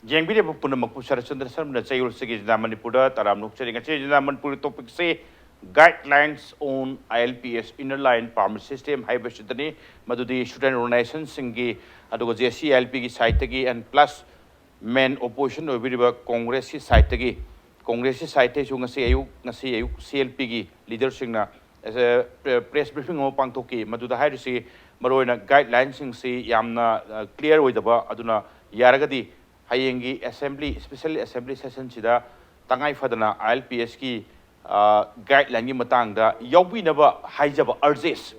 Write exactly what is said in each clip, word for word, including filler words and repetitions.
ꯌꯦꯡꯕꯤꯔꯤꯕ ꯄꯨꯝꯅꯃꯛꯄꯨ ꯁꯔꯠꯆꯟꯗ꯭ꯔ ꯁꯔꯃꯅ ꯆꯌꯣꯜꯁꯤꯒꯤ ꯖꯤꯟꯗꯥ ꯃꯅꯤꯄꯨꯔꯗ ꯇꯔꯥꯝꯅ ꯑꯣꯛꯆꯔꯤ꯫ ꯉꯁꯤ ꯖꯤꯟꯗꯥ ꯃꯅꯤꯄꯨꯔꯒꯤ ꯇꯣꯄꯤꯛꯁꯤ Guidelines on I L P S, Inner Line Permit System ꯍꯥꯏꯕꯁꯤꯗꯅꯤ꯫ ꯃꯗꯨꯗꯤ ꯁ꯭ꯇꯨꯗꯦꯟꯠ ꯑꯣꯔꯒꯅꯥꯏꯖꯦꯁꯟꯁꯤꯡꯒꯤ ꯑꯗꯨꯒ ꯖꯦ ꯁꯤ ꯑꯥꯏ ꯑꯦꯜ ꯄꯤꯒꯤ ꯁꯥꯏꯠꯇꯒꯤ and plus main opposition ꯑꯣꯏꯕꯤꯔꯤꯕ ꯀꯣꯡꯒ꯭ꯔꯦꯁꯀꯤ ꯁꯥꯏꯠꯇꯒꯤ, ꯀꯣꯡꯒ꯭ꯔꯦꯁꯀꯤ ꯁꯥꯏꯠꯇꯩꯁꯨ ꯉꯁꯤ ꯑꯌꯨꯛ, ꯉꯁꯤ ꯑꯌꯨꯛ ꯁꯤ ꯑꯦꯜ ꯄꯤꯒꯤ ꯂꯤꯗꯔꯁꯤꯡꯅ ꯄ꯭ꯔꯦꯁ ꯕ꯭ꯔꯤꯐꯤꯡ ꯑꯃ ꯄꯥꯡꯊꯣꯛꯈꯤ꯫ ꯃꯗꯨꯗ ꯍꯥꯏꯔꯤꯁꯤ ꯃꯔꯨꯑꯣꯏꯅ ꯒꯥꯏꯗꯂꯥꯏꯟꯁꯤꯡꯁꯤ ꯌꯥꯝꯅ ꯀ꯭ꯂꯤꯌꯥꯔ ꯑꯣꯏꯗꯕ, ꯑꯗꯨꯅ ꯌꯥꯔꯒꯗꯤ ꯍꯌꯦꯡꯒꯤ ꯑꯦꯁꯦꯝꯕ꯭ꯂꯤ, ꯏꯁꯄꯤꯁꯦꯜ ꯑꯦꯁꯦꯝꯕ꯭ꯂꯤ ꯁꯦꯁꯟꯁꯤꯗ ꯇꯉꯥꯏ ꯐꯗꯅ ꯑꯥꯏ ꯑꯦꯜ ꯄꯤ ꯑꯦꯁꯀꯤ ꯒꯥꯏꯗꯂꯥꯏꯟꯒꯤ ꯃꯇꯥꯡꯗ ꯌꯥꯎꯕꯤꯅꯕ ꯍꯥꯏꯖꯕ, ꯑꯔꯖꯦꯁ,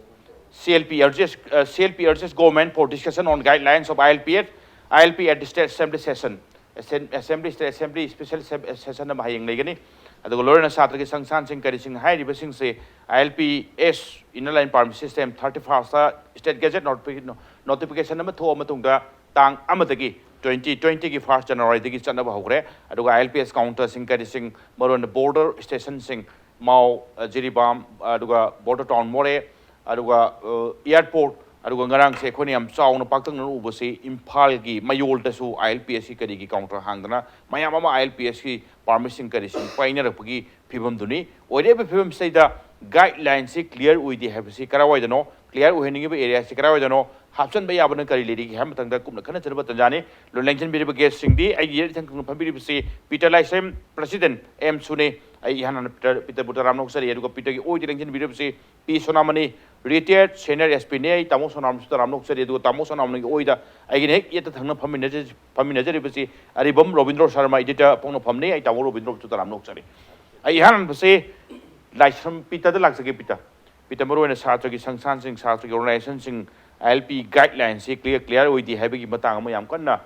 C L P urges, C L P urges government for discussion on guidelines of I L P at, I L P at the state assembly session, assembly, state assembly special session ꯑꯃ ꯍꯌꯦꯡ ꯂꯩꯒꯅꯤ꯫ ꯑꯗꯨꯒ ꯂꯣꯏꯅꯅ ꯁꯥꯇ꯭ꯔꯒꯤ ꯁꯪꯁꯊꯥꯟꯁꯤꯡ ꯀꯔꯤꯁꯤꯡ ꯍꯥꯏꯔꯤꯕꯁꯤꯡꯁꯦ I L P S, Inner Line Permit System, thirty first state gazette notification ꯑꯃ ꯊꯣꯛꯑ ꯃꯇꯨꯡꯗ ꯇꯥꯡ ꯑꯃꯗꯒꯤ twenty twentyꯒꯤ first Januaryꯗꯒꯤ ꯆꯠꯅꯕ ꯍꯧꯈ꯭ꯔꯦ꯫ ꯑꯗꯨꯒ ꯑꯥꯏ ꯑꯦꯜ ꯄꯤ ꯑꯦꯁ ꯀꯥꯎꯟꯇꯔꯁꯤꯡ ꯀꯔꯤꯁꯤꯡ, ꯃꯔꯨꯑꯣꯏꯅ ꯕꯣꯔꯗꯔ ꯁ꯭ꯇꯦꯁꯟꯁꯤꯡ, ꯃꯥꯎ, ꯑ, ꯖꯤꯔꯤꯕꯥꯝ, ꯑꯗꯨꯒ ꯕꯣꯔꯗꯔ ꯇꯥꯎꯟ ꯃꯣꯔꯦ, ꯑꯗꯨꯒ, ꯑ, ꯑꯦꯌꯥꯔꯄꯣꯔꯠ, ꯑꯗꯨꯒ ꯉꯔꯥꯡꯁꯦ ꯑꯩꯈꯣꯏꯅ ꯌꯥꯝ ꯆꯥꯎꯅ ꯄꯥꯛꯇꯛꯅꯅ ꯎꯕꯁꯤ ꯏꯝꯐꯥꯜꯒꯤ ꯃꯌꯣꯜꯗꯁꯨ ꯑꯥꯏ ꯑꯦꯜ ꯄꯤ ꯑꯦꯁꯀꯤ ꯀꯔꯤꯒꯤ ꯀꯥꯎꯟꯇꯔ ꯍꯥꯡꯗꯅ ꯃꯌꯥꯝ ꯑꯃ ꯑꯥꯏ ꯑꯦꯜ ꯄꯤ ꯑꯦꯁꯀꯤ ꯄꯥꯔꯃꯤꯠꯁꯤꯡ ꯀꯔꯤꯁꯤꯡ ꯄꯥꯏꯅꯔꯛꯄꯒꯤ ꯐꯤꯕꯝꯗꯨꯅꯤ꯫ ꯑꯣꯏꯔꯤꯕ ꯐꯤꯕꯝꯁꯤꯗꯩꯗ ꯒꯥꯏꯗꯂꯥꯏꯟꯁꯤ ꯀ꯭ꯂꯤꯌꯥꯔ ꯑꯣꯏꯗꯦ ꯍꯥꯏꯕꯁꯤ ꯀꯔꯥꯏꯋꯥꯏꯗꯅꯣ? ꯀ꯭ꯂꯤꯌꯥꯔ ꯑꯣꯏꯍꯟꯅꯤꯡꯉꯤꯕ ꯑꯦꯔꯤꯌꯥꯁꯤ ꯀꯔꯥꯏꯋꯥꯏꯗꯅꯣ? ꯍꯥꯞꯆꯤꯟꯕ ꯌꯥꯕꯅ ꯀꯔꯤ ꯂꯩꯔꯤꯒꯦ ꯍꯥꯏꯕ ꯃꯇꯥꯡꯗ ꯀꯨꯞꯅ ꯈꯟꯅꯖꯅꯕ ꯇꯥꯟꯖꯥꯅꯤ꯫ ꯂꯣꯏ ꯂꯦꯡꯁꯤꯟꯕꯤꯔꯤꯕ ꯒꯦꯁꯁꯤꯡꯗꯤ ꯑꯩꯒꯤ ꯌꯦꯠ ꯏꯊꯪ ꯊꯪꯅ ꯐꯝꯕꯤꯔꯤꯕꯁꯤ ꯄꯤꯇꯔ ꯂꯥꯏꯁ꯭ꯔꯦꯝ, ꯄ꯭ꯔꯁꯤꯗꯦꯟꯠ ꯑꯦꯝ ꯁꯨꯅꯤ꯫ ꯑꯩ ꯏꯍꯥꯟ ꯍꯥꯟꯅ ꯄꯤꯇꯔ, ꯄꯤꯇꯔꯕꯨ ꯇꯔꯥꯝꯅ ꯑꯣꯛꯆꯔꯤ꯫ ꯑꯗꯨꯒ ꯄꯤꯇꯔꯒꯤ ꯑꯣꯏꯗ ꯂꯦꯡꯁꯤꯟꯕꯤꯔꯤꯕꯁꯤ ꯄꯤ ꯁꯣꯅꯥꯃꯅꯤ, ꯔꯤꯇꯥꯌꯔꯗ ꯁꯦꯅꯤꯌꯔ ꯑꯦꯁ ꯄꯤꯅꯤ꯫ ꯑꯩ ꯇꯥꯃꯣ ꯁꯣꯅꯥꯃꯅꯤꯁꯨ ꯇꯔꯥꯝꯅ ꯑꯣꯛꯆꯔꯤ꯫ ꯑꯗꯨꯒ ꯇꯥꯃꯣ ꯁꯣꯅꯥꯃꯅꯤꯒꯤ ꯑꯣꯏꯗ ꯑꯩꯒꯤꯅ ꯍꯦꯛ ꯌꯦꯠꯇ ꯊꯪꯅ ꯐꯝꯃꯤꯟꯅꯖ-, ꯐꯝꯃꯤꯟꯅꯖꯔꯤꯕꯁꯤ ꯑꯔꯤꯕꯝ ꯔꯣꯕꯤꯟꯗ꯭ꯔꯣ ꯁꯔꯃ, ꯏꯗꯤꯇꯔ ꯄꯣꯛꯅꯐꯝꯅꯤ꯫ ꯑꯩ ꯇꯥꯃꯣ ꯔꯣꯕꯤꯟꯗ꯭ꯔꯣꯕꯨꯁꯨ ꯇꯔꯥꯝꯅ ꯑꯣꯛꯆꯔꯤ꯫ ꯑꯩ ꯏꯍꯥꯟ ꯍꯥꯟꯕꯁꯤ ꯂꯥꯏꯁ꯭ꯔꯝ ꯄꯤꯇꯔꯗ ꯂꯥꯛꯆꯒꯦ꯫ ꯄꯤꯇꯔ, ꯄꯤꯇꯔ, ꯃꯔꯨꯑꯣꯏꯅ ꯁꯥꯇ꯭ꯔꯒꯤ ꯁꯪꯁꯊꯥꯟꯁꯤꯡ, ꯁꯥꯇ꯭ꯔꯒꯤ ꯑꯣꯔꯒꯅꯥꯏꯖꯦꯁꯟꯁꯤꯡ, ꯑꯥꯏ ꯑꯦꯜ ꯄꯤ ꯒꯥꯏꯗꯂꯥꯏꯟꯁꯤ ꯀ꯭ꯂꯤꯌꯥꯔ, ꯀ꯭ꯂꯤꯌꯥꯔ ꯑꯣꯏꯗꯦ ꯍꯥꯏꯕꯒꯤ ꯃꯇꯥꯡ ꯑꯃ ꯌꯥꯝ ꯀꯟꯅ,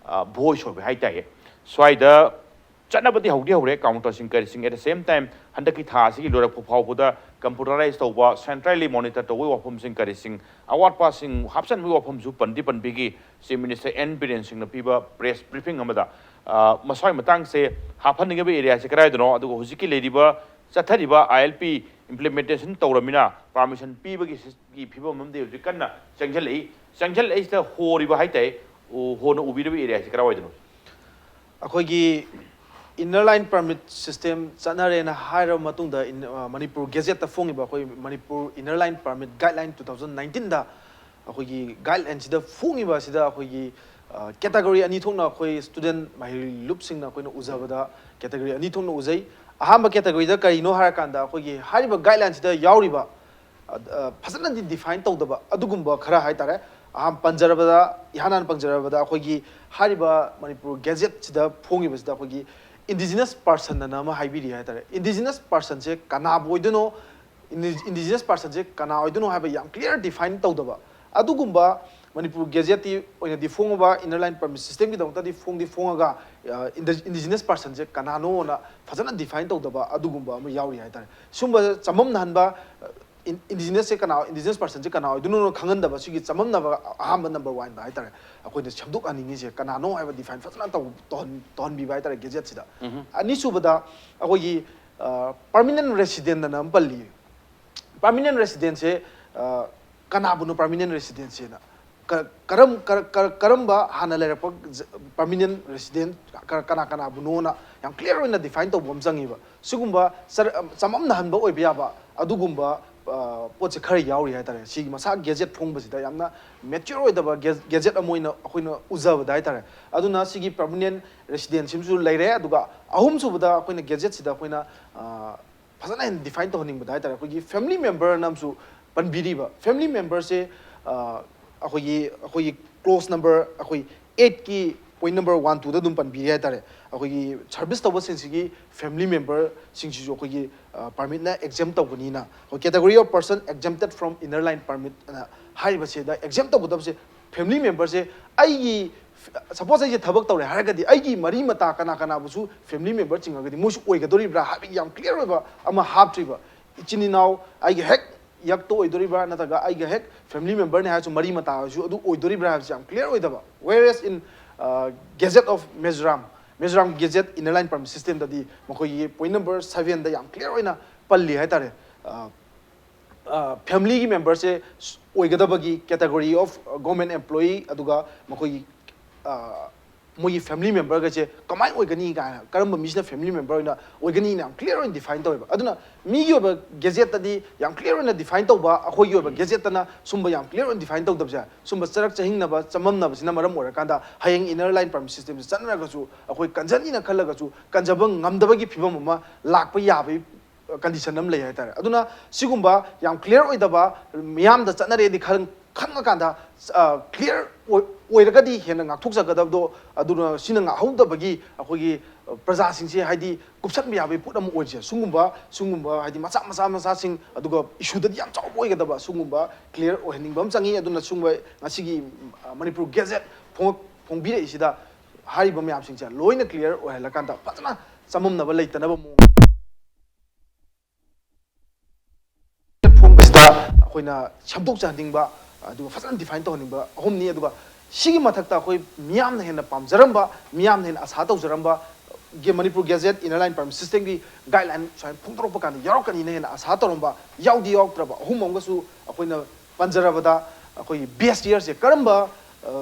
ꯑ, ꯚꯣꯏꯁ ꯑꯣꯏꯕ ꯍꯥꯏꯇꯥꯔꯦ꯫ ꯁ꯭ꯋꯥꯏꯗ ꯆꯠꯅꯕꯗꯤ ꯍꯧꯗꯤ ꯍꯧꯔꯦ, ꯀꯥꯎꯟꯇꯔꯁꯤꯡ ꯀꯔꯤꯁꯤꯡ꯫ At the same time, ꯍꯟꯗꯛꯀꯤ ꯊꯥ ꯑꯁꯤꯒꯤ ꯂꯣꯏꯔꯛꯄ ꯐꯥꯎꯕꯗ ꯀꯝꯄ꯭ꯌꯨꯇꯔꯥꯏꯖ ꯇꯧꯕ, ꯁꯦꯟꯇ꯭ꯔꯦꯜꯂꯤ ꯃꯣꯅꯤꯇꯔ ꯇꯧꯕꯒꯤ ꯋꯥꯐꯝꯁꯤꯡ ꯀꯔꯤꯁꯤꯡ, ꯑꯋꯥꯠꯄꯁꯤꯡ ꯍꯥꯞꯆꯤꯟꯕꯒꯤ ꯋꯥꯐꯝꯁꯨ ꯄꯟꯗꯤ ꯄꯟꯕꯤꯈꯤ꯫ ꯆꯤꯐ ꯃꯤꯅꯤꯁꯇꯔ ꯑꯦꯟ ꯕꯤꯔꯦꯟ ꯁꯤꯡꯅ ꯄꯤꯕ ꯄ꯭ꯔꯦꯁ ꯕ꯭ꯔꯤꯐꯤꯡ ꯑꯃꯗ, ꯑ, ꯃꯁꯥꯒꯤ ꯃꯇꯥꯡꯁꯦ ꯍꯥꯞꯍꯟꯅꯤꯡꯉꯤꯕ ꯑꯦꯔꯤꯌꯥꯁꯦ ꯀꯗꯥꯏꯗꯅꯣ, ꯑꯗꯨꯒ ꯍꯧꯖꯤꯛꯀꯤ ꯂꯩꯔꯤꯕ ꯆꯠꯊꯔꯤꯕ ꯑꯥꯏ ꯑꯦꯜ ꯄꯤ ꯏꯝꯄ꯭ꯂꯤꯃꯦꯟꯇꯦꯁꯟ ꯇꯧꯔꯃꯤꯅ ꯄꯥꯔꯃꯤꯁꯟ ꯄꯤꯕꯒꯤ ꯁꯤ-, ꯒꯤ ꯐꯤꯕꯝ ꯑꯃꯗꯤ ꯍꯧꯖꯤꯛ ꯀꯟꯅ ꯆꯪꯁꯤꯜꯂꯛꯏ꯫ ꯆꯪꯁꯤꯜꯂꯛꯏꯁꯤꯗ ꯍꯣꯔꯤꯕ ꯍꯥꯏꯇꯥꯔꯦ, ꯎ, ꯍꯣꯅ ꯎꯕꯤꯔꯤꯕ ꯑꯦꯔꯤꯌꯥꯁꯤ ꯀꯗꯥꯏꯋꯥꯏꯗꯅꯣ? ꯑꯩꯈꯣꯏꯒꯤ inner line permit system ꯆꯠꯅꯔꯦꯅ ꯍꯥꯏꯔꯕ ꯃꯇꯨꯡꯗ, in- ꯑ, ꯃꯅꯤꯄꯨꯔ ꯒꯦꯖꯦꯠꯇ ꯐꯣꯡꯉꯤꯕ ꯑꯩꯈꯣꯏ Manipur inner line permit guideline two thousand nineteenꯗ ꯑꯩꯈꯣꯏꯒꯤ guidelineꯁꯤꯗ ꯐꯣꯡꯉꯤꯕ ꯑꯁꯤꯗ ꯑꯩꯈꯣꯏꯒꯤ, ꯑ, category ꯑꯅꯤ ꯊꯣꯛꯅ ꯑꯩꯈꯣꯏ student ꯃꯍꯩꯔꯣꯏ ꯂꯨꯞꯁꯤꯡꯅ ꯑꯩꯈꯣꯏꯅ ꯎꯖꯕꯗ category ꯑꯅꯤ ꯊꯣꯛꯅ ꯎꯖꯩ꯫ ꯑꯍꯥꯟꯕ categoryꯗ ꯀꯔꯤꯅꯣ ꯍꯥꯏꯔꯀꯥꯟꯗ, ꯑꯩꯈꯣꯏꯒꯤ ꯍꯥꯏꯔꯤꯕ guidelineꯁꯤꯗ ꯌꯥꯎꯔꯤꯕ ꯑ, ꯑ, ꯐꯖꯅꯗꯤ define ꯇꯧꯗꯕ ꯑꯗꯨꯒꯨꯝꯕ ꯈꯔ ꯍꯥꯏꯇꯥꯔꯦ꯫ ꯑꯍꯥꯟ ꯄꯟꯖꯔꯕꯗ, ꯏꯍꯥꯟ ꯍꯥꯟꯅ ꯄꯟꯖꯔꯕꯗ, ꯑꯩꯈꯣꯏꯒꯤ ꯍꯥꯏꯔꯤꯕ ꯃꯅꯤꯄꯨꯔ ꯒꯦꯖꯦꯠꯁꯤꯗ ꯐꯣꯡꯉꯤꯕꯁꯤꯗ ꯑꯩꯈꯣꯏꯒꯤ indigenous person ꯑꯅ ꯑꯃ ꯍꯥꯏꯕꯤꯔꯤ ꯍꯥꯏꯇꯥꯔꯦ꯫ Indigenous personꯁꯦ ꯀꯅꯥꯕꯨ ꯑꯣꯏꯗꯣꯏꯅꯣ, indi- indigenous personꯁꯦ ꯀꯅꯥ ꯑꯣꯏꯗꯣꯏꯅꯣ ꯍꯥꯏꯕ ꯌꯥꯝ clear define ꯇꯧꯗꯕ ꯑꯗꯨꯒꯨꯝꯕ, ꯃꯅꯤꯄꯨꯔ ꯒꯦꯖꯦꯠꯇꯤ ꯑꯣꯏꯅꯗꯤ ꯐꯣꯡꯉꯕ inner line permit systemꯒꯤꯗꯃꯛꯇꯗꯤ ꯐꯣꯡꯗꯤ ꯐꯣꯡꯉꯒ, ꯑ, indi- indigenous personꯁꯦ ꯀꯅꯥꯅꯣꯅ ꯐꯖꯅ define ꯇꯧꯗꯕ ꯑꯗꯨꯒꯨꯝꯕ ꯑꯃ ꯌꯥꯎꯔꯤ ꯍꯥꯏꯇꯥꯔꯦ꯫ ꯁꯨꯝꯕ ꯆꯃꯝꯅꯍꯟꯕ, ꯑ, in- indigenousꯁꯦ ꯀꯅꯥ, indigenous personꯁꯦ ꯀꯅꯥ ꯑꯣꯏꯗꯣꯏꯅꯣ ꯈꯪꯍꯟꯗꯕ, ꯁꯤꯒꯤ ꯆꯃꯝꯅꯕ ꯑꯍꯥꯟꯕ number oneꯗ ꯍꯥꯏꯇꯥꯔꯦ꯫ ꯑꯩꯈꯣꯏꯅ ꯁꯦꯝꯗꯣꯛꯍꯟꯅꯤꯡꯉꯤꯁꯦ ꯀꯅꯥꯅꯣ ꯍꯥꯏꯕ define ꯐꯖꯅ ꯇꯧ-, ꯇꯧꯍꯟ-, ꯇꯧꯍꯟꯕꯤꯕ ꯍꯥꯏꯇꯥꯔꯦ ꯒꯦꯖꯦꯠꯁꯤꯗ꯫ ꯑꯅꯤꯁꯨꯕꯗ ꯑꯩꯈꯣꯏꯒꯤ, ꯑ, permanent resident ꯑꯅ ꯑꯃ ꯄꯜꯂꯤ꯫ Permanent residentꯁꯦ, ꯑ, ꯀꯅꯥꯕꯨꯅꯣ permanent residentꯁꯦꯅ? ꯀ-, ꯀꯔꯝ-, ꯀꯔ-, ꯀꯔ-, ꯀꯔꯝꯕ ꯍꯥꯟꯅ ꯂꯩꯔꯛꯄ ꯖ-, permanent resident ꯀ-, ꯀꯅꯥ ꯀꯅꯥꯕꯨꯅꯣꯅ ꯌꯥꯝ clear ꯑꯣꯏꯅ define ꯇꯧꯕ ꯑꯃ ꯆꯪꯉꯤꯕ꯫ ꯁꯤꯒꯨꯝꯕ ꯆꯔ-, ꯆꯃꯝꯅꯍꯟꯕ ꯑꯣꯏꯕ ꯌꯥꯕ ꯑꯗꯨꯒꯨꯝꯕ, ꯑ, ꯄꯣꯠꯁꯦ ꯈꯔ ꯌꯥꯎꯔꯤ ꯍꯥꯏꯇꯥꯔꯦ꯫ ꯁꯤꯒꯤ ꯃꯁꯥ ꯒꯦꯖꯦꯠ ꯐꯣꯡꯕꯁꯤꯗ ꯌꯥꯝꯅ mature ꯑꯣꯏꯗꯕ ꯒꯦ-, ꯒꯦꯖꯦꯠ ꯑꯃ ꯑꯣꯏꯅ ꯑꯩꯈꯣꯏꯅ ꯎꯖꯕꯗ ꯍꯥꯏꯇꯥꯔꯦ꯫ ꯑꯗꯨꯅ ꯁꯤꯒꯤ permanent residentꯁꯤꯃꯁꯨ ꯂꯩꯔꯦ꯫ ꯑꯗꯨꯒ ꯑꯍꯨꯝꯁꯨꯕꯗ ꯑꯩꯈꯣꯏꯅ ꯒꯦꯖꯦꯠꯁꯤꯗ ꯑꯩꯈꯣꯏꯅ, ꯑ, ꯐꯖꯅ ꯍꯦꯟꯅ define ꯇꯧꯍꯟꯅꯤꯡꯕꯗ ꯍꯥꯏꯇꯥꯔꯦ, ꯑꯩꯈꯣꯏꯒꯤ family member ꯑꯅ ꯑꯃꯁꯨ ꯄꯟꯕꯤꯔꯤꯕ꯫ Family memberꯁꯦ, ꯑ, ꯑꯩꯈꯣꯏꯒꯤ, ꯑꯩꯈꯣꯏꯒꯤ clause number, ꯑꯩꯈꯣꯏ eightꯀꯤ point number one twoꯗ ꯑꯗꯨꯝ ꯄꯟꯕꯤꯔꯤ ꯍꯥꯏꯇꯥꯔꯦ꯫ ꯑꯩꯈꯣꯏꯒꯤ service ꯇꯧꯕꯁꯤꯡꯁꯤꯒꯤ family memberꯁꯤꯡꯁꯤꯁꯨ ꯑꯩꯈꯣꯏꯒꯤ, ꯑ, permitꯅ exempt ꯇꯧꯒꯅꯤꯅ, ꯑꯩꯈꯣꯏ category of person exempted from inner line permit ꯑꯅ ꯍꯥꯏꯔꯤꯕꯁꯤꯗ exempt ꯇꯧꯒꯗꯕꯁꯦ family memberꯁꯦ ꯑꯩꯒꯤ, suppose ꯑꯩꯁꯦ ꯊꯕꯛ ꯇꯧꯔꯦ ꯍꯥꯏꯔꯒꯗꯤ ꯑꯩꯒꯤ ꯃꯔꯤ ꯃꯇꯥ ꯀꯅꯥ ꯀꯅꯥꯕꯨꯁꯨ family member ꯆꯤꯡꯉꯒꯗꯤ ꯃꯣꯏꯁꯨ ꯑꯣꯏꯒꯗꯧꯔꯤꯕ꯭ꯔꯥ ꯍꯥꯏꯕꯒꯤ ꯌꯥꯝ clear ꯑꯣꯏꯕ ꯑꯃ ꯍꯥꯞꯇ꯭ꯔꯤꯕ꯫ ꯏꯆꯤꯟ ꯏꯅꯥꯎ ꯑꯩꯒꯤ ꯍꯦꯛ ꯌꯛꯇ ꯑꯣꯏꯗꯣꯔꯤꯕ꯭ꯔꯥ, ꯅꯠꯇ꯭ꯔꯒ ꯑꯩꯒ ꯍꯦꯛ family memberꯅꯦ ꯍꯥꯏꯔꯁꯨ ꯃꯔꯤ ꯃꯇꯥ ꯑꯣꯏꯔꯁꯨ ꯑꯗꯨ ꯑꯣꯏꯗꯣꯔꯤꯕ꯭ꯔꯥ ꯍꯥꯏꯕꯁꯤ ꯌꯥꯝ clear ꯑꯣꯏꯗꯕ꯫ Whereas in, uh, Gazette of Mizoram, Mizoram Gazette inner line permit systemꯗꯗꯤ ꯃꯈꯣꯏꯒꯤ point number sevenꯗ ꯌꯥꯝ clear ꯑꯣꯏꯅ ꯄꯜꯂꯤ ꯍꯥꯏꯇꯥꯔꯦ꯫ ꯑ, ꯑ, familyꯒꯤ memberꯁꯦ ꯑꯣꯏꯒꯗꯕꯒꯤ category of government employee, ꯑꯗꯨꯒ ꯃꯈꯣꯏꯒꯤ, ꯑ, ꯃꯣꯏꯒꯤ family memberꯒꯁꯦ ꯀꯃꯥꯏꯅ ꯑꯣꯏꯒꯅꯤ ꯀꯥꯏꯅ, ꯀꯔꯝꯕ ꯃꯤꯁꯤꯅ family member ꯑꯣꯏꯅ ꯑꯣꯏꯒꯅꯤꯅ ꯌꯥꯝ clear ꯑꯣꯏꯅ define ꯇꯧꯋꯦꯕ꯫ ꯑꯗꯨꯅ ꯃꯤꯒꯤ ꯑꯣꯏꯕ gazetꯇꯗꯤ ꯌꯥꯝ clear ꯑꯣꯏꯅ define ꯇꯧꯕ, ꯑꯩꯈꯣꯏꯒꯤ ꯑꯣꯏꯕ gazetꯇꯅ ꯁꯨꯝꯕ ꯌꯥꯝ clear ꯑꯣꯏꯅ define ꯇꯧꯗꯕꯁꯦ, ꯁꯨꯝꯕ ꯆꯔꯛ ꯆꯍꯤꯡꯅꯕ, ꯆꯃꯝꯅꯕꯁꯤꯅ ꯃꯔꯝ ꯑꯣꯏꯔꯀꯥꯟꯗ ꯍꯌꯦꯡ inner line permit systemꯁꯦ ꯆꯠꯅꯔꯒꯁꯨ ꯑꯩꯈꯣꯏ ꯀꯟꯖꯅꯤꯅ ꯈꯜꯂꯒꯁꯨ ꯀꯟꯖꯕ ꯉꯝꯗꯕꯒꯤ ꯐꯤꯕꯝ ꯑꯃ ꯂꯥꯛꯄ ꯌꯥꯕꯒꯤ condition ꯑꯃ ꯂꯩ ꯍꯥꯏꯇꯥꯔꯦ꯫ ꯑꯗꯨꯅ ꯁꯤꯒꯨꯝꯕ ꯌꯥꯝ clear ꯑꯣꯏꯗꯕ, ꯃꯤꯌꯥꯝꯗ ꯆꯠꯅꯔꯦꯗꯤ ꯈꯪꯉꯀꯥꯟꯗ clear ꯑꯣꯏꯔꯒꯗꯤ ꯍꯦꯟꯅ ꯉꯥꯛꯊꯣꯛꯆꯒꯗꯕꯗꯣ, ꯑꯗꯨꯅ ꯁꯤꯅ ꯉꯥꯛꯍꯧꯗꯕꯒꯤ ꯑꯩꯈꯣꯏꯒꯤ ꯄ꯭ꯔꯖꯥꯁꯤꯡꯁꯦ ꯍꯥꯏꯗꯤ ꯀꯨꯞꯁꯟꯕ ꯌꯥꯕꯒꯤ ꯄꯣꯠ ꯑꯃ ꯑꯣꯏꯔꯤꯁꯦ꯫ ꯁꯤꯒꯨꯝꯕ ꯁꯤꯒꯨꯝꯕ ꯍꯥꯏꯗꯤ ꯃꯆꯥ ꯃꯆꯥ ꯃꯆꯥꯁꯤꯡ, ꯑꯗꯨꯒ issueꯗꯗꯤ ꯌꯥꯝ ꯆꯥꯎꯕ ꯑꯣꯏꯒꯗꯕ, ꯁꯤꯒꯨꯝꯕ clear ꯑꯣꯏꯍꯟꯅꯤꯡꯕ ꯑꯃ ꯆꯪꯉꯤ꯫ ꯑꯗꯨꯅ ꯁꯤꯒꯨꯝꯕ ꯉꯁꯤꯒꯤ ꯃꯅꯤꯄꯨꯔ gazette ꯐꯣꯡꯕꯤꯔꯛꯏꯁꯤꯗ ꯍꯥꯏꯔꯤꯕ ꯃꯌꯥꯝꯁꯤꯡꯁꯦ ꯂꯣꯏꯅ clear ꯑꯣꯏꯍꯜꯂꯀꯥꯟꯗ ꯐꯖꯅ ꯆꯃꯝꯅꯕ ꯂꯩꯇꯅꯕ ꯃꯑꯣꯡ ꯐꯣꯡꯕꯁꯤꯗ ꯑꯩꯈꯣꯏꯅ ꯁꯦꯝꯗꯣꯛꯆꯍꯟꯅꯤꯡꯕ, ꯑꯗꯨꯒ ꯐꯖꯅ define ꯇꯧꯍꯟꯅꯤꯡꯕ ꯑꯍꯨꯝꯅꯤ꯫ ꯑꯗꯨꯒ ꯁꯤꯒꯤ ꯃꯊꯛꯇ ꯑꯩꯈꯣꯏ ꯃꯤꯌꯥꯝꯅ ꯍꯦꯟꯅ ꯄꯥꯝꯖꯔꯝꯕ, ꯃꯤꯌꯥꯝꯅ ꯍꯦꯟꯅ ꯑꯁꯥ ꯇꯧꯖꯔꯝꯕ ꯒꯤ Manipur gazette inner line permit systemꯒꯤ guideline ꯁꯨꯃꯥꯏꯅ ꯐꯣꯡꯗꯣꯔꯛꯄ ꯀꯥꯟꯗ ꯌꯥꯎꯔꯛꯀꯅꯤꯅ ꯍꯦꯟꯅ ꯑꯁꯥ ꯇꯧꯔꯝꯕ, ꯌꯥꯎꯗꯤ ꯌꯥꯎꯔꯛꯇ꯭ꯔꯕ ꯑꯍꯨꯝ ꯑꯃꯒꯁꯨ ꯑꯩꯈꯣꯏꯅ ꯄꯟꯖꯔꯕꯗ, ꯑꯩꯈꯣꯏꯒꯤ base yearꯁꯦ ꯀꯔꯝꯕ,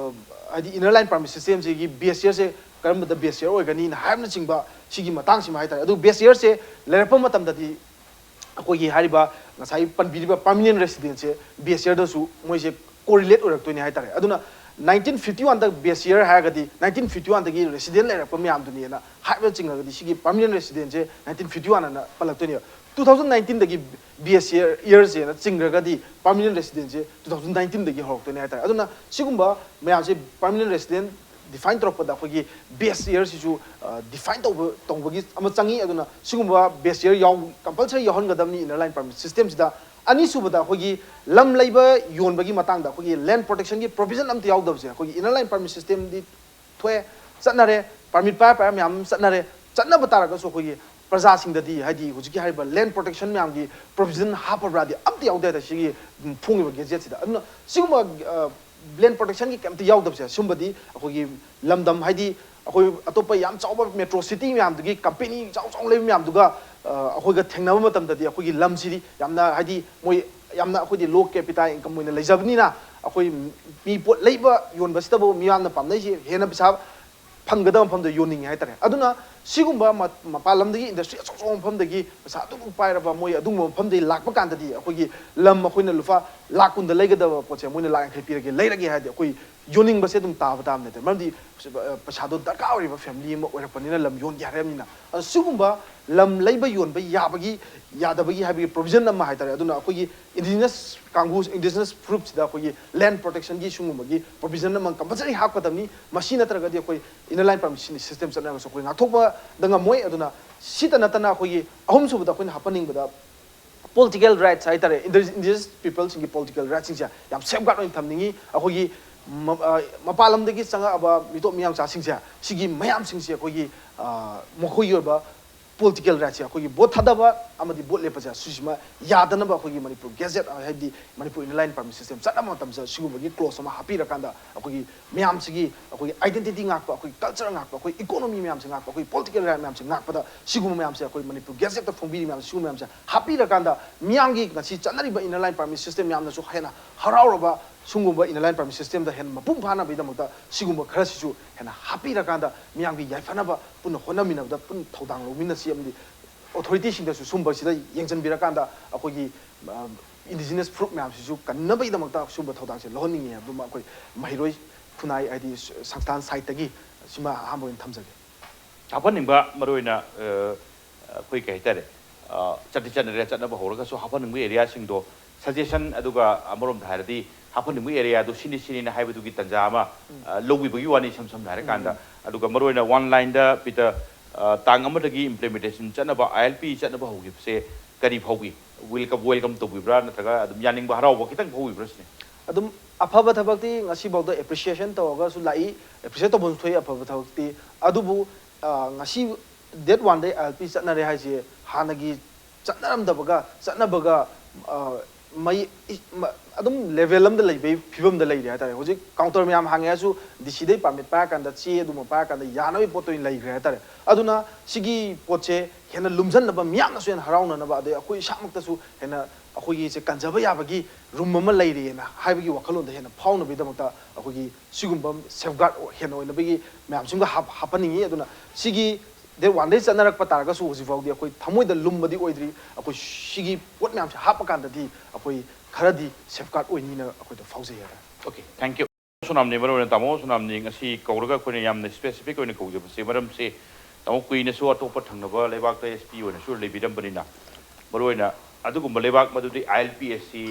ꯍꯥꯏꯗꯤ inner line permit systemꯁꯤꯒꯤ base yearꯁꯦ ꯀꯔꯝꯕꯗ base year ꯑꯣꯏꯒꯅꯤꯅ ꯍꯥꯏꯕꯅꯆꯤꯡꯕ ꯁꯤꯒꯤ ꯃꯇꯥꯡꯁꯤꯃ ꯍꯥꯏꯇꯥꯔꯦ꯫ ꯑꯗꯨ base yearꯁꯦ ꯂꯩꯔꯛꯄ ꯃꯇꯝꯗꯗꯤ ꯑꯩꯈꯣꯏꯒꯤ ꯍꯥꯏꯔꯤꯕ ꯉꯁꯥꯏ ꯄꯟꯕꯤꯔꯤꯕ permanent residenceꯁꯦ base yearꯗꯁꯨ ꯃꯣꯏꯁꯦ correlate ꯑꯣꯏꯔꯛꯇꯣꯏꯅꯦ ꯍꯥꯏꯇꯥꯔꯦ꯫ ꯑꯗꯨꯅ nineteen fifty oneꯗ base year ꯍꯥꯏꯔꯒꯗꯤ nineteen fifty oneꯗꯒꯤ resident ꯂꯩꯔꯛꯄ ꯃꯌꯥꯝꯗꯨꯅꯦꯅ ꯍꯥꯏꯕꯅꯆꯤꯡꯉꯒꯗꯤ ꯁꯤꯒꯤ permanent residenceꯁꯦ nineteen fifty one ꯑꯅ ꯄꯜꯂꯛꯇꯣꯏꯅꯦꯕ꯫ Two thousand nineteenꯗꯒꯤ base year yearꯁꯦꯅ ꯆꯤꯡꯈ꯭ꯔꯒꯗꯤ permanent residenceꯁꯦ two thousand nineteenꯗꯒꯤ ꯍꯧꯔꯛꯇꯣꯏꯅꯦ ꯍꯥꯏꯇꯥꯔꯦ꯫ ꯑꯗꯨꯅ ꯁꯤꯒꯨꯝꯕ ꯃꯌꯥꯝꯁꯦ permanent resident define ꯇꯧꯔꯛꯄꯗ ꯑꯩꯈꯣꯏꯒꯤ base yearꯁꯤꯁꯨ define ꯇꯧꯕ ꯇꯧꯕꯒꯤ ꯑꯃ ꯆꯪꯉꯤ꯫ ꯑꯗꯨꯅ ꯁꯤꯒꯨꯝꯕ base year ꯌꯥꯎ compulsory ꯌꯥꯎꯍꯟꯒꯗꯕꯅꯤ inner line permit systemꯁꯤꯗ꯫ ꯑꯅꯤꯁꯨꯕꯗ ꯑꯩꯈꯣꯏꯒꯤ ꯂꯝ ꯂꯩꯕ ꯌꯣꯟꯕꯒꯤ ꯃꯇꯥꯡꯗ ꯑꯩꯈꯣꯏꯒꯤ land protectionꯒꯤ provision ꯑꯝꯇ ꯌꯥꯎꯗꯕꯁꯦ ꯑꯩꯈꯣꯏꯒꯤ inner line permit systemꯗꯤ ꯊꯣꯛꯑꯦ, ꯆꯠꯅꯔꯦ, permit ꯄꯥꯏꯔ ꯄꯥꯏꯔ ꯃꯌꯥꯝ ꯑꯃ ꯆꯠꯅꯔꯦ꯫ ꯆꯠꯅꯕ ꯇꯥꯔꯒꯁꯨ ꯑꯩꯈꯣꯏꯒꯤ ꯄ꯭ꯔꯖꯥꯁꯤꯡꯗꯗꯤ ꯍꯥꯏꯗꯤ ꯍꯧꯖꯤꯛꯀꯤ ꯍꯥꯏꯔꯤꯕ land protection ꯃꯌꯥꯝꯒꯤ provision ꯍꯥꯞꯄꯕ꯭ꯔꯥꯗꯤ ꯑꯝꯇ ꯌꯥꯎꯗꯦ ꯍꯥꯏꯇꯥꯔꯦ ꯁꯤꯒꯤ ꯐꯣꯡꯉꯤꯕ gazetteꯁꯤꯗ꯫ ꯑꯗꯨꯅ ꯁꯤꯒꯨꯝꯕ land protectionꯒꯤ ꯀꯩꯝꯇ ꯌꯥꯎꯗꯕꯁꯦ ꯁꯤꯒꯨꯝꯕꯗꯤ ꯑꯩꯈꯣꯏꯒꯤ ꯂꯝꯗꯝ ꯍꯥꯏꯗꯤ ꯑꯩꯈꯣꯏ ꯑꯇꯣꯞꯄ ꯌꯥꯝ ꯆꯥꯎꯕ metro city ꯃꯌꯥꯝꯗꯨꯒꯤ company ꯆꯥꯎ ꯆꯥꯎ ꯂꯩꯕ ꯃꯌꯥꯝꯗꯨꯒ ꯑꯩꯈꯣꯏꯒ ꯊꯦꯡꯅꯕ ꯃꯇꯝꯗꯗꯤ ꯑꯩꯈꯣꯏꯒꯤ ꯂꯝꯁꯤꯗꯤ ꯌꯥꯝꯅ ꯍꯥꯏꯗꯤ ꯃꯣꯏ ꯌꯥꯝꯅ ꯑꯩꯈꯣꯏꯗꯤ low capital income ꯑꯣꯏꯅ ꯂꯩꯖꯕꯅꯤꯅ ꯑꯩꯈꯣꯏ ꯃꯤ ꯄꯣꯠ ꯂꯩꯕ ꯌꯣꯟꯕꯁꯤꯗꯕꯨ ꯃꯤꯌꯥꯝꯅ ꯄꯥꯝꯅꯩꯁꯤ ꯍꯦꯟꯅ ꯄꯩꯁꯥ ꯐꯪꯒꯗꯕ ꯃꯐꯝꯗ ꯌꯣꯟꯅꯤꯡꯉꯦ ꯍꯥꯏꯇꯥꯔꯦ꯫ ꯑꯗꯨꯅ ꯁꯤꯒꯨꯝꯕ ꯃ- ꯃꯄꯥꯟ ꯂꯝꯗꯒꯤ ꯏꯟꯗꯁꯇ꯭ꯔꯤ ꯑꯆꯧ ꯑꯆꯧꯕ ꯃꯐꯝꯗꯒꯤ ꯄꯩꯁꯥ ꯑꯗꯨꯃꯛ ꯄꯥꯏꯔꯕ ꯃꯣꯏ ꯑꯗꯨꯒꯨꯝꯕ ꯃꯐꯝꯗꯒꯤ ꯂꯥꯛꯄ ꯀꯥꯟꯗꯗꯤ ꯑꯩꯈꯣꯏꯒꯤ ꯂꯝ ꯑꯩꯈꯣꯏꯅ ꯂꯨꯄꯥ ꯂꯥꯛ ꯀꯨꯟꯗ ꯂꯩꯒꯗꯕ ꯄꯣꯠꯁꯦ ꯃꯣꯏꯅ ꯂꯥꯛ ꯌꯥꯡꯈꯩ ꯄꯤꯔꯒꯦ, ꯂꯩꯔꯒꯦ ꯍꯥꯏꯔꯗꯤ ꯑꯩꯈꯣꯏ ꯌꯣꯟꯅꯤꯡꯕꯁꯦ ꯑꯗꯨꯝ ꯇꯥꯕ ꯇꯥꯕꯅꯦ꯫ ꯃꯔꯝꯗꯤ ꯄꯩꯁꯥꯗꯣ ꯗꯔꯀꯥꯔ ꯑꯣꯏꯔꯤꯕ ꯐꯦꯃꯤꯂꯤ ꯑꯃ ꯑꯣꯏꯔꯛꯄꯅꯤꯅ ꯂꯝ ꯌꯣꯟꯒꯦ ꯍꯥꯏꯔꯕꯅꯤꯅ꯫ ꯑꯗꯣ ꯁꯤꯒꯨꯝꯕ ꯂꯝ ꯂꯩꯕ ꯌꯣꯟꯕ ꯌꯥꯕꯒꯤ ꯌꯥꯗꯕꯒꯤ ꯍꯥꯏꯕꯒꯤ ꯄ꯭ꯔꯣꯕꯤꯖꯟ ꯑꯃ ꯍꯥꯏꯇꯥꯔꯦ꯫ ꯑꯗꯨꯅ ꯑꯩꯈꯣꯏꯒꯤ ꯏꯟꯗꯤꯖꯤꯅꯁ ꯀꯥꯡꯕꯨ, ꯏꯟꯗꯤꯖꯤꯅꯁ ꯐꯨꯔꯨꯞꯁꯤꯗ ꯑꯩꯈꯣꯏꯒꯤ ꯂꯦꯟ ꯄ꯭ꯔꯣꯇꯦꯛꯁꯟꯒꯤ ꯁꯤꯒꯨꯝꯕꯒꯤ ꯄ꯭ꯔꯣꯕꯤꯖꯟ ꯑꯃ ꯀꯝꯄꯜꯁꯔꯤ ꯍꯥꯞꯀꯗꯕꯅꯤ꯫ ꯃꯁꯤ ꯅꯠꯇ꯭ꯔꯒꯗꯤ ꯑꯩꯈꯣꯏ ꯏꯟꯅꯔ ꯂꯥꯏꯟ ꯄꯔꯃꯤꯠ ꯁꯤꯁꯇꯦꯝ ꯆꯠꯅꯔꯒꯁꯨ ꯑꯩꯈꯣꯏ ꯉꯥꯛꯊꯣꯛꯄꯗ ꯉꯝꯃꯣꯏ꯫ ꯑꯗꯨꯅ ꯁꯤꯇ ꯅꯠꯇꯅ ꯑꯩꯈꯣꯏꯒꯤ ꯑꯍꯨꯝꯁꯨꯕꯗ ꯑꯩꯈꯣꯏꯅ ꯍꯥꯞꯍꯟꯅꯤꯡꯕꯗ ꯄꯣꯂꯤꯇꯤꯀꯦꯜ ꯔꯥꯏꯠꯁ ꯍꯥꯏꯇꯥꯔꯦ, ꯏꯟꯗꯤꯖꯤꯅꯁ ꯄꯤꯄꯜꯁꯤꯡꯒꯤ ꯄꯣꯂꯤꯇꯤꯀꯦꯜ ꯔꯥꯏꯠꯁꯤꯡꯁꯦ ꯌꯥꯝ ꯁꯦꯐꯒꯥꯔꯗ ꯑꯣꯏꯅ ꯊꯝꯅꯤꯡꯉꯤ꯫ ꯑꯩꯈꯣꯏꯒꯤ ꯃ- ꯑ, ꯃꯄꯥꯟ ꯂꯝꯗꯒꯤ ꯆꯪꯉꯛꯑꯕ ꯃꯤꯇꯣꯞ ꯃꯤꯌꯥꯡꯆꯥꯁꯤꯡꯁꯦ, ꯁꯤꯒꯤ ꯃꯌꯥꯝꯁꯤꯡꯁꯦ ꯑꯩꯈꯣꯏꯒꯤ, ꯑ, ꯃꯈꯣꯏꯒꯤ ꯑꯣꯏꯕ ꯄꯣꯂꯤꯇꯤꯀꯦꯜ ꯔꯥꯏꯠꯁꯦ, ꯑꯩꯈꯣꯏꯒꯤ ꯚꯣꯠ ꯊꯥꯗꯕ ꯑꯃꯗꯤ ꯚꯣꯠ ꯂꯦꯞꯄꯁꯦ, ꯁꯤꯁꯤꯃ ꯌꯥꯗꯅꯕ ꯑꯩꯈꯣꯏꯒꯤ ꯃꯅꯤꯄꯨꯔ ꯒꯦꯖꯦꯠ, ꯍꯥꯏꯕꯗꯤ Manipur inner line permit system ꯆꯠꯅꯕ ꯃꯇꯝꯁꯤꯗ ꯁꯤꯒꯨꯝꯕꯒꯤ ꯀ꯭ꯂꯣꯖ ꯑꯃ ꯍꯥꯞꯄꯤꯔꯀꯥꯟꯗ ꯑꯩꯈꯣꯏꯒꯤ ꯃꯌꯥꯝꯁꯤꯒꯤ ꯑꯩꯈꯣꯏꯒꯤ ꯑꯥꯏꯗꯦꯟꯇꯤꯇꯤ ꯉꯥꯛꯄ, ꯑꯩꯈꯣꯏ ꯀꯜꯆꯔ ꯉꯥꯛꯄ, ꯑꯩꯈꯣꯏ ꯏꯀꯣꯅꯣꯃꯤ ꯃꯌꯥꯝꯁꯦ ꯉꯥꯛꯄ, ꯑꯩꯈꯣꯏ ꯄꯣꯂꯤꯇꯤꯀꯦꯜ ꯔꯥꯏꯠ ꯃꯌꯥꯝꯁꯦ ꯉꯥꯛꯄꯗ ꯁꯤꯒꯨꯝꯕ ꯃꯌꯥꯝꯁꯦ ꯑꯩꯈꯣꯏ ꯃꯅꯤꯄꯨꯔ ꯒꯦꯖꯦꯠꯇ ꯐꯣꯡꯕꯤꯔꯤ ꯃꯌꯥꯝꯁꯦ, ꯁꯤꯒꯨꯝꯕ ꯃꯌꯥꯝꯁꯦ ꯍꯥꯞꯄꯤꯔꯀꯥꯟꯗ ꯃꯤꯌꯥꯝꯒꯤ ꯉꯁꯤ ꯆꯠꯅꯔꯤꯕ ꯏꯟꯅꯔ ꯂꯥꯏꯟ ꯄꯔꯃꯤꯠ ꯁꯤꯁꯇꯦꯝ ꯃꯌꯥꯝꯅꯁꯨ ꯍꯦꯟꯅ ꯍꯔꯥꯎꯔꯕ, ꯁꯤꯒꯨꯝꯕ ꯏꯟꯅꯔ ꯂꯥꯏꯟ ꯄꯔꯃꯤꯠ ꯁꯤꯁꯇꯦꯝꯗ ꯍꯦꯟꯅ ꯃꯄꯨꯡ ꯐꯥꯅꯕꯒꯤꯗꯃꯛꯇ ꯁꯤꯒꯨꯝꯕ ꯈꯔꯁꯤꯁꯨ ꯍꯦꯟꯅ ꯍꯥꯞꯄꯤꯔꯀꯥꯟꯗ ꯃꯤꯌꯥꯝꯒꯤ ꯌꯥꯏꯐꯅꯕ ꯄꯨꯟꯅ ꯍꯣꯠꯅꯃꯤꯟꯅꯕꯗ ꯄꯨꯟꯅ ꯊꯧꯗꯥꯡ ꯂꯧꯃꯤꯟꯅꯁꯤ ꯑꯃꯗꯤ ꯑꯣꯊꯣꯔꯤꯇꯤꯁꯤꯡꯗꯁꯨ ꯁꯨꯝꯕꯁꯤꯗ ꯌꯦꯡꯁꯤꯟꯕꯤꯔꯀꯥꯟꯗ ꯑꯩꯈꯣꯏꯒꯤ, ꯑ, ꯏꯟꯗꯤꯖꯤꯅꯁ ꯐꯨꯔꯨꯞ ꯃꯌꯥꯝꯁꯤꯁꯨ ꯀꯟꯅꯕꯒꯤꯗꯃꯛꯇ ꯁꯨꯝꯕ ꯊꯧꯗꯥꯡꯁꯦ ꯂꯧꯍꯟꯅꯤꯡꯉꯤ ꯍꯥꯏꯕꯗꯨꯃ ꯑꯩꯈꯣꯏ ꯃꯍꯩꯔꯣꯏ ꯈꯨꯟꯅꯥꯏ ꯍꯥꯏꯗꯤ ꯁꯪꯁꯊꯥꯟ ꯁꯥꯏꯠꯇꯒꯤ ꯁꯤꯃ ꯑꯍꯥꯟꯕ ꯑꯣꯏꯅ ꯊꯝꯖꯒꯦ꯫ ꯍꯥꯞꯍꯟꯅꯤꯡꯕ ꯃꯔꯨ ꯑꯣꯏꯅ, ꯑ, ꯑꯩꯈꯣꯏ ꯀꯩ ꯍꯥꯏꯇꯥꯔꯦ, ꯑ, ꯆꯠꯇꯤ ꯆꯠꯅꯔꯦ, ꯆꯠꯅꯕ ꯍꯧꯔꯒꯁꯨ ꯍꯥꯞꯍꯟꯅꯤꯡꯕ ꯑꯦꯔꯤꯌꯥꯁꯤꯡꯗꯣ ꯁꯖꯦꯁꯟ, ꯑꯗꯨꯒ ꯑꯃꯔꯣꯝꯗ ꯍꯥꯏꯔꯗꯤ ꯍꯥꯞꯍꯟꯅꯤꯡꯕ ꯑꯦꯔꯤꯌꯥꯗꯣ ꯁꯤꯅꯤ ꯁꯤꯅꯤꯅ ꯍꯥꯏꯕꯗꯨꯒꯤ ꯇꯟꯖꯥ ꯑꯃ, ꯑ, ꯂꯧꯕꯤꯕꯒꯤ ꯋꯥꯅꯤ, ꯏꯁꯝ ꯁꯝꯅ ꯍꯥꯏꯔꯀꯥꯟꯗ꯫ ꯑꯗꯨꯒ ꯃꯔꯨ ꯑꯣꯏꯅ ꯋꯥꯟ ꯂꯥꯏꯟꯗ ꯄꯤꯇ, ꯑ, ꯇꯥꯡ ꯑꯃꯗꯒꯤ ꯏꯝꯄ꯭ꯂꯤꯃꯦꯟꯇꯦꯁꯟ ꯆꯠꯅꯕ, ꯑꯥꯏ ꯑꯦꯜ ꯄꯤ ꯆꯠꯅꯕ ꯍꯧꯈꯤꯕꯁꯦ ꯀꯔꯤ ꯐꯥꯎꯕꯤ? ꯋꯦꯜꯀꯝ, ꯋꯦꯜꯀꯝ ꯇꯧꯕꯤꯕ꯭ꯔꯥ, ꯅꯠꯇ꯭ꯔꯒ ꯑꯗꯨꯝ ꯌꯥꯅꯤꯡꯕ, ꯍꯔꯥꯎꯕ ꯈꯤꯇꯪ ꯐꯥꯎꯕꯤꯕ꯭ꯔꯥ ꯁꯤꯅꯤ? ꯑꯗꯨꯝ ꯑꯐꯕ ꯊꯕꯛꯇꯤ ꯉꯁꯤꯐꯥꯎꯗ ꯑꯦꯄ꯭ꯔꯤꯁꯤꯌꯦꯁꯟ ꯇꯧꯔꯒꯁꯨ ꯂꯥꯛꯏ, ꯑꯦꯄ꯭ꯔꯤꯁꯤꯌꯦꯠ ꯇꯧꯐꯝꯁꯨ ꯊꯣꯛꯏ ꯑꯐꯕ ꯊꯕꯛꯇꯤ꯫ ꯑꯗꯨꯕꯨ, ꯑ, ꯉꯁꯤ ꯗꯦꯠ ꯋꯥꯟꯗꯩ ꯑꯥꯏ ꯑꯦꯜ ꯄꯤ ꯆꯠꯅꯔꯦ ꯍꯥꯏꯁꯦ ꯍꯥꯟꯅꯒꯤ ꯆꯠꯅꯔꯝꯗꯕꯒ ꯆꯠꯅꯕꯒ, ꯑ, ꯃꯩ ꯏ- ꯃ- ꯑꯗꯨꯝ ꯂꯦꯚꯦꯜ ꯑꯃꯗ ꯂꯩꯕꯩ ꯐꯤꯕꯝꯗ ꯂꯩꯔꯦ ꯍꯥꯏꯇꯥꯔꯦ꯫ ꯍꯧꯖꯤꯛ ꯀꯥꯎꯟꯇꯔ ꯃꯌꯥꯝ ꯍꯥꯡꯉꯦ ꯍꯥꯏꯔꯁꯨ ꯗꯤ ꯁꯤꯗꯩ ꯄꯥꯔꯃꯤꯠ ꯄꯥꯏꯔꯀꯥꯟꯗ, ꯆꯦ ꯑꯗꯨꯝꯕ ꯄꯥꯏꯔꯀꯥꯟꯗ ꯌꯥꯅꯕꯒꯤ ꯄꯣꯠꯇ ꯑꯣꯏꯅ ꯂꯩꯈ꯭ꯔꯦ ꯍꯥꯏꯇꯥꯔꯦ꯫ ꯑꯗꯨꯅ ꯁꯤꯒꯤ ꯄꯣꯠꯁꯦ ꯍꯦꯟꯅ ꯂꯨꯝꯁꯟꯅꯕ, ꯃꯤꯌꯥꯝꯅꯁꯨ ꯍꯦꯟꯅ ꯍꯔꯥꯎꯅꯅꯕ, ꯑꯗꯩ ꯑꯩꯈꯣꯏ ꯏꯁꯥꯃꯛꯇꯁꯨ ꯍꯦꯟꯅ ꯑꯩꯈꯣꯏꯒꯤꯁꯦ ꯀꯟꯖꯕ ꯌꯥꯕꯒꯤ ꯔꯨꯝ ꯑꯃ ꯂꯩꯔꯦꯅ ꯍꯥꯏꯕꯒꯤ ꯋꯥꯈꯜꯂꯣꯟꯗ ꯍꯦꯟꯅ ꯐꯥꯎꯅꯕꯒꯤꯗꯃꯛꯇ ꯑꯩꯈꯣꯏꯒꯤ ꯁꯤꯒꯨꯝꯕ ꯁꯦꯐꯒꯥꯔꯗ ꯍꯦꯟꯅ ꯑꯣꯏꯅꯕꯒꯤ ꯃꯌꯥꯝꯁꯤꯡꯒ ꯍꯥꯞ- ꯍꯥꯞꯍꯟꯅꯤꯡꯉꯤ꯫ ꯑꯗꯨꯅ ꯁꯤꯒꯤ ꯗꯦꯠ ꯋꯥꯟꯗꯒꯤ ꯆꯠꯅꯔꯛꯄ ꯇꯥꯔꯒꯁꯨ ꯍꯧꯖꯤꯛ ꯐꯥꯎꯗꯤ ꯑꯩꯈꯣꯏ ꯊꯃꯣꯏꯗ ꯂꯨꯝꯕꯗꯤ ꯑꯣꯏꯗ꯭ꯔꯤ꯫ ꯑꯩꯈꯣꯏ ꯁꯤꯒꯤ ꯄꯣꯠ ꯃꯌꯥꯝꯁꯦ ꯍꯥꯞꯄ ꯀꯥꯟꯗꯗꯤ ꯑꯩꯈꯣꯏ ꯈꯔꯗꯤ ꯁꯦꯐꯒꯥꯔꯗ ꯑꯣꯏꯅꯤꯅ ꯑꯩꯈꯣꯏꯗ ꯐꯥꯎꯖꯩ ꯍꯥꯏꯇꯥꯔꯦ꯫ Okay, thank you. ꯁꯣꯅꯥꯝꯅꯤ, ꯃꯔꯨꯑꯣꯏꯅ ꯇꯥꯃꯣ ꯁꯣꯅꯥꯝꯅꯤ ꯉꯁꯤ ꯀꯧꯔꯒ ꯑꯩꯈꯣꯏꯅ ꯌꯥꯝꯅ specific ꯑꯣꯏꯅ ꯀꯧꯖꯕꯁꯦ ꯃꯔꯝꯁꯦ ꯇꯥꯃꯣ ꯀꯨꯏꯅꯁꯨ ꯑꯇꯣꯞꯄ ꯊꯪꯅꯕ ꯂꯩꯕꯥꯛꯇ S P ꯑꯣꯏꯅꯁꯨ ꯂꯩꯕꯤꯔꯝꯕꯅꯤꯅ, ꯃꯔꯨꯑꯣꯏꯅ ꯑꯗꯨꯒꯨꯝꯕ ꯂꯩꯕꯥꯛ ꯃꯗꯨꯗꯤ I L P ꯑꯁꯤ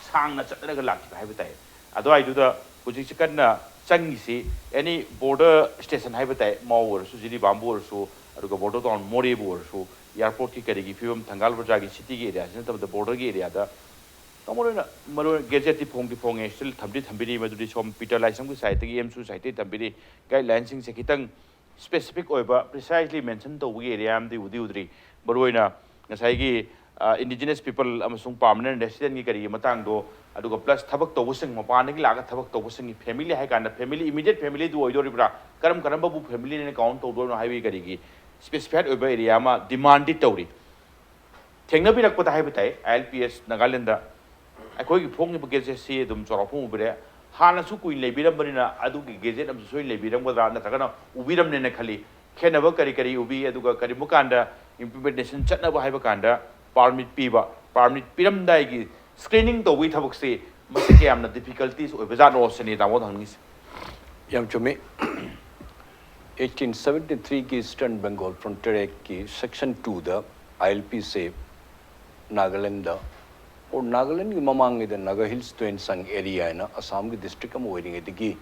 ꯁꯥꯡꯅ ꯆꯠꯅꯔꯒ ꯂꯥꯛꯈꯤꯕ ꯍꯥꯏꯕ ꯇꯥꯏ꯫ ꯑꯗꯨꯋꯥꯏꯗꯨꯗ ꯍꯧꯖꯤꯛꯁꯦ ꯀꯟꯅ ꯆꯪꯉꯤꯁꯤ any border station ꯍꯥꯏꯕ ꯇꯥꯏ, ꯃꯥꯎ ꯑꯣꯏꯔꯁꯨ, ꯖꯤꯔꯤꯕꯥꯝꯕꯨ ꯑꯣꯏꯔꯁꯨ, ꯑꯗꯨꯒ border town ꯃꯣꯔꯦꯕꯨ ꯑꯣꯏꯔꯁꯨ, airportꯀꯤ ꯀꯔꯤꯒꯤ ꯐꯤꯕꯝ, ꯊꯪꯒꯥꯜ ꯕꯖꯥꯔꯒꯤ cityꯒꯤ areaꯁꯤ ꯅꯠꯇꯕꯗ borderꯒꯤ areaꯗ ꯇꯥꯃꯣ ꯍꯣꯏꯅ ꯃꯔꯨ ꯑꯣꯏꯅ gazetteꯇꯤ ꯐꯣꯡꯗꯤ ꯐꯣꯡꯉꯦ, still ꯊꯝꯗꯤ ꯊꯝꯕꯤꯔꯤ꯫ ꯃꯗꯨꯗꯤ ꯁꯣꯝ ꯄꯤꯇꯔ ꯂꯥꯏꯁ꯭ꯔꯝꯒꯤ sideꯇꯒꯤ, ꯑꯦꯝꯁꯨ sideꯇꯒꯤ ꯊꯝꯕꯤꯔꯤ꯫ Guidelinesꯁꯤꯡꯁꯦ ꯈꯤꯇꯪ specific ꯑꯣꯏꯕ, precisely mention ꯇꯧꯕꯒꯤ area ꯑꯃꯗꯤ ꯎꯗꯤ ꯎꯗ꯭ꯔꯤ꯫ ꯃꯔꯨꯑꯣꯏꯅ ꯉꯁꯥꯏꯒꯤ, ꯑ, indigenous people ꯑꯃꯁꯨꯡ permanent residentꯀꯤ ꯀꯔꯤꯒꯤ ꯃꯇꯥꯡꯗꯣ, ꯑꯗꯨꯒ plus ꯊꯕꯛ ꯇꯧꯕꯁꯤꯡ, ꯃꯄꯥꯟꯗꯒꯤ ꯂꯥꯛꯑꯒ ꯊꯕꯛ ꯇꯧꯕꯁꯤꯡꯒꯤ family ꯍꯥꯏ ꯀꯥꯟꯗ family, immediate familyꯗꯨ ꯑꯣꯏꯗꯣꯔꯤꯕ꯭ꯔꯥ, ꯀꯔꯝ ꯀꯔꯝꯕꯕꯨ familyꯅ count ꯇꯧꯗꯣꯏꯅꯣ ꯍꯥꯏꯕꯒꯤ ꯀꯔꯤꯒꯤ specified ꯑꯣꯏꯕ area ꯑꯃ demandꯗꯤ ꯇꯧꯔꯤ꯫ ꯊꯦꯡꯅꯕꯤꯔꯛꯄꯗ ꯍꯥꯏꯕ ꯇꯥꯏ, I L P S Nagaland ꯑꯩꯈꯣꯏꯒꯤ ꯐꯣꯡꯉꯤꯕ gazetteꯁꯤ ꯑꯗꯨꯝ ꯆꯥꯎꯔꯥꯛꯄ ꯎꯕꯤꯔꯦ꯫ ꯍꯥꯟꯅꯁꯨ ꯀꯨꯏꯅ ꯂꯩꯕꯤꯔꯝꯕꯅꯤꯅ ꯑꯗꯨꯒꯤ gazette ꯑꯃꯁꯨ ꯁꯣꯏꯅ ꯂꯩꯕꯤꯔꯝꯒꯗ꯭ꯔꯥ, ꯅꯠꯇ꯭ꯔꯒꯅ ꯎꯕꯤꯔꯝꯅꯦꯅ ꯈꯜꯂꯤ꯫ ꯈꯦꯠꯅꯕ ꯀꯔꯤ ꯀꯔꯤ ꯎꯕꯤ? ꯑꯗꯨꯒ ꯀꯔꯤꯒꯨꯝꯕ ꯀꯥꯟꯗ implementation ꯆꯠꯅꯕ ꯍꯥꯏꯕ ꯀꯥꯟꯗ permit ꯄꯤꯕ, permit ꯄꯤꯔꯝꯗꯥꯏꯒꯤ screening ꯇꯧꯕꯒꯤ ꯊꯕꯛꯁꯤ ꯃꯁꯤ ꯀꯌꯥꯝꯅ difficulties ꯑꯣꯏꯕꯖꯥꯠꯅꯣ ꯁꯤꯅꯤ ꯇꯥꯃꯣꯗ ꯍꯪꯅꯤꯡꯉꯤꯁꯦ꯫ ꯌꯥꯝ ꯆꯨꯝꯃꯤ꯫ Eighteen seventy threeꯒꯤ Eastern Bengal Frontier Actꯀꯤ section twoꯗ I L Pꯁꯦ Nagaland, or ꯅꯥꯒꯥꯂꯦꯟꯒꯤ ꯃꯃꯥꯡꯉꯩꯗ Naga Hills Tuensang area ꯍꯥꯏꯅ ꯑꯁꯥꯝꯒꯤ district ꯑꯃ ꯑꯣꯏꯔꯤꯉꯩꯗꯒꯤ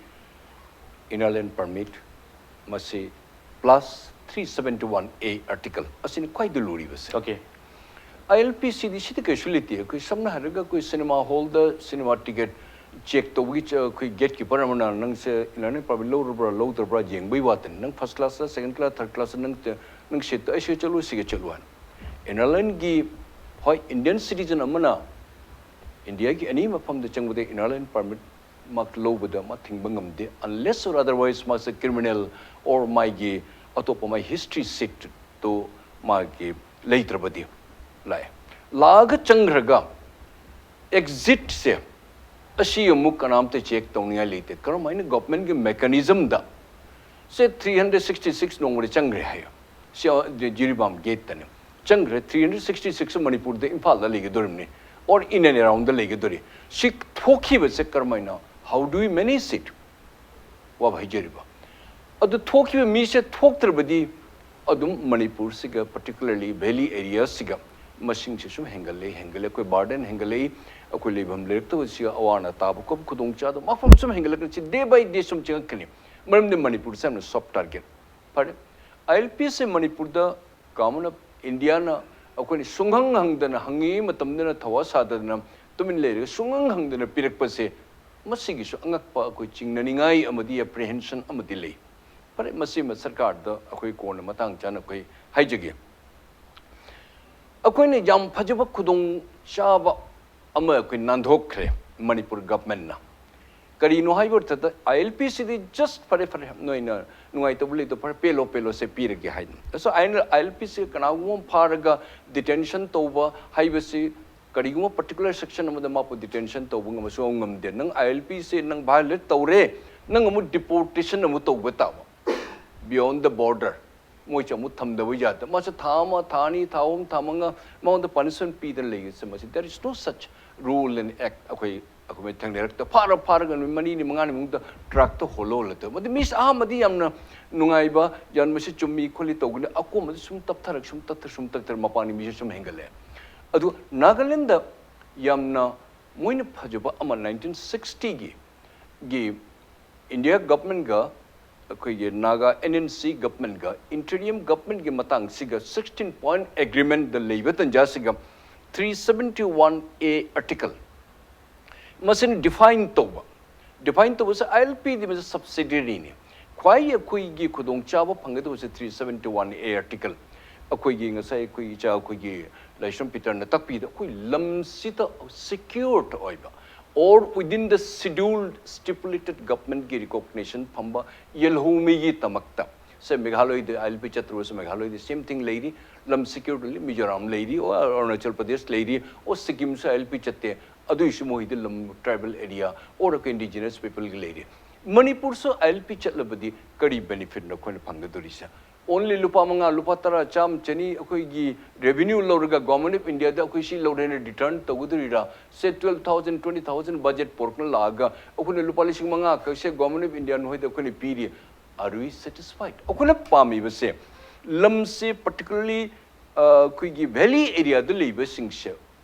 Inner Line Permit, ꯃꯁꯤ plus three seventy one A article ꯑꯁꯤꯅ ꯈ꯭ꯋꯥꯏꯗꯒꯤ ꯂꯨꯔꯤꯕꯁꯦ꯫ Okay. I L Pꯁꯤꯗꯤ ꯁꯤꯗꯤ ꯀꯩꯁꯨ ꯂꯩꯇꯦ꯫ ꯑꯩꯈꯣꯏ ꯁꯝꯅ ꯍꯥꯏꯔꯒ ꯑꯩꯈꯣꯏ cinema hallꯗ cinema ticket check ꯇꯧꯕꯒꯤ ꯆ-, ꯑꯩꯈꯣꯏ gatekeeper ꯑꯃꯅ ꯅꯪꯁꯦ Inner Line Permit ꯂꯧꯔꯕ꯭ꯔꯥ ꯂꯧꯗꯕ꯭ꯔꯥ ꯌꯦꯡꯕꯒꯤ ꯋꯥꯇꯅꯤ꯫ ꯅꯪ first classꯂ second class third classꯂ ꯅꯪ, ꯅꯪ seatꯇꯣ ꯑꯩ ꯁꯤꯒ ꯆꯠꯂꯨ, ꯁꯤꯒ ꯆꯠꯂꯨ ꯍꯥꯏꯅ꯫ Inner Lineꯒꯤ, ꯍꯣꯏ, Indian citizen ꯑꯃꯅ Indiaꯒꯤ any ꯃꯐꯝꯗ ꯆꯪꯕꯗ Inner Line Permit ꯃꯥ ꯂꯧꯕꯗ ꯃꯥ ꯊꯤꯡꯕ ꯉꯝꯗꯦ, unless or otherwise ꯃꯥꯁꯦ criminal or ꯃꯥꯒꯤ ꯑꯇꯣꯞꯄ ꯃꯥꯒꯤ history sheetꯇꯣ ꯃꯥꯒꯤ ꯂꯩꯇ꯭ꯔꯕꯗꯤ ꯂꯥꯛꯑꯦ꯫ ꯂꯥꯛꯑꯒ ꯆꯪꯈ꯭ꯔꯒ ꯑꯦꯛꯖꯤꯠꯁꯦ ꯑꯁꯤ ꯑꯃꯨꯛ ꯀꯅꯥꯝꯇ ꯆꯦꯛ ꯇꯧꯅꯤꯡꯉꯥꯏ ꯂꯩꯇꯦ꯫ ꯀꯔꯝ ꯍꯥꯏꯅ ꯒꯣꯚꯔꯟꯃꯦꯟꯠꯀꯤ ꯃꯦꯀꯥꯅꯤꯖꯝꯗ ꯁꯦ ꯊ꯭ꯔꯤ ꯍꯟꯗ꯭ꯔꯦꯠ ꯁꯤꯛꯁꯇꯤ ꯁꯤꯛꯁ ꯅꯣꯡꯃꯗ ꯆꯪꯈ꯭ꯔꯦ ꯍꯥꯏꯌꯦ꯫ ꯁꯤ ꯖꯤꯔꯤꯕꯥꯝ ꯒꯦꯠꯇꯅꯦ ꯆꯪꯈ꯭ꯔꯦ꯫ ꯊ꯭ꯔꯤ ꯍꯟꯗ꯭ꯔꯦꯠ ꯁꯤꯛꯁꯇꯤ ꯁꯤꯛꯁ ꯃꯅꯤꯄꯨꯔꯗ, ꯏꯝꯐꯥꯜꯗ ꯂꯩꯒꯗꯧꯔꯤꯕꯅꯤ, or in and around ꯂꯩꯒꯗꯧꯔꯤ꯫ ꯁꯤ ꯊꯣꯛꯈꯤꯕꯁꯦ ꯀꯔꯝ ꯍꯥꯏꯅ, how do we manage it? ꯋꯥꯕ ꯍꯥꯏꯖꯔꯤꯕ꯫ ꯑꯗꯨ ꯊꯣꯛꯈꯤꯕ ꯃꯤꯁꯦ ꯊꯣꯛꯇ꯭ꯔꯕꯗꯤ ꯑꯗꯨꯝ ꯃꯅꯤꯄꯨꯔꯁꯤꯒ, particularly valley areaꯁꯤꯒ, ꯃꯁꯤꯡꯁꯦ ꯁꯨꯝ ꯍꯦꯟꯒꯠꯂꯛꯏ, ꯍꯦꯟꯒꯠꯂꯛꯏ꯫ ꯑꯩꯈꯣꯏ burden ꯍꯦꯟꯒꯠꯂꯛꯏ꯫ ꯑꯩꯈꯣꯏ ꯂꯩꯐꯝ ꯂꯩꯔꯛꯇꯕꯁꯤꯒ, ꯑꯋꯥ ꯑꯅꯥ ꯇꯥꯕ ꯈꯣꯠꯄ, ꯈꯨꯗꯣꯡ ꯆꯥꯗꯕ ꯃꯐꯝ ꯁꯨꯝ ꯍꯦꯟꯒꯠꯂꯛꯀꯅꯤ꯫ ꯁꯤ day by day ꯁꯨꯝ ꯆꯪꯉꯛꯀꯅꯤ꯫ ꯃꯔꯝꯗꯤ ꯃꯅꯤꯄꯨꯔꯁꯦ ꯌꯥꯝꯅ soft target꯫ ꯐꯔꯦ, ꯑꯥꯏ ꯑꯦꯜ ꯄꯤꯁꯦ ꯃꯅꯤꯄꯨꯔꯗ Government of Indiaꯅ ꯑꯩꯈꯣꯏꯅ ꯁꯨꯡꯍꯪ ꯍꯪꯗꯅ, ꯍꯪꯉꯤ ꯃꯇꯝꯗꯅ ꯊꯧꯋꯥ ꯁꯥꯗꯗꯅ ꯇꯨꯃꯤꯟ ꯂꯩꯔꯒ ꯁꯨꯡꯍꯪ ꯍꯪꯗꯅ ꯄꯤꯔꯛꯄꯁꯦ, ꯃꯁꯤꯒꯤꯁꯨ ꯑꯉꯛꯄ, ꯑꯩꯈꯣꯏ ꯆꯤꯡꯅꯅꯤꯡꯉꯥꯏ ꯑꯃꯗꯤ apprehension ꯑꯃꯗꯤ ꯂꯩ꯫ ꯐꯔꯦ, ꯃꯁꯤꯃ ꯁꯔꯀꯥꯔꯗ ꯑꯩꯈꯣꯏ ꯀꯣꯟꯅ ꯃꯇꯥꯡ ꯆꯥꯅ ꯑꯩꯈꯣꯏ ꯍꯥꯏꯖꯒꯦ꯫ ꯑꯩꯈꯣꯏꯅ ꯌꯥꯝ ꯐꯖꯕ ꯈꯨꯗꯣꯡ ꯆꯥꯕ ꯑꯃ ꯑꯩꯈꯣꯏ ꯅꯥꯟꯊꯣꯛꯈ꯭ꯔꯦ ꯃꯅꯤꯄꯨꯔ ꯒꯚꯔꯟꯃꯦꯟꯠꯅ꯫ ꯀꯔꯤꯅꯣ ꯍꯥꯏꯕ ꯃꯇꯝꯗ, ꯑꯥꯏ ꯑꯦꯜ ꯄꯤꯁꯤꯗꯤ just ꯐꯔꯦ, ꯐꯔꯦ, ꯅꯣꯏꯅ ꯅꯨꯡꯉꯥꯏꯇꯕ ꯂꯩꯇꯕ, ꯐꯔꯦ, ꯄꯦꯜꯂꯣ, ꯄꯦꯜꯂꯣꯁꯦ ꯄꯤꯔꯒꯦ ꯍꯥꯏꯗꯅ꯫ So, ꯑꯥꯏ ꯑꯦꯜ ꯄꯤꯁꯤ ꯀꯅꯥꯒꯨꯝꯕ ꯑꯃ ꯐꯥꯔꯒ detention ꯇꯧꯕ ꯍꯥꯏꯕꯁꯤ, ꯀꯔꯤꯒꯨꯝꯕ particular section ꯑꯃꯗ ꯃꯥꯕꯨ detention ꯇꯧꯕ ꯉꯝꯕꯁꯨ ꯉꯝꯗꯦ꯫ ꯅꯪ ꯑꯥꯏ ꯑꯦꯜ ꯄꯤꯁꯤ ꯅꯪ violate ꯇꯧꯔꯦ, ꯅꯪ ꯑꯃꯨꯛ deportation ꯑꯃꯨꯛ ꯇꯧꯕ ꯇꯥꯕ, beyond the border꯫ ꯃꯣꯏꯁꯦ ꯑꯃꯨꯛ ꯊꯝꯗꯕ ꯌꯥꯗꯦ꯫ ꯃꯥꯁꯦ ꯊꯥ ꯑꯃ, ꯊꯥ ꯑꯅꯤ, ꯊꯥ ꯑꯍꯨꯝ, ꯊꯥ ꯃꯉꯥ ꯃꯉꯣꯟꯗ punishment ꯄꯤꯗꯅ ꯂꯩꯔꯤꯁꯦ, ꯃꯁꯤ, there is no such rule and act ꯑꯩꯈꯣꯏ, ꯑꯩꯈꯣꯏ ꯊꯦꯡꯅꯔꯛꯇ꯫ ꯐꯥꯔ ꯐꯥꯔꯒ ꯅꯨꯃꯤꯠ ꯃꯔꯤꯅꯤ ꯃꯉꯥꯅꯤ ꯃꯅꯨꯡꯗ truckꯇ ꯍꯣꯜꯂ ꯍꯣꯜꯂ ꯇꯧ꯫ ꯃꯗꯨ ꯃꯤꯁꯦ ꯑꯍꯥꯟꯕꯗꯤ ꯌꯥꯝꯅ ꯅꯨꯡꯉꯥꯏꯕ, ꯌꯥꯝ ꯃꯁꯤ ꯆꯨꯝꯃꯤ ꯈꯣꯠꯂꯤ ꯇꯧꯒꯅꯤ꯫ ꯑꯀꯣꯟꯕꯗ ꯁꯨꯝ ꯇꯞꯊꯔꯛ, ꯁꯨꯝ ꯇꯞꯊꯔꯛ, ꯁꯨꯝ ꯇꯞꯊꯔꯛ, ꯃꯄꯥꯟꯒꯤ ꯃꯤꯁꯦ ꯁꯨꯝ ꯍꯦꯟꯒꯠꯂꯛꯑꯦ꯫ ꯑꯗꯨ ꯅꯥꯒꯥꯂꯦꯟꯗ ꯌꯥꯝꯅ ꯃꯣꯏꯅ ꯐꯖꯕ ꯑꯃ, ꯅꯥꯏꯟꯇꯤꯟ ꯁꯤꯛꯁꯇꯤꯒꯤ ꯒꯤ ꯏꯟꯗꯤꯌꯥ ꯒꯚꯔꯟꯃꯦꯟꯠꯀ ꯑꯩꯈꯣꯏꯒꯤ Naga and N C ꯒꯚꯔꯟꯃꯦꯟꯠꯀ interim governmentꯀꯤ ꯃꯇꯥꯡꯁꯤꯒ sixteen point agreementꯗ ꯂꯩꯕ ꯇꯟꯖꯥꯁꯤꯒ three seventy one A article ꯃꯁꯤꯅ define ꯇꯧꯕ, define ꯇꯧꯕꯁꯦ ꯑꯥꯏ ꯑꯦꯜ ꯄꯤꯗꯤ ꯃꯁꯤ subsidiaryꯅꯤ꯫ ꯈ꯭ꯋꯥꯏ ꯑꯩꯈꯣꯏꯒꯤ ꯈꯨꯗꯣꯡꯆꯥꯕ ꯐꯪꯒꯗꯕꯁꯦ three seventy one A article꯫ ꯑꯩꯈꯣꯏꯒꯤ ꯉꯁꯥꯏ ꯑꯩꯈꯣꯏ ꯏꯆꯥ ꯑꯩꯈꯣꯏꯒꯤ ꯂꯥꯏꯁ꯭ꯔꯝ ꯄꯤꯇꯔꯅ ꯇꯥꯛꯄꯤꯗ, ꯑꯩꯈꯣꯏ ꯂꯝꯁꯤꯗ secured ꯑꯣꯏꯕ, or within the scheduled stipulated governmentꯀꯤ recognition ꯐꯪꯕ ꯌꯦꯜꯍꯧꯃꯤꯒꯤꯗꯃꯛꯇ ꯁꯦ ꯃꯦꯘꯥꯂꯣꯏꯗ ꯑꯥꯏ ꯑꯦꯜ ꯄꯤ ꯆꯠꯇ꯭ꯔꯨꯔꯁꯨ ꯃꯦꯘꯥꯂꯣꯏꯗ same thing ꯂꯩꯔꯤ, ꯂꯝ secure ꯂꯩ, ꯃꯤꯖꯣꯔꯥꯝ ꯂꯩꯔꯤ, or ꯑꯔꯨꯅꯥꯆꯜ ꯄ꯭ꯔꯗꯦꯁ ꯂꯩꯔꯤ, or ꯁꯤꯛꯀꯤꯝꯁꯨ ꯑꯥꯏ ꯑꯦꯜ ꯄꯤ ꯆꯠꯇꯦ꯫ ꯑꯗꯨꯏꯁꯨ ꯃꯣꯏꯗꯤ ꯂꯝ tribal area or ꯑꯩꯈꯣꯏ indigenous peopleꯒꯤ ꯂꯩꯔꯤ꯫ ꯃꯅꯤꯄꯨꯔꯁꯨ ꯑꯥꯏ ꯑꯦꯜ ꯄꯤ ꯆꯠꯂꯕꯗꯤ ꯀꯔꯤ benefitꯅꯣ ꯑꯩꯈꯣꯏꯅ ꯐꯪꯒꯗꯧꯔꯤꯁꯦ? Only ꯂꯨꯄꯥ ꯃꯉꯥ, ꯂꯨꯄꯥ ꯇꯔꯥ, ꯆꯥꯝꯃ, ꯆꯅꯤ ꯑꯩꯈꯣꯏꯒꯤ revenue ꯂꯧꯔꯒ Government of Indiaꯗ ꯑꯩꯈꯣꯏ ꯁꯤ ꯂꯧꯔꯦꯅ return ꯇꯧꯒꯗꯧꯔꯤꯔꯥ? ꯁꯦ twelve thousand, twenty thousand budget ꯄꯨꯔꯛꯅ ꯂꯥꯛꯑꯒ ꯑꯩꯈꯣꯏꯅ ꯂꯨꯄꯥ ꯂꯤꯁꯤꯡ ꯃꯉꯥ ꯈꯛꯁꯦ Government of India ꯅꯈꯣꯏꯗ ꯑꯩꯈꯣꯏꯅ ꯄꯤꯔꯤ꯫ Are we satisfied? ꯑꯩꯈꯣꯏꯅ ꯄꯥꯝꯃꯤꯕꯁꯦ ꯂꯝꯁꯦ particularly ꯑꯩꯈꯣꯏꯒꯤ valley areaꯗ ꯂꯩꯕꯁꯤꯡꯁꯦ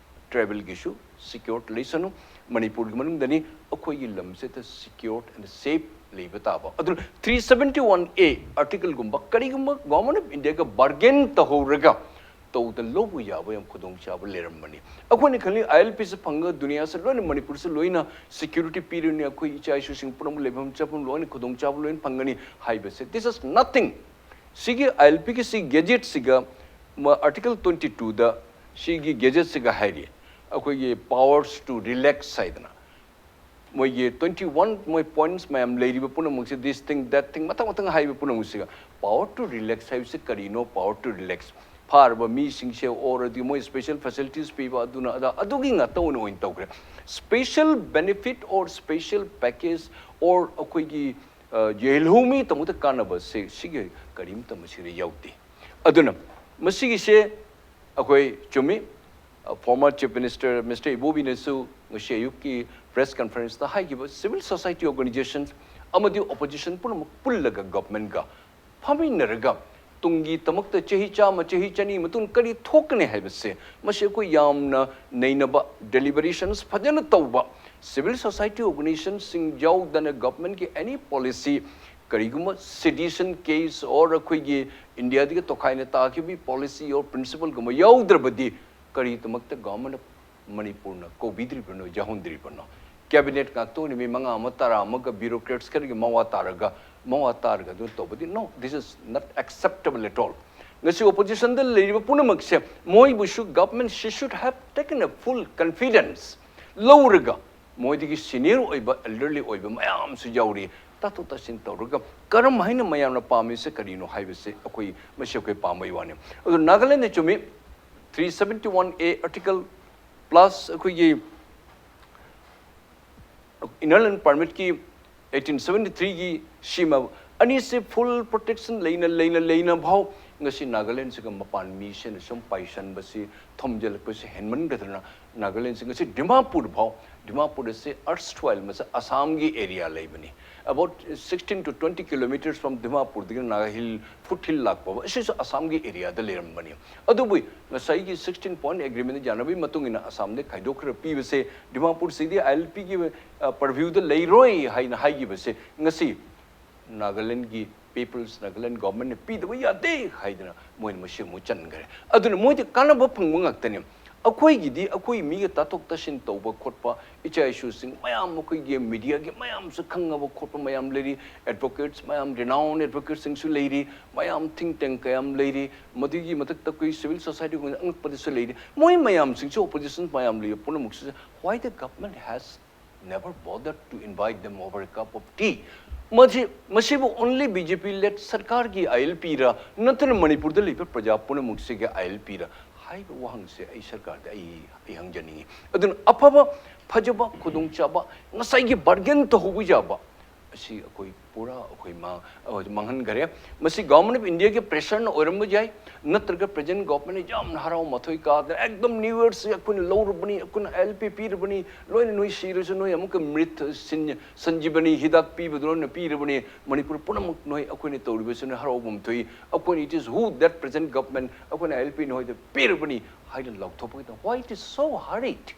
tribalꯒꯤꯁꯨ secure ꯂꯩꯁꯅꯨ, ꯃꯅꯤꯄꯨꯔꯒꯤ ꯃꯅꯨꯡꯗꯅꯤ, ꯑꯩꯈꯣꯏꯒꯤ ꯂꯝꯁꯤꯗ secure and safe ꯂꯩꯕ ꯇꯥꯕ꯫ ꯑꯗꯨꯅ three seventy one A articleꯒꯨꯝꯕ ꯀꯔꯤꯒꯨꯝꯕ Government of Indiaꯒ bargain ꯇꯧꯍꯧꯔꯒ ꯇꯧꯗ ꯂꯧꯕ ꯌꯥꯕ ꯌꯥꯝ ꯈꯨꯗꯣꯡꯆꯥꯕ ꯂꯩꯔꯝꯕꯅꯤ꯫ ꯑꯩꯈꯣꯏꯅ ꯈꯜꯂꯤ ꯑꯥꯏ ꯑꯦꯜ ꯄꯤꯁꯦ ꯐꯪꯉꯒ ꯗꯨꯅꯤꯌꯥꯁꯦ ꯂꯣꯏꯅ, ꯃꯅꯤꯄꯨꯔꯁꯦ ꯂꯣꯏꯅ security ꯄꯤꯔꯅꯤ, ꯑꯩꯈꯣꯏ ꯏꯆꯥ ꯏꯁꯨꯁꯤꯡ ꯄꯨꯝꯅꯃꯛ ꯂꯩꯐꯝ ꯆꯥꯐꯝ ꯂꯣꯏꯅ ꯈꯨꯗꯣꯡꯆꯥꯕ ꯂꯣꯏꯅ ꯐꯪꯒꯅꯤ ꯍꯥꯏꯕꯁꯦ, this is nothing꯫ ꯁꯤꯒꯤ ꯑꯥꯏ ꯑꯦꯜ ꯄꯤꯒꯤ ꯁꯤ gazetteꯁꯤꯒ article twenty twoꯗ ꯁꯤꯒꯤ gazetteꯁꯤꯒ ꯍꯥꯏꯔꯤ, ꯑꯩꯈꯣꯏꯒꯤ powers to relax ꯍꯥꯏꯗꯅ꯫ ꯃꯣꯏꯒꯤ twenty one ꯃꯣꯏ points ꯃꯌꯥꯝ ꯂꯩꯔꯤꯕ ꯄꯨꯝꯅꯃꯛꯁꯦ, this thing, that thing, ꯃꯊꯪ ꯃꯊꯪ ꯍꯥꯏꯔꯤꯕ ꯄꯨꯝꯅꯃꯛꯁꯤꯒ꯫ Power to relax ꯍꯥꯏꯕꯁꯤ ꯀꯔꯤꯅꯣ? Power to relax, ꯐꯥꯔꯕ ꯃꯤꯁꯤꯡꯁꯦ or ꯑꯗꯨꯒ ꯃꯣꯏ special facilities ꯄꯤꯕ ꯑꯗꯨꯅ ꯑꯗꯥ ꯑꯗꯨꯒꯤ ꯉꯥꯛꯇ ꯑꯣꯏꯅ ꯑꯣꯏꯅ ꯇꯧꯈ꯭ꯔꯦ꯫ Special benefit or special package or ꯑꯩꯈꯣꯏꯒꯤ ꯌꯦꯜꯍꯧꯃꯤ ꯇꯃꯨꯛꯇ ꯀꯥꯟꯅꯕꯁꯦ ꯁꯤꯒꯤ ꯀꯔꯤꯝꯇ ꯃꯁꯤꯗ ꯌꯥꯎꯗꯦ꯫ ꯑꯗꯨꯅ ꯃꯁꯤꯒꯤꯁꯦ ꯑꯩꯈꯣꯏ ꯆꯨꯝꯃꯤ, former Chief Minister Mister ꯏꯕꯣꯕꯤꯅꯁꯨ ꯉꯁꯤ ꯑꯌꯨꯛꯀꯤ press conferenceꯇ ꯍꯥꯏꯈꯤꯕ, civil society organizations ꯑꯃꯗꯤ opposition ꯄꯨꯝꯅꯃꯛ ꯄꯨꯜꯂꯒ governmentꯒ ꯐꯝꯃꯤꯟꯅꯔꯒ ꯇꯨꯡꯒꯤꯗꯃꯛꯇ ꯆꯍꯤ ꯆꯥꯝꯃ, ꯆꯍꯤ ꯆꯅꯤ ꯃꯇꯨꯡ ꯀꯔꯤ ꯊꯣꯛꯀꯅꯤ ꯍꯥꯏꯕꯁꯦ, ꯃꯁꯤ ꯑꯩꯈꯣꯏ ꯌꯥꯝꯅ ꯅꯩꯅꯕ deliberations ꯐꯖꯅ ꯇꯧꯕ, civil society organizationꯁꯤꯡ ꯌꯥꯎꯗꯅ governmentꯀꯤ any policy, ꯀꯔꯤꯒꯨꯝꯕ sedition case or ꯑꯩꯈꯣꯏꯒꯤ ꯏꯟꯗꯤꯌꯥꯗꯒꯤ ꯇꯣꯈꯥꯏꯅ ꯇꯥꯈꯤꯕꯒꯤ policy or principleꯒꯨꯝꯕ ꯌꯥꯎꯗ꯭ꯔꯕꯗꯤ ꯀꯔꯤꯗꯃꯛꯇ government of ꯃꯅꯤꯄꯨꯔꯅ ꯀꯧꯕꯤꯗ꯭ꯔꯤꯕꯅꯣ, ꯌꯥꯎꯍꯟꯗ꯭ꯔꯤꯕꯅꯣ? Cabinet ꯉꯥꯛꯇ ꯑꯣꯏꯅ ꯃꯤ ꯃꯉꯥ ꯑꯃ, ꯇꯔꯥ ꯑꯃꯒ bureaucrats ꯈꯔꯒꯤ ꯃꯋꯥ ꯇꯥꯔꯒ, ꯃꯋꯥ ꯇꯥꯔꯒ ꯑꯗꯨ ꯇꯧꯕꯗꯤ, no, this is not acceptable at all꯫ ꯉꯁꯤ oppositionꯗ ꯂꯩꯔꯤꯕ ꯄꯨꯝꯅꯃꯛꯁꯦ, ꯃꯣꯏꯕꯨꯁꯨ government, she should have taken a full confidence ꯂꯧꯔꯒ, ꯃꯣꯏꯗꯒꯤ senior ꯑꯣꯏꯕ, elderly ꯑꯣꯏꯕ ꯃꯌꯥꯝꯁꯨ ꯌꯥꯎꯔꯤ꯫ ꯇꯥꯊꯣꯛ ꯇꯥꯁꯤꯟ ꯇꯧꯔꯒ ꯀꯔꯝ ꯍꯥꯏꯅ ꯃꯌꯥꯝꯅ ꯄꯥꯝꯃꯤꯁꯦ ꯀꯔꯤꯅꯣ ꯍꯥꯏꯕꯁꯦ ꯑꯩꯈꯣꯏ, ꯃꯁꯤ ꯑꯩꯈꯣꯏ ꯄꯥꯝꯕꯒꯤ ꯋꯥꯅꯤ꯫ ꯑꯗꯣ ꯅꯥꯒꯥꯂꯦꯟꯗ ꯆꯨꯝꯃꯤ, three seventy one A article plus ꯑꯩꯈꯣꯏꯒꯤ Inner Line Permitꯀꯤ eighteen seventy threeꯒꯤ ꯁꯤꯃ ꯑꯅꯤꯁꯤ full protection ꯂꯩꯅ, ꯂꯩꯅ, ꯂꯩꯅ ꯐꯥꯎ ꯉꯁꯤ ꯅꯥꯒꯥꯂꯦꯟꯁꯤꯒ ꯃꯄꯥꯟ ꯃꯤꯁꯤꯅ ꯁꯨꯝ ꯄꯥꯏꯁꯟꯕꯁꯤ, ꯊꯣꯝꯖꯤꯜꯂꯛꯄꯁꯤ ꯍꯦꯟꯃꯟꯒꯗꯅ ꯅꯥꯒꯥꯂꯦꯟꯁꯤ ꯉꯁꯤ ꯗꯤꯃꯥꯄꯨꯔ ꯐꯥꯎ, ꯗꯤꯃꯥꯄꯨꯔ ꯑꯁꯤ erstwhile ꯃꯁꯤ ꯑꯁꯥꯝꯒꯤ area ꯂꯩꯕꯅꯤ꯫ About sixteen to twenty kilometers from ꯗꯤꯃꯥꯄꯨꯔꯗꯒꯤ ꯅꯥꯒꯥ ꯍꯤꯜ, ꯐꯨꯠ ꯍꯤꯜ ꯂꯥꯛꯄ ꯑꯁꯤꯁꯨ ꯑꯁꯥꯝꯒꯤ areaꯗ ꯂꯩꯔꯝꯕꯅꯤ꯫ ꯑꯗꯨꯕꯨ ꯉꯁꯥꯏꯒꯤ sixteen point agreement ꯌꯥꯅꯕꯒꯤ ꯃꯇꯨꯡ ꯏꯟꯅ ꯑꯁꯥꯝꯗ ꯈꯥꯏꯗꯣꯛꯈ꯭ꯔ ꯄꯤꯕꯁꯦ ꯗꯤꯃꯥꯄꯨꯔꯁꯤꯗꯤ ILPꯒꯤ, ꯑ, purviewꯗ ꯂꯩꯔꯣꯏ ꯍꯥꯏꯅ ꯍꯥꯏꯈꯤꯕꯁꯦ ꯉꯁꯤ ꯅꯥꯒꯥꯂꯦꯟꯒꯤ people's, ꯅꯥꯒꯥꯂꯦꯟ governmentꯅ ꯄꯤꯗꯕ ꯌꯥꯗꯦ ꯍꯥꯏꯗꯅ ꯃꯣꯏꯅ ꯃꯁꯤ ꯑꯃꯨꯛ ꯆꯟꯈ꯭ꯔꯦ꯫ ꯑꯗꯨꯅ ꯃꯣꯏꯗꯤ ꯀꯥꯟꯅꯕ ꯐꯪꯕ ꯉꯥꯛꯇꯅꯤ꯫ ꯑꯩꯈꯣꯏꯒꯤꯗꯤ ꯑꯩꯈꯣꯏ ꯃꯤꯒ ꯇꯥꯊꯣꯛ ꯇꯥꯁꯤꯟ ꯇꯧꯕ ꯈꯣꯠꯄ, ꯏꯆꯥ ꯏꯁꯨꯁꯤꯡ ꯃꯌꯥꯝ, ꯑꯩꯈꯣꯏꯒꯤ mediaꯒꯤ ꯃꯌꯥꯝꯁꯨ ꯈꯪꯉꯕ ꯈꯣꯠꯄ ꯃꯌꯥꯝ ꯂꯩꯔꯤ, advocates ꯃꯌꯥꯝ, renowned advocateꯁꯤꯡꯁꯨ ꯂꯩꯔꯤ, ꯃꯌꯥꯝ think tank ꯀꯌꯥꯝ ꯂꯩꯔꯤ, ꯃꯗꯨꯒꯤ ꯃꯊꯛꯇ ꯑꯩꯈꯣꯏ civil societyꯒꯤ ꯑꯣꯏꯅ ꯑꯉꯛꯄꯗꯁꯨ ꯂꯩꯔꯤ꯫ ꯃꯣꯏ ꯃꯌꯥꯝꯁꯤꯡꯁꯨ, opposition ꯃꯌꯥꯝ ꯂꯩꯕ ꯄꯨꯝꯅꯃꯛꯁꯤꯁꯨ, why the government has never bothered to invite them over a cup of tea? ꯃꯁꯤ, ꯃꯁꯤꯕꯨ only BJP led ꯁꯔꯀꯥꯔꯒꯤ ILPꯔ, ꯅꯠꯇ꯭ꯔꯒ ꯃꯅꯤꯄꯨꯔꯗ ꯂꯩꯕ ꯄ꯭ꯔꯖꯥ ꯄꯨꯝꯅꯃꯛꯁꯤꯒꯤ ILPꯔ ꯍꯥꯏꯕ ꯋꯥꯍꯪꯁꯦ ꯑꯩ ꯁꯔꯀꯥꯔꯗ ꯑꯩ, ꯑꯩ ꯍꯪꯖꯅꯤꯡꯉꯤ꯫ ꯑꯗꯨꯅ ꯑꯐꯕ, ꯐꯖꯕ, ꯈꯨꯗꯣꯡꯆꯥꯕ, ꯉꯁꯥꯏꯒꯤ bargain ꯇꯧꯍꯧꯕ ꯌꯥꯕ ꯑꯁꯤ ꯑꯩꯈꯣꯏ ꯄꯨꯔꯥ ꯑꯩꯈꯣꯏ ꯃꯥ-, ꯑꯩꯈꯣꯏ ꯃꯥꯡꯍꯟꯈꯔꯦ꯫ ꯃꯁꯤ Government of Indiaꯒꯤ pressureꯅ ꯑꯣꯏꯔꯝꯕ ꯌꯥꯏ, ꯅꯠꯇ꯭ꯔꯒ present governmentꯅ ꯌꯥꯝꯅ ꯍꯔꯥꯎ ꯃꯊꯣꯏ ꯀꯥꯗꯅ, "ꯑꯦꯛꯗꯝ New Yearꯁꯤ ꯑꯩꯈꯣꯏꯅ ꯂꯧꯔꯕꯅꯤ, ꯑꯩꯈꯣꯏꯅ ILP ꯄꯤꯔꯕꯅꯤ, ꯂꯣꯏꯅ ꯅꯣꯏ ꯁꯤꯔꯁꯨ ꯅꯣꯏ ꯑꯃꯨꯛꯀ ꯃ꯭ꯔꯤꯠ ꯁꯤꯟ-, ꯁꯟꯖꯤꯕꯅꯤ ꯍꯤꯗꯥꯛ ꯄꯤꯕꯗꯨ ꯂꯣꯏꯅ ꯄꯤꯔꯕꯅꯤ, ꯃꯅꯤꯄꯨꯔ ꯄꯨꯝꯅꯃꯛ ꯅꯣꯏ ꯑꯩꯈꯣꯏꯅ ꯇꯧꯔꯤꯕꯁꯤ ꯅꯣꯏ ꯍꯔꯥꯎꯐꯝ ꯊꯣꯛꯏ, ꯑꯩꯈꯣꯏꯅ it is who that present government, ꯑꯩꯈꯣꯏꯅ ILP ꯅꯣꯏꯗ ꯄꯤꯔꯕꯅꯤ" ꯍꯥꯏꯅ ꯂꯥꯎꯊꯣꯛꯄꯒꯤꯗꯃꯛ, why it is so hurried?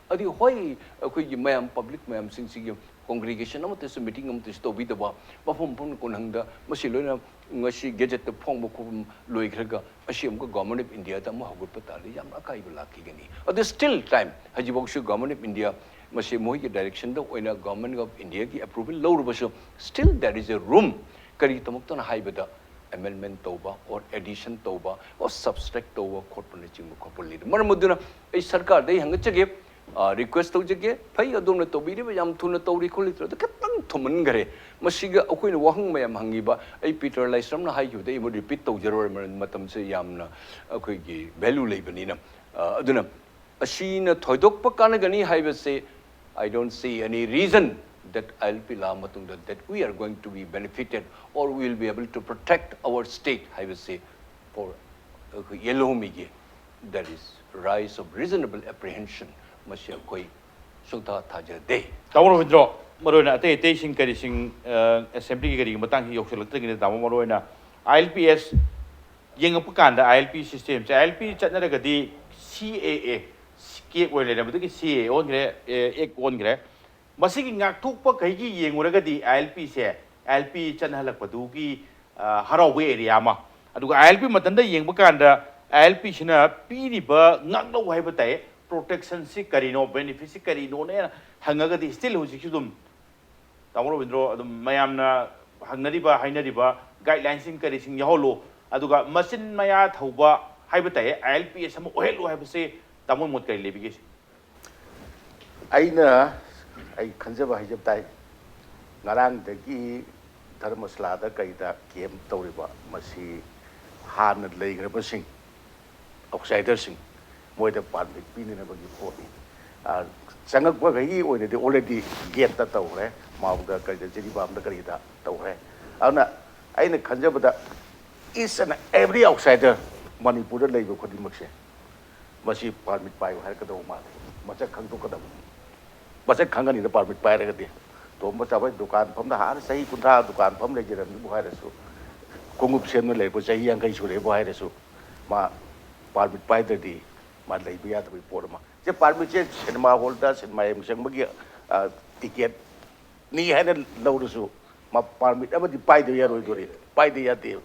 ꯑꯗꯨ ꯍꯣꯏ, ꯑꯩꯈꯣꯏꯒꯤ ꯃꯌꯥꯝ, public ꯃꯌꯥꯝꯁꯤꯡꯁꯤꯒꯤ congregation ꯑꯃꯠꯇꯁꯨ, meeting ꯑꯃꯠꯇꯁꯨ ꯇꯧꯕꯤꯗꯕ, ꯃꯐꯝ ꯃꯐꯝ ꯈꯨꯡꯒꯪꯗ ꯃꯁꯤ ꯂꯣꯏꯅ ꯉꯁꯤ gazetteꯇ ꯐꯣꯡꯕ ꯈꯣꯠꯄ ꯂꯣꯏꯈ꯭ꯔꯒ ꯃꯁꯤ ꯑꯃꯨꯛꯀ Government of Indiaꯗ ꯑꯃꯨꯛ ꯍꯧꯒꯠꯄ ꯇꯥꯔꯗꯤ ꯌꯥꯝꯅ ꯑꯀꯥꯏꯕ ꯂꯥꯛꯈꯤꯒꯅꯤ꯫ ꯑꯗꯨ still time, ꯍꯧꯖꯤꯛꯐꯥꯎꯁꯨ Government of India, ꯃꯁꯤ ꯃꯣꯏꯒꯤ directionꯗ ꯑꯣꯏꯅ Government of Indiaꯒꯤ approval ꯂꯧꯔꯕꯁꯨ, still there is a room, ꯀꯔꯤꯒꯤꯗꯃꯛꯇꯅ ꯍꯥꯏꯕꯗ amendment ꯇꯧꯕ or addition ꯇꯧꯕ or subtract ꯇꯧꯕ ꯈꯣꯠꯄꯅꯆꯤꯡꯕ ꯈꯣꯠꯄ ꯂꯩꯔꯤ꯫ ꯃꯔꯝ ꯑꯗꯨꯅ ꯑꯩ ꯁꯔꯀꯥꯔꯗ ꯑꯩ ꯍꯪꯒꯠꯆꯒꯦ, ꯔꯤꯀ꯭ꯋꯦꯁ ꯇꯧꯖꯒꯦ꯫ ꯐꯩ, ꯑꯗꯣꯝꯅ ꯇꯧꯕꯤꯔꯤꯕ ꯌꯥꯝ ꯊꯨꯅ ꯇꯧꯔꯤ ꯈꯣꯠꯂꯤ, ꯑꯗꯨ ꯈꯤꯇꯪ ꯊꯨꯃꯟꯈꯔꯦ꯫ ꯃꯁꯤꯒ ꯑꯩꯈꯣꯏꯅ ꯋꯥꯍꯪ ꯃꯌꯥꯝ ꯍꯪꯉꯤꯕ, ꯑꯩ ꯄꯤꯇꯔ ꯂꯥꯏꯁ꯭ꯔꯝꯅ ꯍꯥꯏꯈꯤꯕꯗ ꯑꯩ ꯑꯃꯨꯛ ꯔꯤꯄꯤꯠ ꯇꯧꯖꯔꯣꯏ, ꯃꯔꯝ ꯃꯇꯝꯁꯦ ꯌꯥꯝꯅ ꯑꯩꯈꯣꯏꯒꯤ ꯚꯦꯂꯨ ꯂꯩꯕꯅꯤꯅ꯫ ꯑ, ꯑꯗꯨꯅ ꯑꯁꯤꯅ ꯊꯣꯏꯗꯣꯛꯄ ꯀꯥꯟꯅꯒꯅꯤ ꯍꯥꯏꯕꯁꯦ, I don't see any reason that ILP ꯂꯥꯛꯑ ꯃꯇꯨꯡꯗ that we are going to be benefited or we will be able to protect our state ꯍꯥꯏꯕꯁꯦ for ꯑꯩꯈꯣꯏ ꯌꯦꯜꯍꯧꯃꯤꯒꯤ, that is rise of reasonable apprehension, ꯃꯁꯤ ꯑꯩꯈꯣꯏ ꯁꯨꯡꯊꯥ ꯊꯥꯖꯗꯦ꯫ ꯇꯥꯃꯣ ꯔꯣꯕꯤꯟꯗ꯭ꯔꯣ, ꯃꯔꯨꯑꯣꯏꯅ ꯑꯇꯩ ꯑꯇꯩꯁꯤꯡ ꯀꯔꯤꯁꯤꯡ, ꯑ, ꯑꯦꯁꯦꯝꯕ꯭ꯂꯤꯒꯤ ꯀꯔꯤꯒꯤ ꯃꯇꯥꯡꯁꯤ ꯌꯧꯁꯤꯜꯂꯛꯇ꯭ꯔꯤꯉꯩꯗ, ꯇꯥꯃꯣ, ꯃꯔꯨꯑꯣꯏꯅ ILPS ꯌꯦꯡꯉꯛꯄ ꯀꯥꯟꯗ, ILP systemꯁꯦ, ILP ꯆꯠꯅꯔꯒꯗꯤ CAA, ꯀꯦꯛ ꯑꯣꯏꯅ ꯂꯩꯔꯝꯕꯗꯒꯤ CAA ꯑꯣꯟꯈ꯭ꯔꯦ, ꯑꯦꯛ ꯑꯣꯟꯈ꯭ꯔꯦ꯫ ꯃꯁꯤꯒꯤ ꯉꯥꯛꯊꯣꯛꯄ ꯀꯩꯒꯤ ꯌꯦꯡꯉꯨꯔꯒꯗꯤ ILPꯁꯦ, ILP ꯆꯠꯅꯍꯜꯂꯛꯄꯗꯨꯒꯤ, ꯑ, ꯍꯔꯥꯎꯕ ꯑꯦꯔꯤꯌꯥ ꯑꯃ, ꯑꯗꯨꯒ ILP ꯃꯊꯟꯇ ꯌꯦꯡꯕ ꯀꯥꯟꯗ ILPꯁꯤꯅ ꯄꯤꯔꯤꯕ ꯉꯥꯛꯂꯧ ꯍꯥꯏꯕ ꯇꯥꯏ, ꯄ꯭ꯔꯣꯇꯦꯛꯁꯟꯁꯤ ꯀꯔꯤꯅꯣ, ꯕꯦꯅꯤꯐꯤꯠꯁꯤ ꯀꯔꯤꯅꯣꯅꯦꯅ ꯍꯪꯉꯒꯗꯤ still ꯍꯧꯖꯤꯛꯁꯨ ꯑꯗꯨꯝ, ꯇꯥꯃꯣ ꯔꯣꯕꯤꯟꯗ꯭ꯔꯣ, ꯑꯗꯨꯝ ꯃꯌꯥꯝꯅ ꯍꯪꯅꯔꯤꯕ, ꯍꯥꯏꯅꯔꯤꯕ ꯒꯥꯏꯗꯂꯥꯏꯟꯁꯤꯡ ꯀꯔꯤꯁꯤꯡ ꯌꯥꯎꯍꯜꯂꯨ, ꯑꯗꯨꯒ ꯃꯆꯤꯟ ꯃꯌꯥ ꯊꯧꯕ ꯍꯥꯏꯕ ꯇꯥꯏ, ILPS ꯑꯃ ꯑꯣꯏꯍꯜꯂꯨ ꯍꯥꯏꯕꯁꯤ ꯇꯥꯃꯣ ꯃꯣꯠ ꯀꯔꯤ ꯂꯩꯕꯤꯒꯦ? ꯑꯩꯅ, ꯑꯩ ꯈꯟꯖꯕ ꯍꯥꯏꯖꯕ ꯇꯥꯏ, ꯉꯔꯥꯡꯗꯒꯤ ꯙꯔꯃꯁꯂꯥꯗ ꯀꯩꯗ ꯀꯦꯝ ꯇꯧꯔꯤꯕ ꯃꯁꯤ ꯍꯥꯟꯅ ꯂꯩꯈ꯭ꯔꯕꯁꯤꯡ, ꯑꯥꯎꯠꯁꯥꯏꯗꯔꯁꯤꯡ, ꯃꯣꯏꯗ ꯄꯥꯔꯃꯤꯠ ꯄꯤꯅꯅꯕꯒꯤ ꯄꯣꯠꯅꯤ꯫ ꯑ, ꯆꯪꯉꯛꯄꯈꯩꯒꯤ ꯑꯣꯏꯅꯗꯤ already ꯒꯦꯠꯇ ꯇꯧꯈ꯭ꯔꯦ, ꯃꯥꯎꯗ ꯀꯩꯗ ꯖꯤꯔꯤꯕꯥꯝꯗ ꯀꯔꯤꯗ ꯇꯧꯈ꯭ꯔꯦ꯫ ꯑꯗꯨꯅ ꯑꯩꯅ ꯈꯟꯖꯕꯗ each and every outsider ꯃꯅꯤꯄꯨꯔꯗ ꯂꯩꯕ ꯈꯨꯗꯤꯡꯃꯛꯁꯦ ꯃꯁꯤ ꯄꯥꯔꯃꯤꯠ ꯄꯥꯏꯌꯨ ꯍꯥꯏꯔꯛꯀꯗꯧꯕ ꯃꯥꯜꯂꯦ꯫ ꯃꯁꯛ ꯈꯪꯗꯣꯛꯀꯗꯕ, ꯃꯁꯛ ꯈꯪꯒꯅꯤꯅ ꯄꯥꯔꯃꯤꯠ ꯄꯥꯏꯔꯒꯗꯤ꯫ ꯇꯣꯝꯕ ꯆꯥꯕ ꯗꯨꯀꯥꯟ ꯐꯝꯗ ꯍꯥꯟꯅ ꯆꯍꯤ ꯀꯨꯟꯊ꯭ꯔꯥ ꯗꯨꯀꯥꯟ ꯐꯝ ꯂꯩꯖꯔꯝꯃꯤꯕꯨ ꯍꯥꯏꯔꯁꯨ, ꯈꯣꯡꯎꯞ ꯁꯦꯝꯅ ꯂꯩꯔꯛꯄ ꯆꯍꯤ ꯌꯥꯡꯈꯩ ꯁꯨꯔꯦꯕꯨ ꯍꯥꯏꯔꯁꯨ, ꯃꯥ ꯄꯥꯔꯃꯤꯠ ꯄꯥꯏꯗ꯭ꯔꯗꯤ ꯃꯥ ꯂꯩꯕ ꯌꯥꯗꯕꯒꯤ ꯄꯣꯠ ꯑꯃ꯫ ꯁꯦ ꯄꯥꯔꯃꯤꯠꯁꯦ ꯁꯤꯅꯦꯃꯥ ꯍꯣꯜꯗ ꯁꯤꯅꯦꯃꯥ ꯌꯦꯡꯕ ꯆꯪꯕꯒꯤ, ꯑ, ꯇꯤꯀꯦꯠꯅꯤ ꯍꯥꯏꯅ ꯂꯧꯔꯁꯨ ꯃꯥ ꯄꯥꯔꯃꯤꯠ ꯑꯃꯗꯤ ꯄꯥꯏꯗꯕ ꯌꯥꯔꯣꯏꯗꯣꯔꯤ, ꯄꯥꯏꯗ ꯌꯥꯗꯦꯕ꯫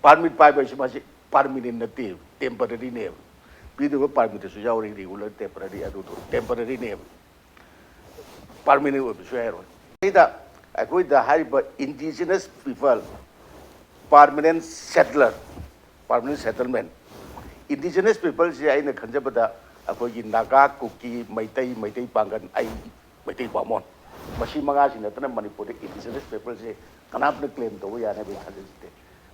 ꯄꯥꯔꯃꯤꯠ ꯄꯥꯏꯕ ꯍꯥꯏꯁꯤ ꯃꯥꯁꯤ ꯄꯥꯔꯃꯤꯅꯦꯟ ꯅꯠꯇꯦꯕ, ꯇꯦꯝꯄꯔꯔꯤꯅꯦꯕ꯫ ꯄꯤꯗꯧꯕ ꯄꯥꯔꯃꯤꯠꯇꯁꯨ ꯌꯥꯎꯔꯤ ꯔꯤꯒꯨꯂꯔ, ꯇꯦꯝꯄꯔꯔꯤ, ꯑꯗꯨꯗꯣ ꯇꯦꯝꯄꯔꯔꯤꯅꯦꯕ꯫ ꯄꯥꯔꯃꯤꯅꯦꯟ ꯑꯣꯏꯕꯁꯨ ꯌꯥꯔꯣꯏ꯫ ꯁꯤꯗ ꯑꯩꯈꯣꯏꯗ ꯍꯥꯏꯔꯤꯕ indigenous people, permanent settler, permanent settlement, indigenous peopleꯁꯦ ꯑꯩꯅ ꯈꯟꯖꯕꯗ ꯑꯩꯈꯣꯏꯒꯤ ꯅꯥꯒꯥ, ꯀꯨꯀꯤ, ꯃꯩꯇꯩ, ꯃꯩꯇꯩ ꯄꯥꯡꯒꯜ, ꯑꯩ ꯃꯩꯇꯩ ꯕꯥꯃꯣꯟ, ꯃꯁꯤ ꯃꯉꯥꯁꯤ ꯅꯠꯇꯅ ꯃꯅꯤꯄꯨꯔꯗ indigenous peopleꯁꯦ ꯀꯅꯥꯝꯇꯅ claim ꯇꯧꯕ ꯌꯥꯅꯤ ꯍꯥꯏꯕꯒꯤ ꯊꯥꯖꯖꯗꯦ꯫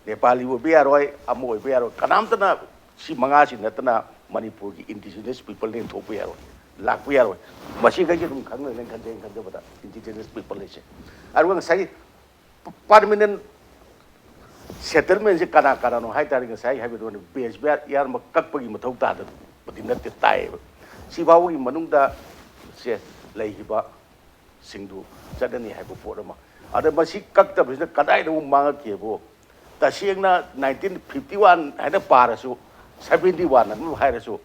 ꯅꯦꯄꯥꯂꯤ ꯑꯣꯏꯕ ꯌꯥꯔꯣꯏ, ꯑꯃ ꯑꯣꯏꯕ ꯌꯥꯔꯣꯏ, ꯀꯅꯥꯝꯇꯅ ꯁꯤ ꯃꯉꯥꯁꯤ ꯅꯠꯇꯅ ꯃꯅꯤꯄꯨꯔꯒꯤ indigenous people ꯂꯦꯡꯊꯣꯛꯄ ꯌꯥꯔꯣꯏ, ꯂꯥꯛꯄ ꯌꯥꯔꯣꯏ꯫ ꯃꯁꯤꯈꯩꯁꯦ ꯑꯗꯨꯝ ꯈꯪꯅꯒꯅꯤ ꯈꯟꯖꯩ, ꯑꯩꯅ ꯈꯟꯖꯕꯗ indigenous people ꯍꯥꯏꯁꯦ꯫ ꯑꯗꯨꯒ ꯉꯁꯥꯏꯒꯤ permanent settlementꯁꯦ ꯀꯅꯥ ꯀꯅꯥꯅꯣ ꯍꯥꯏ ꯇꯥꯔꯗꯤ, ꯉꯁꯥꯏ ꯍꯥꯏꯕꯗꯨꯅ base ꯌꯥꯔꯃ ꯀꯛꯄꯒꯤ ꯃꯊꯧ ꯇꯥꯗꯕꯗꯤ ꯅꯠꯇꯦ, ꯇꯥꯏꯌꯦꯕ꯫ ꯁꯤ ꯐꯥꯎꯕꯒꯤ ꯃꯅꯨꯡꯗ ꯁꯦ ꯂꯩꯈꯤꯕ ꯁꯤꯡꯗꯨ ꯆꯠꯅꯅꯤ ꯍꯥꯏꯕ ꯄꯣꯠ ꯑꯃ꯫ ꯑꯗ ꯃꯁꯤ ꯀꯛꯇꯕꯁꯤꯅ ꯀꯗꯥꯏꯗ ꯑꯃꯨꯛ ꯃꯥꯡꯉꯛꯀꯦꯕꯨ, ꯇꯁꯦꯡꯅ nineteen fifty one ꯍꯥꯏꯅ ꯄꯥꯔꯁꯨ, seventy one ꯑꯗꯨꯝ ꯍꯥꯏꯔꯁꯨ,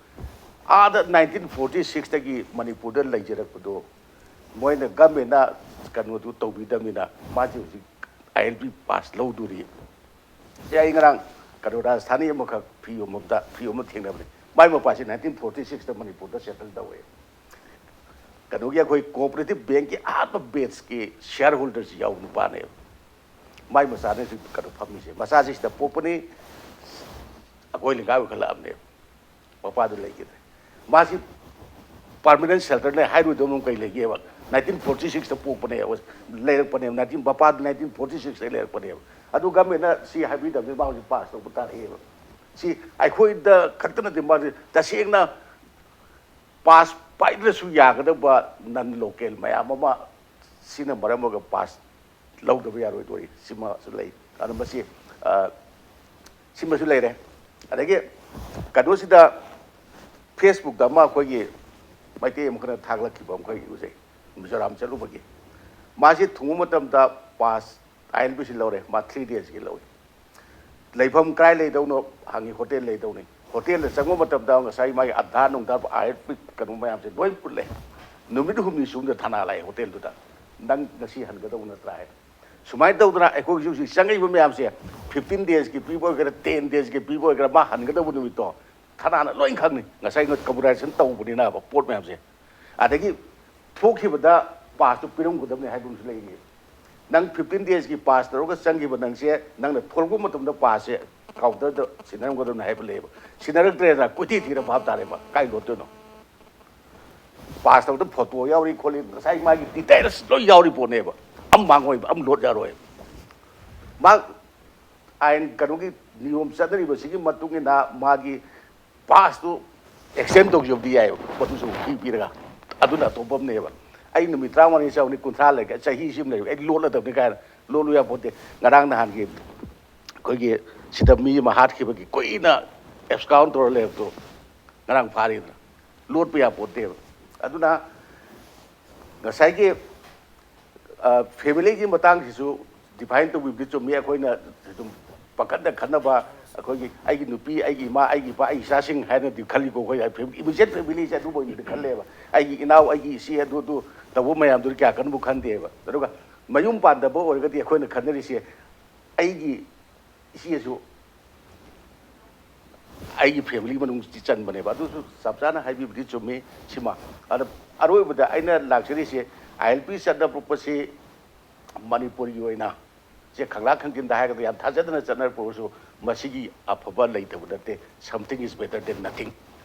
ꯑꯥꯗ nineteen forty sixꯇꯒꯤ ꯃꯅꯤꯄꯨꯔꯗ ꯂꯩꯖꯔꯛꯄꯗꯣ ꯃꯣꯏꯅ governmentꯅ ꯀꯩꯅꯣꯗꯨ ꯇꯧꯕꯤꯗꯕꯅꯤꯅ ꯃꯥꯁꯦ ꯍꯧꯖꯤꯛ ILP pass ꯂꯧꯗꯣꯔꯤ꯫ ꯁꯤ ꯑꯩ ꯉꯔꯥꯡ ꯀꯩꯅꯣ ꯔꯥꯖꯁꯊꯥꯅꯤ ꯑꯃꯈꯛ ꯐꯤ ꯌꯣꯟꯐꯝꯗ ꯐꯤ ꯌꯣꯟꯕ ꯊꯦꯡꯅꯕꯅꯤ꯫ ꯃꯥꯏ ꯃꯄꯥꯁꯤ nineteen forty sixꯇ ꯃꯅꯤꯄꯨꯔꯗ settle ꯇꯧꯋꯦ꯫ ꯀꯩꯅꯣꯒꯤ ꯑꯩꯈꯣꯏ cooperative bankꯀꯤ ꯑꯍꯥꯟꯕ batchꯀꯤ shareholderꯁꯤ ꯌꯥꯎꯕ ꯅꯨꯄꯥꯅꯦꯕ꯫ ꯃꯥꯏ ꯃꯆꯥꯅ ꯍꯧꯖꯤꯛ ꯀꯩꯅꯣ ꯐꯝꯃꯤꯁꯦ, ꯃꯆꯥꯁꯤ ꯁꯤꯗ ꯄꯣꯛꯄꯅꯤ, ꯑꯩꯈꯣꯏ ꯂꯦꯡꯒꯥ ꯑꯣꯏꯈꯠꯂꯛꯑꯕꯅꯦꯕ꯫ ꯃꯄꯥꯗꯨ ꯂꯩꯈꯤꯗ꯭ꯔꯦ꯫ ꯃꯥꯁꯤ permanent settlerꯅꯦ ꯍꯥꯏꯔꯣꯏꯗꯕ ꯑꯃ ꯀꯩ ꯂꯩꯒꯦꯕ? Nineteen forty sixꯇ ꯄꯣꯛꯄꯅꯦꯕ, ꯂꯩꯔꯛꯄꯅꯦꯕ, nineteen, ꯃꯄꯥꯗꯨ nineteen forty sixꯇ ꯂꯩꯔꯛꯄꯅꯦꯕ꯫ ꯑꯗꯨ governmentꯅ ꯁꯤ ꯍꯥꯏꯕꯤꯗꯕꯅꯤ, ꯃꯥ ꯍꯧꯖꯤꯛ pass ꯇꯧꯕ ꯇꯥꯔꯛꯑꯦꯕ꯫ ꯁꯤ ꯑꯩꯈꯣꯏꯗ ꯈꯛꯇ ꯅꯠꯇꯦ, ꯃꯥꯁꯤ ꯇꯁꯦꯡꯅ pass ꯄꯥꯏꯗ꯭ꯔꯁꯨ ꯌꯥꯒꯗꯕ non local ꯃꯌꯥꯝ ꯑꯃ ꯁꯤꯅ ꯃꯔꯝ ꯑꯣꯏꯔꯒ pass ꯂꯧꯗꯕ ꯌꯥꯔꯣꯏꯗꯣꯔꯤ, ꯁꯤꯃꯁꯨ ꯂꯩ꯫ ꯑꯗꯨ ꯃꯁꯤ, ꯑ, ꯁꯤꯃꯁꯨ ꯂꯩꯔꯦ꯫ ꯑꯗꯒꯤ ꯀꯩꯅꯣꯁꯤꯗ Facebookꯇ ꯑꯃ ꯑꯩꯈꯣꯏꯒꯤ ꯃꯩꯇꯩ ꯑꯃꯈꯛꯅ ꯊꯥꯒꯠꯂꯛꯈꯤꯕ ꯑꯃꯈꯛ ꯎꯖꯩ, ꯃꯤꯖꯣꯔꯥꯝ ꯆꯠꯂꯨꯕꯒꯤ꯫ ꯃꯥꯁꯤ ꯊꯨꯡꯕ ꯃꯇꯝꯗ pass ILPꯁꯤ ꯂꯧꯔꯦ, ꯃꯥ three daysꯀꯤ ꯂꯧꯏ꯫ ꯂꯩꯐꯝ ꯀꯥꯏ ꯂꯩꯗꯧꯅꯣ ꯍꯪꯉꯤ, hotel ꯂꯩꯗꯧꯅꯤ꯫ Hotelꯗ ꯆꯪꯕ ꯃꯇꯝꯗ ꯉꯁꯥꯏ ꯃꯥꯒꯤ ꯑꯙꯥꯔ ꯅꯨꯡꯙꯥꯔ, ILP ꯀꯩꯅꯣ ꯃꯌꯥꯝꯁꯦ ꯂꯣꯏ ꯄꯨꯜꯂꯦ꯫ ꯅꯨꯃꯤꯠ ꯍꯨꯝꯅꯤ ꯁꯨꯕꯗ ꯊꯥꯅ ꯂꯥꯛꯑꯦ hotelꯗꯨꯗ, "ꯅꯪ ꯉꯁꯤ ꯍꯟꯒꯗꯧꯕ ꯅꯠꯇ꯭ꯔꯥ?" ꯍꯥꯏꯅ꯫ ꯁꯨꯃꯥꯏꯅ ꯇꯧꯗꯅ ꯑꯩꯈꯣꯏꯒꯤ ꯍꯧꯖꯤꯛ ꯆꯪꯉꯛꯏꯕ ꯃꯌꯥꯝꯁꯦ, fifteen daysꯀꯤ ꯄꯤꯕ ꯑꯣꯏꯒꯦꯔꯥ, ten daysꯀꯤ ꯄꯤꯕ ꯑꯣꯏꯒꯦꯔꯥ, ꯃꯥ ꯍꯟꯒꯗꯧꯕ ꯅꯨꯃꯤꯠꯇꯣ ꯊꯥꯅꯥꯅ ꯂꯣꯏ ꯈꯪꯅꯤ꯫ ꯉꯁꯥꯏ computerization ꯇꯧꯕꯅꯤꯅꯕ ꯄꯣꯠ ꯃꯌꯥꯝꯁꯦ꯫ ꯑꯗꯒꯤ ꯊꯣꯛꯈꯤꯕꯗ passꯇꯨ ꯄꯤꯔꯝꯒꯗꯕꯅꯤ ꯍꯥꯏꯕ ꯑꯃꯁꯨ ꯂꯩꯔꯤ꯫ ꯅꯪ fifteen daysꯀꯤ pass ꯇꯧꯔꯒ ꯆꯪꯈꯤꯕ ꯅꯪꯁꯦ, ꯅꯪꯅ ꯊꯣꯛꯂꯛꯄ ꯃꯇꯝꯗ passꯁꯦ counterꯗ ꯁꯤꯟꯅꯔꯝꯒꯗꯕꯅꯤ ꯍꯥꯏꯕ ꯂꯩꯌꯦꯕ꯫ ꯁꯤꯟꯅꯔꯛꯇ꯭ꯔꯦꯅ ꯀꯣꯏꯊꯤ ꯊꯤꯔ ꯚꯥꯞ ꯇꯥꯔꯦꯕ, ꯀꯥꯏ ꯂꯣꯠꯇꯣꯏꯅꯣ? ꯄꯥꯁ ꯇꯧꯕꯗ ꯐꯣꯇꯣ ꯌꯥꯎꯔꯤ ꯈꯣꯠꯂꯤ, ꯉꯁꯥꯏ ꯃꯥꯒꯤ ꯗꯤꯇꯦꯜꯁ ꯂꯣꯏ ꯌꯥꯎꯔꯤ ꯄꯣꯠꯅꯦꯕ꯫ ꯑꯃ ꯃꯥꯡꯉꯣꯏꯕ, ꯑꯃ ꯂꯣꯠ ꯌꯥꯔꯣꯏꯕ꯫ ꯃꯥ ꯑꯥꯏꯟ ꯀꯩꯅꯣꯒꯤ ꯅꯤꯌꯣꯝ ꯆꯠꯅꯔꯤꯕꯁꯤꯒꯤ ꯃꯇꯨꯡ ꯏꯟꯅ ꯃꯥꯒꯤ ꯄꯥꯁꯇꯨ ꯑꯦꯛꯁꯇꯦꯟ ꯇꯧꯖꯕꯗꯤ ꯌꯥꯏꯑꯕ, ꯃꯗꯨꯁꯨ ꯐꯤ ꯄꯤꯔꯒ꯫ ꯑꯗꯨꯅ ꯑꯇꯣꯞꯄ ꯑꯃꯅꯦꯕ꯫ ꯑꯩ ꯅꯨꯃꯤꯠ ꯇꯔꯥꯃꯉꯥꯅꯤ ꯆꯪꯕꯅꯤ, ꯀꯨꯟꯊ꯭ꯔꯥ ꯂꯩꯒꯦ, ꯆꯍꯤ ꯁꯤꯃ ꯂꯩꯕ, ꯑꯩ ꯂꯣꯠꯂꯗꯕꯅꯤ ꯀꯥꯏꯅ ꯂꯣꯠꯂꯨ ꯌꯥꯄꯣꯠꯇꯦ꯫ ꯉꯔꯥꯡ ꯅꯍꯥꯟꯒꯤ ꯑꯩꯈꯣꯏꯒꯤ ꯁꯤꯗ ꯃꯤ ꯑꯃ ꯍꯥꯠꯈꯤꯕꯒꯤ ꯀꯨꯏꯅ ꯑꯦꯞꯁꯀꯥꯎꯟ ꯇꯧꯔ ꯂꯩꯕꯗꯣ ꯉꯔꯥꯡ ꯐꯥꯔꯤꯗꯅ, ꯂꯣꯠꯄ ꯌꯥꯄꯣꯠꯇꯦꯕ꯫ ꯑꯗꯨꯅ ꯉꯁꯥꯏꯒꯤ, ꯑ, ꯐꯦꯃꯤꯂꯤꯒꯤ ꯃꯇꯥꯡꯁꯤꯁꯨ ꯗꯤꯐꯥꯏꯟ ꯇꯧꯕꯤꯕꯗꯤ ꯆꯨꯝꯃꯤ꯫ ꯑꯩꯈꯣꯏꯅ ꯑꯗꯨꯝ ꯄꯥꯈꯠꯅ ꯈꯟꯅꯕ, ꯑꯩꯈꯣꯏꯒꯤ ꯑꯩꯒꯤ ꯅꯨꯄꯤ, ꯑꯩꯒꯤ ꯏꯃꯥ, ꯑꯩꯒꯤ ꯏꯄꯥ, ꯑꯩꯒꯤ ꯏꯆꯥꯁꯤꯡ ꯍꯥꯏꯅꯗꯤ ꯈꯜꯂꯤꯀꯣ꯫ ꯑꯩꯈꯣꯏ ꯏꯃꯤꯗꯤꯌꯦꯠ ꯐꯦꯃꯤꯂꯤꯁꯦ ꯑꯗꯨꯕꯨ ꯑꯣꯏꯅꯗꯤ ꯈꯜꯂꯦꯕ꯫ ꯑꯩꯒꯤ ꯏꯅꯥꯎ, ꯑꯩꯒꯤ ꯏꯆꯦ, ꯑꯗꯨ ꯑꯗꯨ ꯇꯧꯕ ꯃꯌꯥꯝꯗꯨꯗꯤ ꯀꯌꯥ ꯀꯟꯅꯕꯨ ꯈꯟꯗꯦꯕ꯫ ꯑꯗꯨꯒ ꯃꯌꯨꯝ ꯄꯥꯟꯗꯕ ꯑꯣꯏꯔꯒꯗꯤ ꯑꯩꯈꯣꯏꯅ ꯈꯟꯅꯔꯤꯁꯦ ꯑꯩꯒꯤ ꯏꯆꯦꯁꯨ ꯑꯩꯒꯤ ꯐꯦꯃꯤꯂꯤ ꯃꯅꯨꯡ ꯆꯟꯕꯅꯦꯕ꯫ ꯑꯗꯨꯁꯨ ꯆꯞ ꯆꯥꯅ ꯍꯥꯏꯕꯤꯕꯗꯤ ꯆꯨꯝꯃꯤ꯫ ꯁꯤꯃ, ꯑꯗ ꯑꯔꯣꯏꯕꯗ ꯑꯩꯅ ꯂꯥꯛꯆꯔꯤꯁꯦ, ꯑꯥꯏ ꯑꯦꯜ ꯄꯤ ꯆꯠꯅꯔꯛꯄꯁꯤ ꯃꯅꯤꯄꯨꯔꯒꯤ ꯑꯣꯏꯅ ꯁꯦ ꯈꯪꯂꯥ ꯈꯪꯖꯤꯟꯗ ꯍꯥꯏꯒꯗ꯭ꯔꯥ, ꯌꯥꯝ ꯊꯥꯖꯗꯅ ꯆꯠꯅꯔꯛꯄ ꯑꯣꯏꯔꯁꯨ, ꯃꯁꯤꯒꯤ ꯑꯐꯕ ꯂꯩꯇꯕ ꯅꯠꯇꯦ꯫ Something is better than nothing꯫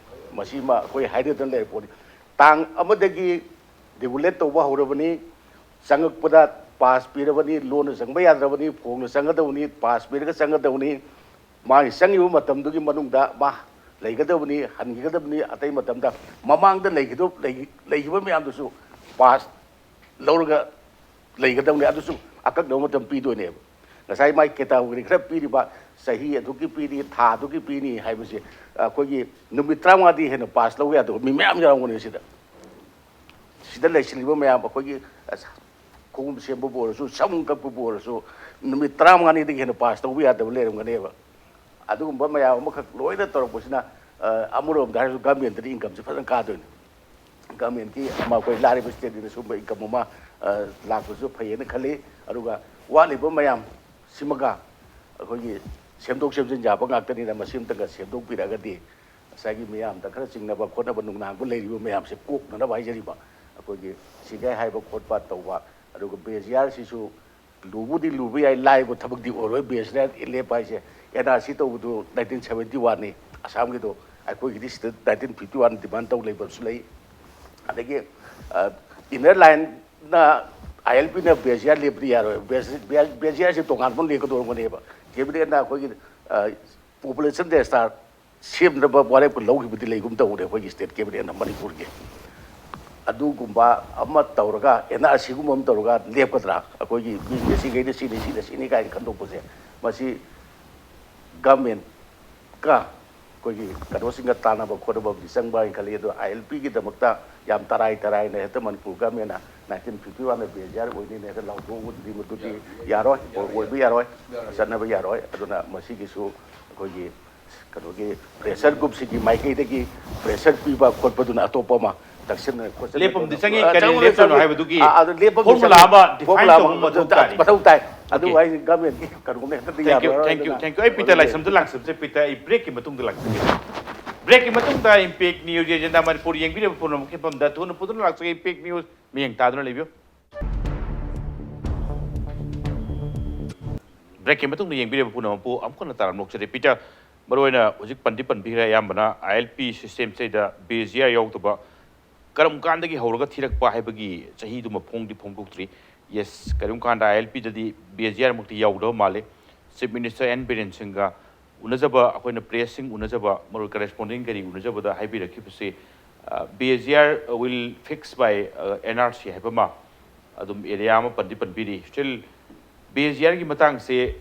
ꯃꯁꯤꯃ ꯑꯩꯈꯣꯏ ꯍꯥꯏꯅꯗꯅ ꯂꯩꯔꯛꯄꯅꯤ꯫ ꯇꯥꯡ ꯑꯃꯗꯒꯤ ꯔꯤꯒꯨꯂꯦꯠ ꯇꯧꯕ ꯍꯧꯔꯕꯅꯤ꯫ ꯆꯪꯉꯛꯄꯗ ꯄꯥꯁ ꯄꯤꯔꯕꯅꯤ, ꯂꯣꯟꯅ ꯆꯪꯕ ꯌꯥꯗ꯭ꯔꯕꯅꯤ, ꯐꯣꯡꯅ ꯆꯪꯒꯗꯕꯅꯤ, ꯄꯥꯁ ꯄꯤꯔꯒ ꯆꯪꯒꯗꯕꯅꯤ꯫ ꯃꯥꯒꯤ ꯆꯪꯉꯤꯕ ꯃꯇꯝꯗꯨꯒꯤ ꯃꯅꯨꯡꯗ ꯃꯥ ꯂꯩꯒꯗꯕꯅꯤ, ꯍꯟꯈꯤꯒꯗꯕꯅꯤ꯫ ꯑꯇꯩ ꯃꯇꯝꯗ ꯃꯃꯥꯡꯗ ꯂꯩꯈꯤꯗ-, ꯂꯩ-, ꯂꯩꯈꯤꯕ ꯃꯌꯥꯝꯗꯨꯁꯨ ꯄꯥꯁ ꯂꯧꯔꯒ ꯂꯩꯒꯗꯕꯅꯤ꯫ ꯑꯗꯨꯁꯨ ꯑꯀꯛꯅꯕ ꯃꯇꯝ ꯄꯤꯗꯣꯏꯅꯦꯕ꯫ ꯉꯁꯥꯏ ꯃꯥꯒꯤ ꯀꯦꯇꯥꯒꯣꯔꯤ ꯈꯔ ꯄꯤꯔꯤꯕ, ꯆꯍꯤ ꯑꯗꯨꯒꯤ ꯄꯤꯅꯤ, ꯊꯥ ꯑꯗꯨꯒꯤ ꯄꯤꯅꯤ ꯍꯥꯏꯕꯁꯦ, ꯑꯩꯈꯣꯏꯒꯤ ꯅꯨꯃꯤꯠ ꯇꯔꯥꯃꯉꯥꯗꯤ ꯍꯦꯟꯅ ꯄꯥꯁ ꯂꯧꯕ ꯌꯥꯗꯕ ꯃꯤ ꯃꯌꯥꯝ ꯌꯥꯎꯔꯝꯒꯅꯤ ꯁꯤꯗ꯫ ꯁꯤꯗ ꯂꯩꯁꯤꯜꯂꯤꯕ ꯃꯌꯥꯝ, ꯑꯩꯈꯣꯏꯒꯤ, ꯑꯁ, ꯈꯣꯡꯎꯞ ꯁꯦꯝꯕꯕꯨ ꯑꯣꯏꯔꯁꯨ, ꯁꯝ ꯀꯛꯄꯕꯨ ꯑꯣꯏꯔꯁꯨ, ꯅꯨꯃꯤꯠ ꯇꯔꯥꯃꯉꯥꯅꯤꯗꯒꯤ ꯍꯦꯟꯅ ꯄꯥꯁ ꯇꯧꯕ ꯌꯥꯗꯕ ꯂꯩꯔꯝꯒꯅꯦꯕ꯫ ꯑꯗꯨꯒꯨꯝꯕ ꯃꯌꯥꯝ ꯑꯃꯈꯛ ꯂꯣꯏꯅ ꯇꯧꯔꯛꯄꯁꯤꯅ, ꯑ, ꯑꯃꯔꯣꯝꯗ ꯍꯥꯏꯔꯁꯨ ꯒꯃꯦꯟꯗꯗꯤ ꯏꯟꯀꯝꯁꯦ ꯐꯖꯅ ꯀꯥꯗꯣꯏꯅꯤ꯫ ꯒꯃꯦꯟꯒꯤ ꯑꯃ ꯑꯩꯈꯣꯏ ꯂꯥꯏꯔꯕ ꯁ꯭ꯇꯦꯠꯅꯤꯅ ꯁꯨꯝꯕ ꯏꯟꯀꯝ ꯑꯃ, ꯑ, ꯂꯥꯛꯄꯁꯨ ꯐꯩꯌꯦꯅ ꯈꯜꯂꯤ꯫ ꯑꯗꯨꯒ ꯋꯥꯠꯂꯤꯕ ꯃꯌꯥꯝ ꯁꯤꯃꯒ ꯑꯩꯈꯣꯏꯒꯤ ꯁꯦꯝꯗꯣꯛ ꯁꯦꯝꯖꯤꯟ ꯌꯥꯕ ꯉꯥꯛꯇꯅꯤꯅ ꯃꯁꯤ ꯑꯝꯇꯪꯒ ꯁꯦꯝꯗꯣꯛꯄꯤꯔꯛꯑꯒꯗꯤ ꯉꯁꯥꯏꯒꯤ ꯃꯤꯌꯥꯝꯗ ꯈꯔ ꯆꯤꯡꯅꯕ ꯈꯣꯠꯅꯕ ꯅꯨꯡꯅꯥꯡꯕ ꯂꯩꯔꯤꯕ ꯃꯌꯥꯝꯁꯦ ꯀꯣꯛꯅꯅꯕ ꯍꯥꯏꯖꯔꯤꯕ꯫ ꯑꯩꯈꯣꯏꯒꯤ ꯁꯤꯒꯥꯏ ꯍꯥꯏꯕ ꯈꯣꯠꯄ ꯇꯧꯕ, ꯑꯗꯨꯒ ꯕꯦꯖꯤꯌꯥꯔꯁꯤꯁꯨ ꯂꯨꯕꯨꯗꯤ ꯂꯨꯕ ꯌꯥꯏ, ꯂꯥꯏꯕ ꯊꯕꯛꯇꯤ ꯑꯣꯏꯔꯣꯏ꯫ ꯕꯦꯖꯤꯌꯥꯔ ꯂꯦꯞꯄ ꯍꯥꯏꯁꯦ, ꯑꯦꯟ ꯑꯥꯔ ꯁꯤ ꯇꯧꯕꯗꯨ ꯅꯥꯏꯟꯇꯤꯟ ꯁꯕꯦꯟꯇꯤ ꯋꯥꯟꯅꯤ ꯑꯁꯥꯝꯒꯤꯗꯣ, ꯑꯩꯈꯣꯏꯒꯤꯗꯤ ꯁꯤꯗ ꯅꯥꯏꯟꯇꯤꯟ ꯐꯤꯐꯇꯤ ꯋꯥꯟ ꯗꯤꯃꯥꯟ ꯇꯧ ꯂꯩꯕ ꯑꯃꯁꯨ ꯂꯩ꯫ ꯑꯗꯒꯤ ꯏꯟꯅꯔ ꯂꯥꯏꯟꯅ ꯑꯥꯏ ꯑꯦꯜ ꯄꯤꯅ ꯕꯦꯖꯤꯌꯥꯔ ꯂꯦꯞꯄꯗꯤ ꯌꯥꯔꯣꯏ꯫ ꯕꯦꯖꯤꯌꯥꯔꯁꯦ ꯇꯣꯉꯥꯟꯕ ꯑꯃ ꯂꯦꯞꯀꯗꯧꯔꯝꯒꯅꯦꯕ꯫ ꯀꯦꯕꯤꯅꯦꯠꯅ ꯑꯩꯈꯣꯏꯒꯤ ꯄꯣꯄꯨꯂꯦꯁꯟ ꯔꯦꯖꯤꯁꯇꯥꯔ ꯁꯦꯝꯅꯕ ꯋꯥꯔꯦꯞꯀ ꯂꯧꯈꯤꯕꯗꯤ ꯂꯩꯒꯨꯝ ꯇꯧꯕꯅꯦ ꯑꯩꯈꯣꯏꯒꯤ ꯁ꯭ꯇꯦꯠ ꯀꯦꯕꯤꯅꯦꯠꯅ ꯃꯅꯤꯄꯨꯔꯒꯤ꯫ ꯑꯗꯨꯒꯨꯝꯕ ꯑꯃ ꯇꯧꯔꯒ, ꯑꯦꯟ ꯑꯥꯔ ꯁꯤꯒꯨꯝꯕ ꯑꯃ ꯇꯧꯔꯒ ꯂꯦꯞꯀꯗ꯭ꯔꯥ? ꯑꯩꯈꯣꯏꯒꯤ ꯃꯤ ꯁꯤꯈꯩꯅ ꯁꯤꯅꯤ, ꯁꯤꯅ ꯁꯤꯅꯤ ꯀꯥꯏꯅ ꯈꯟꯗꯣꯛꯄꯁꯦ, ꯃꯁꯤ ꯒꯃꯦꯟꯀ ꯑꯩꯈꯣꯏꯒꯤ ꯀꯩꯅꯣꯁꯤꯡꯒ ꯇꯥꯟꯅꯕ ꯈꯣꯠꯅꯕ ꯑꯃꯗꯤ ꯆꯪꯕ꯭ꯔꯥ ꯍꯥꯏꯅ ꯈꯜꯂꯤ꯫ ꯑꯗꯣ ꯑꯥꯏ ꯑꯦꯜ ꯄꯤꯒꯤꯗꯃꯛꯇ ꯌꯥꯝ ꯇꯔꯥꯏ ꯇꯔꯥꯏꯅ ꯍꯦꯛꯇ ꯃꯅꯤꯄꯨꯔ ꯒꯃꯦꯟꯅ ꯅꯥꯏꯟꯇꯤꯟ ꯐꯤꯐꯇꯤ ꯋꯥꯟꯗ ꯕꯦꯖꯤꯌꯥꯔ ꯑꯣꯏꯅꯤꯅ ꯍꯦꯛꯇ ꯂꯥꯎꯊꯣꯛꯎꯕꯗꯨꯗꯤ ꯃꯗꯨꯗꯤ ꯌꯥꯔꯣꯏ, ꯑꯣꯏꯕ ꯌꯥꯔꯣꯏ, ꯆꯠꯅꯕ ꯌꯥꯔꯣꯏ꯫ ꯑꯗꯨꯅ ꯃꯁꯤꯒꯤꯁꯨ ꯑꯩꯈꯣꯏꯒꯤ ꯀꯩꯅꯣꯒꯤ ꯄ꯭ꯔꯦꯁꯔ ꯒ꯭ꯔꯨꯞꯁꯤꯒꯤ ꯃꯥꯏꯀꯩꯗꯒꯤ ꯄ꯭ꯔꯦꯁꯔ ꯄꯤꯕ ꯈꯣꯠꯄꯗꯨꯅ ꯑꯇꯣꯞꯄ ꯑꯃ ꯇꯛꯁꯤꯟꯅ ꯈꯣꯠꯆꯤꯟꯅ ꯂꯦꯞꯐꯝꯗꯤ ꯆꯪꯉꯤ, ꯑ, ꯀꯔꯤ ꯆꯪꯉꯨ, ꯂꯦꯞꯇꯣꯏꯅꯣ ꯆꯪꯉꯨ꯫ ꯍꯥꯏꯕꯗꯨꯒꯤ ꯑ, ꯑꯗꯨ ꯂꯦꯞꯐꯝꯗꯤ formula ꯆꯪꯉꯤ꯫ ꯑꯃ define formula ꯇꯧꯕ ꯑꯃ ꯃꯊꯧ ꯇꯥꯔꯤ꯫ ꯃꯊꯧ ꯇꯥꯏ꯫ ꯑꯗꯨ okay꯫ ꯑꯩ ꯒꯃꯦꯟꯒꯤ ꯀꯩꯅꯣꯅꯦ ꯍꯦꯛꯇꯗꯤ thank you, ꯌꯥꯔꯣꯏ thank you, ꯑꯗꯨꯅ thank you꯫ ꯑꯩ ꯄꯤꯇ ꯑꯗꯨꯅ ꯂꯥꯏꯁ꯭ꯔꯝꯗ ꯂꯥꯛꯆꯕꯁꯦ ꯄꯤꯇ, ꯑꯩ breakꯀꯤ ꯃꯇꯨꯡꯗ ꯂꯥꯛꯆꯒꯦ꯫ Breakꯀꯤ ꯃꯇꯨꯡꯗ Impact News Agenda ꯃꯅꯤꯄꯨꯔ ꯌꯦꯡꯕꯤꯔꯤꯕ ꯄꯨꯝꯅꯃꯛ ꯃꯐꯝꯗ ꯊꯨꯅ ꯄꯨꯗꯨꯅ ꯂꯥꯛꯆꯒꯦ꯫ Impact News ꯃꯤꯠꯌꯦꯡ ꯇꯥꯗꯨꯅ ꯂꯩꯕꯤꯌꯨ꯫ Breakꯀꯤ ꯃꯇꯨꯡꯗ ꯌꯦꯡꯕꯤꯔꯤꯕ ꯄꯨꯝꯅꯃꯛꯄꯨ ꯑꯃꯨꯛ ꯍꯟꯅ ꯇꯔꯥꯝꯅ ꯑꯣꯛꯆꯔꯤ꯫ ꯄꯤꯇ, ꯃꯔꯨꯑꯣꯏꯅ ꯍꯧꯖꯤꯛ ꯄꯟꯗꯤ ꯄꯟꯕꯤꯈ꯭ꯔꯦ, ꯑꯌꯥꯝꯕꯅ ꯑꯥꯏ ꯑꯦꯜ ꯄꯤ systemꯁꯤꯗ ꯕꯦꯖꯤꯌꯥꯔ ꯌꯥꯎꯗꯕ ꯀꯔꯝ ꯀꯥꯟꯗꯒꯤ ꯍꯧꯔꯒ ꯊꯤꯔꯛꯄ ꯍꯥꯏꯕꯒꯤ ꯆꯍꯤꯗꯨꯃ ꯐꯣꯡꯗꯤ ꯐꯣꯡꯗꯣꯛꯇ꯭ꯔꯤ꯫ Yes, ꯀꯔꯤꯒꯨꯝꯕ ꯀꯥꯟꯗ ꯑꯥꯏ ꯑꯦꯜ ꯄꯤꯗꯗꯤ ꯕꯦꯖꯤꯌꯥꯔꯃꯛꯇꯤ ꯌꯥꯎꯗꯕ ꯃꯥꯜꯂꯤ꯫ Chief Minister N ꯕꯤꯔꯦꯟ ꯁꯤꯡꯒ ꯎꯅꯖꯕ, ꯑꯩꯈꯣꯏꯅ pressꯁꯤꯡ ꯎꯅꯖꯕ, ꯃꯔꯨ correspondent ꯀꯔꯤ ꯎꯅꯖꯕꯗ ꯍꯥꯏꯕꯤꯔꯛꯈꯤꯕꯁꯤ, ꯑ, ꯕꯦꯖꯤꯌꯥꯔ will fix by, ꯑ, ꯑꯦꯟ ꯑꯥꯔ ꯁꯤ ꯍꯥꯏꯕ ꯑꯃ ꯑꯗꯨꯝ area ꯑꯃ ꯄꯟꯗꯤ ꯄꯟꯕꯤꯔꯤ꯫ Still, ꯕꯦꯖꯤꯌꯥꯔꯒꯤ ꯃꯇꯥꯡꯁꯦ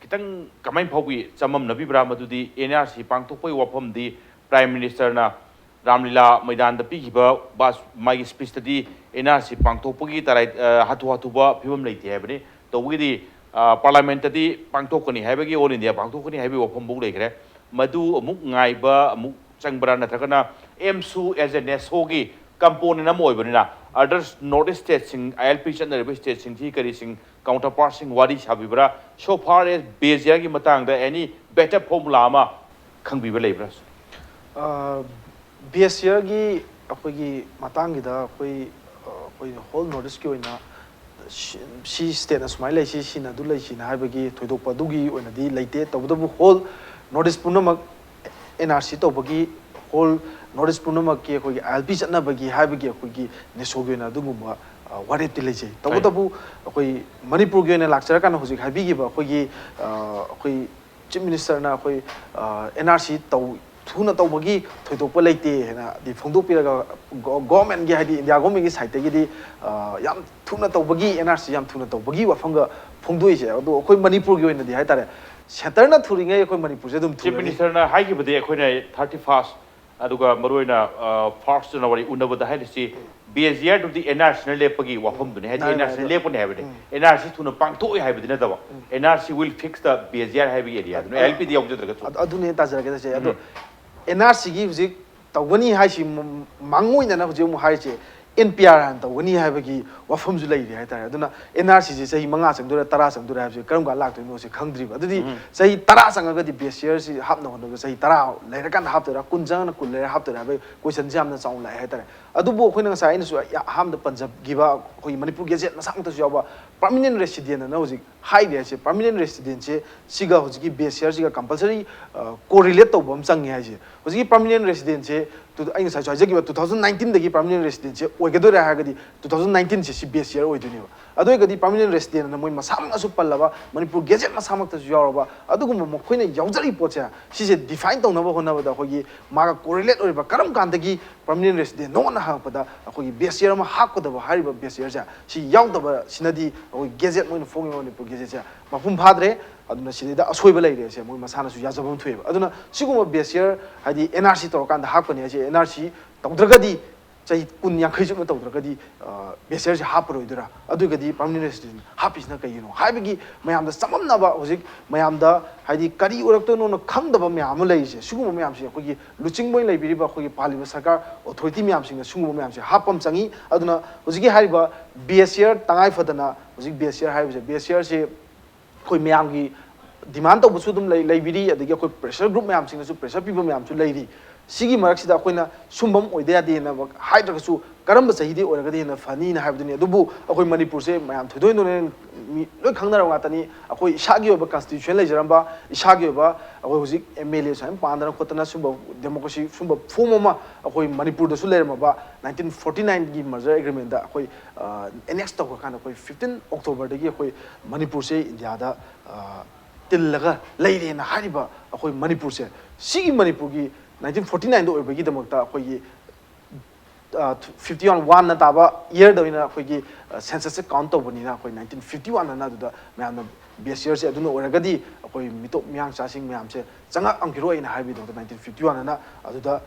ꯈꯤꯇꯪ ꯀꯃꯥꯏꯅ ꯐꯥꯎꯕꯤ? ꯆꯃꯝꯅꯕꯤꯕ꯭ꯔꯥ? ꯃꯗꯨꯗꯤ ꯑꯦꯟ ꯑꯥꯔ ꯁꯤ ꯄꯥꯡꯊꯣꯛꯄꯒꯤ ꯋꯥꯐꯝꯗꯤ Prime Ministerꯅ ꯔꯥꯝꯂꯤꯂꯥ ꯃꯩꯗꯥꯟꯗ ꯄꯤꯈꯤꯕ ꯕꯥꯁ-, ꯃꯥꯒꯤ speechꯇꯗꯤ ꯑꯦꯟ ꯑꯥꯔ ꯁꯤ ꯄꯥꯡꯊꯣꯛꯄꯒꯤ ꯇꯔꯥꯏ-, ꯑ, ꯍꯥꯊꯨ ꯍꯥꯊꯨꯕ ꯐꯤꯕꯝ ꯂꯩꯇꯦ ꯍꯥꯏꯕꯅꯤ꯫ ꯇꯧꯕꯒꯤꯗꯤ, ꯑ, Parliamentꯇꯗꯤ ꯄꯥꯡꯊꯣꯛꯀꯅꯤ ꯍꯥꯏꯕꯒꯤ, All India ꯄꯥꯡꯊꯣꯛꯀꯅꯤ ꯍꯥꯏꯕꯒꯤ ꯋꯥꯐꯝꯐꯥꯎ ꯂꯩꯈ꯭ꯔꯦ꯫ ꯃꯗꯨ ꯑꯃꯨꯛ ꯉꯥꯏꯕ ꯑꯃꯨꯛ ꯆꯪꯕ꯭ꯔꯥ, ꯅꯠꯇ꯭ꯔꯒꯅ ꯑꯦꯝꯁꯨ as a NESOꯒꯤ component ꯑꯃ ꯑꯣꯏꯕꯅꯤꯅ, other North East stateꯁꯤꯡ, ꯑꯥꯏ ꯑꯦꯜ ꯄꯤ ꯆꯠꯅꯔꯤꯕ stateꯁꯤꯡꯁꯤ ꯀꯔꯤꯁꯤꯡ counterpartꯁꯤꯡ ꯋꯥꯔꯤ ꯁꯥꯕꯤꯕ꯭ꯔꯥ? So far as ꯕꯦꯖꯤꯌꯥꯔꯒꯤ ꯃꯇꯥꯡꯗ any better formula ꯑꯃ ꯈꯪꯕꯤꯕ ꯂꯩꯕ꯭ꯔꯥ? ꯑ, ꯕꯦꯖꯤꯌꯥꯔꯒꯤ ꯑꯩꯈꯣꯏꯒꯤ ꯃꯇꯥꯡꯒꯤꯗ ꯑꯩꯈꯣꯏ, ꯑ, ꯑꯩꯈꯣꯏ whole North Eastꯀꯤ ꯑꯣꯏꯅ ꯁꯤ, ꯁꯤ stateꯅ ꯁꯨꯃꯥꯏꯅ ꯂꯩ, ꯁꯤ, ꯁꯤꯅ ꯑꯗꯨ ꯂꯩ, ꯁꯤꯅ ꯍꯥꯏꯕꯒꯤ ꯊꯣꯏꯗꯣꯛꯄ ꯑꯗꯨꯒꯤ ꯑꯣꯏꯅꯗꯤ ꯂꯩꯇꯦ꯫ ꯇꯧꯕꯇꯕꯨ whole North East ꯄꯨꯝꯅꯃꯛ ꯑꯦꯟ ꯑꯥꯔ ꯁꯤ ꯇꯧꯕꯒꯤ whole ꯅꯣꯔꯠ ꯏꯁ ꯄꯨꯝꯅꯃꯛꯀꯤ ꯑꯩꯈꯣꯏꯒꯤ ꯑꯥꯏ ꯑꯦꯜ ꯄꯤ ꯆꯠꯅꯕꯒꯤ ꯍꯥꯏꯕꯒꯤ ꯑꯩꯈꯣꯏꯒꯤ ꯅꯦꯁꯣꯒꯤ ꯑꯣꯏꯅ ꯑꯗꯨꯒꯨꯝꯕ, ꯑ, ꯋꯥꯔꯦꯞꯇꯤ ꯂꯩꯖꯩ꯫ ꯇꯧꯕꯇꯕꯨ ꯑꯩꯈꯣꯏ ꯃꯅꯤꯄꯨꯔꯒꯤ ꯑꯣꯏꯅ ꯂꯥꯛꯆꯔꯀꯥꯟꯗ ꯍꯧꯖꯤꯛ ꯍꯥꯏꯕꯤꯈꯤꯕ ꯑꯩꯈꯣꯏꯒꯤ, ꯑ, ꯑꯩꯈꯣꯏ ꯆꯤꯐ ꯃꯤꯅꯤꯁꯇꯔꯅ ꯑꯩꯈꯣꯏ, ꯑ, ꯑꯦꯟ ꯑꯥꯔ ꯁꯤ ꯇꯧ-, ꯊꯨꯅ ꯇꯧꯕꯒꯤ ꯊꯣꯏꯗꯣꯛꯄ ꯂꯩꯇꯦ ꯍꯥꯏꯅꯗꯤ ꯐꯣꯡꯗꯣꯛꯄꯤꯔꯒ, ꯒꯣ-, ꯒꯣꯚꯔꯟꯃꯦꯟꯒꯤ, ꯍꯥꯏꯗꯤ ꯏꯟꯗꯤꯌꯥ ꯒꯣꯚꯔꯟꯃꯦꯟꯒꯤ ꯁꯥꯏꯠꯇꯒꯤꯗꯤ, ꯑ, ꯌꯥꯝ ꯊꯨꯅ ꯇꯧꯕꯒꯤ, ꯑꯦꯟ ꯑꯥꯔ ꯁꯤ ꯌꯥꯝ ꯊꯨꯅ ꯇꯧꯕꯒꯤ ꯋꯥꯐꯝꯒ ꯐꯣꯡꯗꯣꯛꯏꯁꯦ꯫ ꯑꯗꯣ ꯑꯩꯈꯣꯏ ꯃꯅꯤꯄꯨꯔꯒꯤ ꯑꯣꯏꯅꯗꯤ ꯍꯥꯏꯇꯥꯔꯦ, ꯁꯦꯟꯇꯔꯅ ꯊꯨꯔꯤꯉꯩ ꯑꯩꯈꯣꯏ ꯃꯅꯤꯄꯨꯔꯁꯦ ꯑꯗꯨꯝ ꯆꯤꯐ ꯊꯨꯔꯅꯤ꯫ ꯃꯤꯅꯤꯁꯇꯔꯅ ꯍꯥꯏꯈꯤꯕꯗꯤ ꯑꯩꯈꯣꯏꯅ ꯊꯥꯔꯇꯤ ꯐꯥꯔꯁ, ꯑꯗꯨꯒ ꯃꯔꯨꯑꯣꯏꯅ, ꯑ, ꯐꯥꯔꯁ ꯖꯅꯋꯥꯔꯤ ꯎꯅꯕꯗ ꯍꯥꯏꯔꯤꯁꯤ ꯕꯤ ꯑꯦꯁ ꯖꯤ ꯑꯥꯔꯗꯨꯗꯤ ꯑꯦꯟ ꯑꯥꯔ ꯁꯤꯅ ꯂꯦꯞꯄꯒꯤ ꯋꯥꯐꯝꯗꯨꯅꯤ꯫ ꯍꯥꯏꯗꯤ ꯃꯥꯅꯤ, ꯃꯥꯅꯤ, ꯑꯦꯟ ꯑꯥꯔ ꯁꯤꯅ ꯑꯗꯨ ꯂꯦꯞꯄꯅꯤ ꯍꯥꯏꯕꯅꯤ꯫ ꯎꯝ꯫ ꯑꯦꯟ ꯑꯥꯔ ꯁꯤ ꯊꯨꯅ ꯄꯥꯡꯊꯣꯛꯑꯣꯏ ꯍꯥꯏꯕꯗꯤ ꯅꯠꯇꯕ, um. N R C will fix the B S G R ꯍꯥꯏꯕꯒꯤ ꯑꯦꯔꯤꯌꯥꯗꯨꯅ, ꯑ, ꯑꯦꯜ ꯄꯤ ꯗꯤ ꯌꯥꯎꯖꯗ꯭ꯔꯒꯁꯨ꯫ ꯑꯗꯨ, ꯑꯗꯨꯅꯦ ꯇꯥꯖꯔꯛꯀꯦ ꯇꯧꯔꯤꯁꯦ꯫ ꯑꯗꯣ ꯎꯝ꯫ ꯑꯦꯟ ꯑꯥꯔ ꯁꯤꯒꯤ ꯍꯧꯖꯤꯛ ꯇꯧꯒꯅꯤ ꯍꯥꯏꯁꯤ ꯃ-, ꯃꯥꯡꯑꯣꯏꯅꯅ ꯍꯧꯖꯤꯛ ꯑꯃꯨꯛ ꯍꯥꯏꯔꯤꯁꯦ ꯑꯦꯟ ꯄꯤ ꯑꯥꯔ ꯍꯥꯟꯅ ꯇꯧꯒꯅꯤ ꯍꯥꯏꯕꯒꯤ ꯋꯥꯐꯝꯁꯨ ꯂꯩꯔꯤ ꯍꯥꯏꯇꯥꯔꯦ꯫ ꯑꯗꯨꯅ ꯑꯦꯟ ꯑꯥꯔ ꯁꯤꯁꯦ ꯆꯍꯤ ꯃꯉꯥ ꯆꯪꯗꯣꯏꯔꯥ, ꯇꯔꯥ ꯆꯪꯗꯣꯏꯔꯥ ꯍꯥꯏꯕꯁꯦ ꯀꯔꯝ ꯀꯥꯟꯗ ꯂꯥꯛꯇꯣꯏꯅꯣꯁꯦ ꯈꯪꯗ꯭ꯔꯤꯕ꯫ ꯑꯗꯨꯗꯤ ꯎꯝ꯫ ꯆꯍꯤ ꯇꯔꯥ ꯆꯪꯉꯒꯗꯤ ꯕꯤ ꯑꯦꯁ ꯖꯤ ꯑꯥꯔꯁꯤ ꯍꯥꯞꯅ ꯍꯣꯠꯅꯕꯗ ꯆꯍꯤ ꯇꯔꯥ ꯂꯩꯔꯀꯥꯟꯗ ꯍꯥꯞꯇꯣꯏꯔꯥ, ꯀꯨꯟ ꯆꯪꯉꯒꯅ ꯀꯨꯟ ꯂꯩꯔ ꯍꯥꯞꯇꯣꯏꯔꯥ ꯍꯥꯏꯕꯒꯤ ꯀꯣꯏꯁꯟꯁꯦ ꯌꯥꯝꯅ ꯆꯥꯎꯅ ꯂꯥꯛꯑꯦ ꯍꯥꯏꯇꯥꯔꯦ꯫ ꯑꯗꯨꯕꯨ ꯑꯩꯈꯣꯏꯅ ꯉꯁꯥꯏ ꯑꯩꯅꯁꯨ ꯑꯍꯥꯟꯕꯗ ꯄꯟꯖꯈꯤꯕ ꯑꯩꯈꯣꯏꯒꯤ ꯃꯅꯤꯄꯨꯔ ꯒꯦꯖꯦꯠ ꯃꯁꯥꯃꯛꯇꯁꯨ ꯌꯥꯎꯕ ꯄꯔꯃꯤꯅꯦꯟ ꯔꯦꯁꯤꯗꯦꯟ ꯑꯅ ꯍꯧꯖꯤꯛ ꯍꯥꯏꯔꯤ ꯍꯥꯏꯁꯦ, ꯄꯔꯃꯤꯅꯦꯟ ꯔꯦꯁꯤꯗꯦꯟꯁꯦ ꯁꯤꯒ ꯍꯧꯖꯤꯛꯀꯤ B S G ꯑꯥꯔꯁꯤꯒ compulsory correlate ꯇꯧꯕ ꯑꯃ ꯆꯪꯉꯦ ꯍꯥꯏꯁꯦ꯫ ꯍꯧꯖꯤꯛꯀꯤ ꯄꯔꯃꯤꯅꯦꯟ ꯔꯦꯁꯤꯗꯦꯟꯁꯦ ꯇꯨ-, ꯑꯩ ꯉꯁꯥꯏꯁꯨ ꯍꯥꯏꯖꯈꯤꯕ, ꯇꯨ ꯊꯥꯎꯖꯟ ꯅꯥꯏꯟꯇꯤꯟꯗꯒꯤ ꯄꯔꯃꯤꯅꯦꯟ ꯔꯦꯁꯤꯗꯦꯟꯁꯦ ꯑꯣꯏꯒꯗꯣꯏꯔꯥ ꯍꯥꯏꯔꯒꯗꯤ, two thousand ꯅꯥꯏꯟꯇꯤꯟꯁꯦ C B S G R ꯑꯣꯏꯗꯣꯏꯅꯦꯕ꯫ ꯑꯗꯨ ꯑꯣꯏꯔꯒꯗꯤ ꯄꯔꯃꯤꯅꯦꯟ ꯔꯦꯁꯤꯗꯦꯟ ꯑꯅ ꯃꯣꯏ ꯃꯁꯥꯃꯛꯅꯁꯨ ꯄꯜꯂꯕ, ꯃꯅꯤꯄꯨꯔ ꯒꯦꯖꯦꯠ ꯃꯁꯥꯃꯛꯇꯁꯨ ꯌꯥꯎꯔꯕ, ꯑꯗꯨꯒꯨꯝꯕ ꯃꯈꯣꯏꯅ ꯌꯥꯎꯖꯔꯤꯕ ꯄꯣꯠꯁꯦ, ꯁꯤꯁꯦ ꯗꯤꯐꯥꯏꯟ ꯇꯧꯅꯕ ꯍꯣꯠꯅꯕꯗ ꯑꯩꯈꯣꯏꯒꯤ ꯃꯥꯒ ꯀꯣꯔꯤꯂꯦꯠ ꯑꯣꯏꯔꯤꯕ ꯀꯔꯝ ꯀꯥꯟꯗꯒꯤ ꯄꯔꯃꯤꯅꯦꯟ ꯔꯦꯁꯤꯗꯦꯟꯅꯣꯅ ꯍꯪꯉꯛꯄꯗ, ꯑꯩꯈꯣꯏꯒꯤ ꯕꯤ ꯑꯦꯁ ꯖꯤ ꯑꯥꯔ ꯑꯃ ꯍꯥꯞꯀꯗꯕ ꯍꯥꯏꯔꯤꯕ ꯕꯤ ꯑꯦꯁ ꯖꯤ ꯑꯥꯔꯁꯦ ꯁꯤ ꯌꯥꯎꯗꯕ ꯁꯤꯅꯗꯤ ꯑꯩꯈꯣꯏ ꯒꯦꯖꯦꯠ, ꯃꯣꯏꯅ ꯐꯣꯡꯉꯤꯕ ꯃꯅꯤꯄꯨꯔ ꯒꯦꯖꯦꯠꯁꯦ ꯃꯄꯨꯡ ꯐꯥꯗ꯭ꯔꯦ꯫ ꯑꯗꯨꯅ ꯁꯤꯗꯩꯗ ꯑꯁꯣꯏꯕ ꯂꯩꯔꯦꯁꯦ ꯃꯣꯏ ꯃꯁꯥꯅꯁꯨ ꯌꯥꯖꯐꯝ ꯊꯣꯛꯑꯦꯕ꯫ ꯑꯗꯨꯅ ꯁꯤꯒꯨꯝꯕ ꯕꯤ ꯑꯦꯁ ꯖꯤ ꯑꯥꯔ, ꯍꯥꯏꯗꯤ ꯑꯦꯟ ꯑꯥꯔ ꯁꯤ ꯇꯧꯔꯀꯥꯟꯗ ꯍꯥꯞꯀꯅꯤ ꯍꯥꯏꯁꯦ, ꯑꯦꯟ ꯑꯥꯔ ꯁꯤ ꯇꯧꯗ꯭ꯔꯒꯗꯤ, ꯆꯍꯤ ꯀꯨꯟ, ꯌꯥꯡꯈꯩ ꯆꯨꯞꯅ ꯇꯧꯗ꯭ꯔꯒꯗꯤ, ꯑ, ꯕꯤ ꯑꯦꯁ ꯖꯤ ꯑꯥꯔꯁꯦ ꯍꯥꯞꯄꯔꯣꯏꯗꯣꯏꯔꯥ? ꯑꯗꯨ ꯑꯣꯏꯔꯒꯗꯤ ꯄꯔꯃꯤꯅꯦꯟ ꯔꯦꯁꯤꯗꯦꯟ ꯍꯥꯞꯄꯤꯁꯤꯅ ꯀꯩꯒꯤꯅꯣ ꯍꯥꯏꯕꯒꯤ ꯃꯌꯥꯝꯗ ꯆꯃꯝꯅꯕ, ꯍꯧꯖꯤꯛ ꯃꯌꯥꯝꯗ ꯍꯥꯏꯗꯤ ꯀꯔꯤ ꯑꯣꯏꯔꯛꯇꯣꯏꯅꯣꯅ ꯈꯪꯗꯕ ꯃꯌꯥꯝ ꯑꯃ ꯂꯩꯔꯤꯁꯦ, ꯁꯤꯒꯨꯝꯕ ꯃꯌꯥꯝꯁꯦ ꯑꯩꯈꯣꯏꯒꯤ ꯂꯨꯆꯤꯡꯕ ꯑꯣꯏꯅ ꯂꯩꯕꯤꯔꯤꯕ ꯑꯩꯈꯣꯏꯒꯤ ꯄꯥꯜꯂꯤꯕ ꯁꯔꯀꯥꯔ ꯑꯣꯊꯣꯔꯤꯇꯤ ꯃꯌꯥꯝꯁꯤꯡꯅ ꯁꯤꯒꯨꯝꯕ ꯃꯌꯥꯝꯁꯦ ꯍꯥꯞꯄ ꯑꯃ ꯆꯪꯉꯤ꯫ ꯑꯗꯨꯅ ꯍꯧꯖꯤꯛꯀꯤ ꯍꯥꯏꯔꯤꯕ ꯕꯤ ꯑꯦꯁ ꯖꯤ ꯑꯥꯔ, ꯇꯉꯥꯏ ꯐꯗꯅ ꯍꯧꯖꯤꯛ B S G R ꯍꯥꯏꯔꯤꯕꯁꯦ, B S G ꯑꯥꯔꯁꯤ ꯑꯩꯈꯣꯏ ꯃꯌꯥꯝꯒꯤ ꯗꯤꯃꯥꯟ ꯇꯧꯕꯁꯨ ꯑꯗꯨꯝ ꯂꯩ-, ꯂꯩꯕꯤꯔꯤ, ꯑꯗꯒꯤ ꯑꯩꯈꯣꯏ ꯄ꯭ꯔꯦꯁꯔ ꯒ꯭ꯔꯨꯞ ꯃꯌꯥꯝꯁꯤꯡꯅꯁꯨ ꯄ꯭ꯔꯦꯁꯔ ꯄꯤꯕ ꯃꯌꯥꯝꯁꯨ ꯂꯩꯔꯤ꯫ ꯁꯤꯒꯤ ꯃꯔꯛꯁꯤꯗ ꯑꯩꯈꯣꯏꯅ ꯁꯨꯝꯕ ꯑꯃ ꯑꯣꯏꯗ ꯌꯥꯗꯦꯅ ꯍꯥꯏꯗ꯭ꯔꯒꯁꯨ, ꯀꯔꯝꯕ ꯆꯍꯤꯗꯤ ꯑꯣꯏꯔꯒꯗꯤ ꯍꯦꯟꯅ ꯐꯅꯤꯅ ꯍꯥꯏꯕꯗꯨꯅꯤ꯫ ꯑꯗꯨꯕꯨ ꯑꯩꯈꯣꯏ ꯃꯅꯤꯄꯨꯔꯁꯦ ꯃꯌꯥꯝ ꯊꯣꯏꯗꯣꯛ ꯍꯦꯟꯗꯣꯛꯅ ꯃꯤ ꯂꯣꯏ ꯈꯪꯅꯔꯕ ꯉꯥꯛꯇꯅꯤ꯫ ꯑꯩꯈꯣꯏ ꯏꯁꯥꯒꯤ ꯑꯣꯏꯕ constitution ꯂꯩꯖꯔꯝꯕ, ꯏꯁꯥꯒꯤ ꯑꯣꯏꯕ ꯑꯩꯈꯣꯏ ꯍꯧꯖꯤꯛ M L A ꯁꯨꯃꯥꯏꯅ ꯄꯥꯟꯗꯅ ꯈꯣꯠꯇꯅ ꯁꯨꯝꯕ democracy ꯁꯨꯝꯕ form ꯑꯃ ꯑꯩꯈꯣꯏ ꯃꯅꯤꯄꯨꯔꯗꯁꯨ ꯂꯩꯔꯝꯃꯕ nineteen forty nineꯒꯤ merger agreementꯗ ꯑꯩꯈꯣꯏ annex ꯇꯧꯈ꯭ꯔꯀꯥꯟꯗ ꯑꯩꯈꯣꯏ fifteen Octoberꯗꯒꯤ ꯑꯩꯈꯣꯏ ꯃꯅꯤꯄꯨꯔꯁꯦ ꯏꯟꯗꯤꯌꯥꯗ ꯇꯤꯜꯂꯒ ꯂꯩꯔꯦꯅ ꯍꯥꯏꯔꯤꯕ ꯑꯩꯈꯣꯏ ꯃꯅꯤꯄꯨꯔꯁꯦ, ꯁꯤꯒꯤ ꯃꯅꯤꯄꯨꯔꯒꯤ nineteen forty nineꯗ ꯑꯣꯏꯕꯒꯤꯗꯃꯛꯇ ꯑꯩꯈꯣꯏꯒꯤ fifty one ꯋꯥꯟꯅ ꯇꯥꯕ yearꯗ ꯑꯣꯏꯅ ꯑꯩꯈꯣꯏꯒꯤ censusꯁꯦ count ꯇꯧꯕꯅꯤꯅ, ꯑꯩꯈꯣꯏ nineteen fifty one ꯑꯅ ꯑꯗꯨꯗ ꯃꯌꯥꯝꯅ base yearꯁꯦ ꯑꯗꯨꯅ ꯑꯣꯏꯔꯒꯗꯤ ꯑꯩꯈꯣꯏ ꯃꯤꯇꯣꯞ ꯃꯤꯌꯥꯡꯆꯥꯁꯤꯡ ꯃꯌꯥꯝꯁꯦ ꯆꯪꯉꯛꯑꯝꯈꯤꯔꯣꯏꯅ ꯍꯥꯏꯕꯒꯤꯗꯃꯛꯇ nineteen fifty one ꯑꯅ ꯑꯗꯨꯗ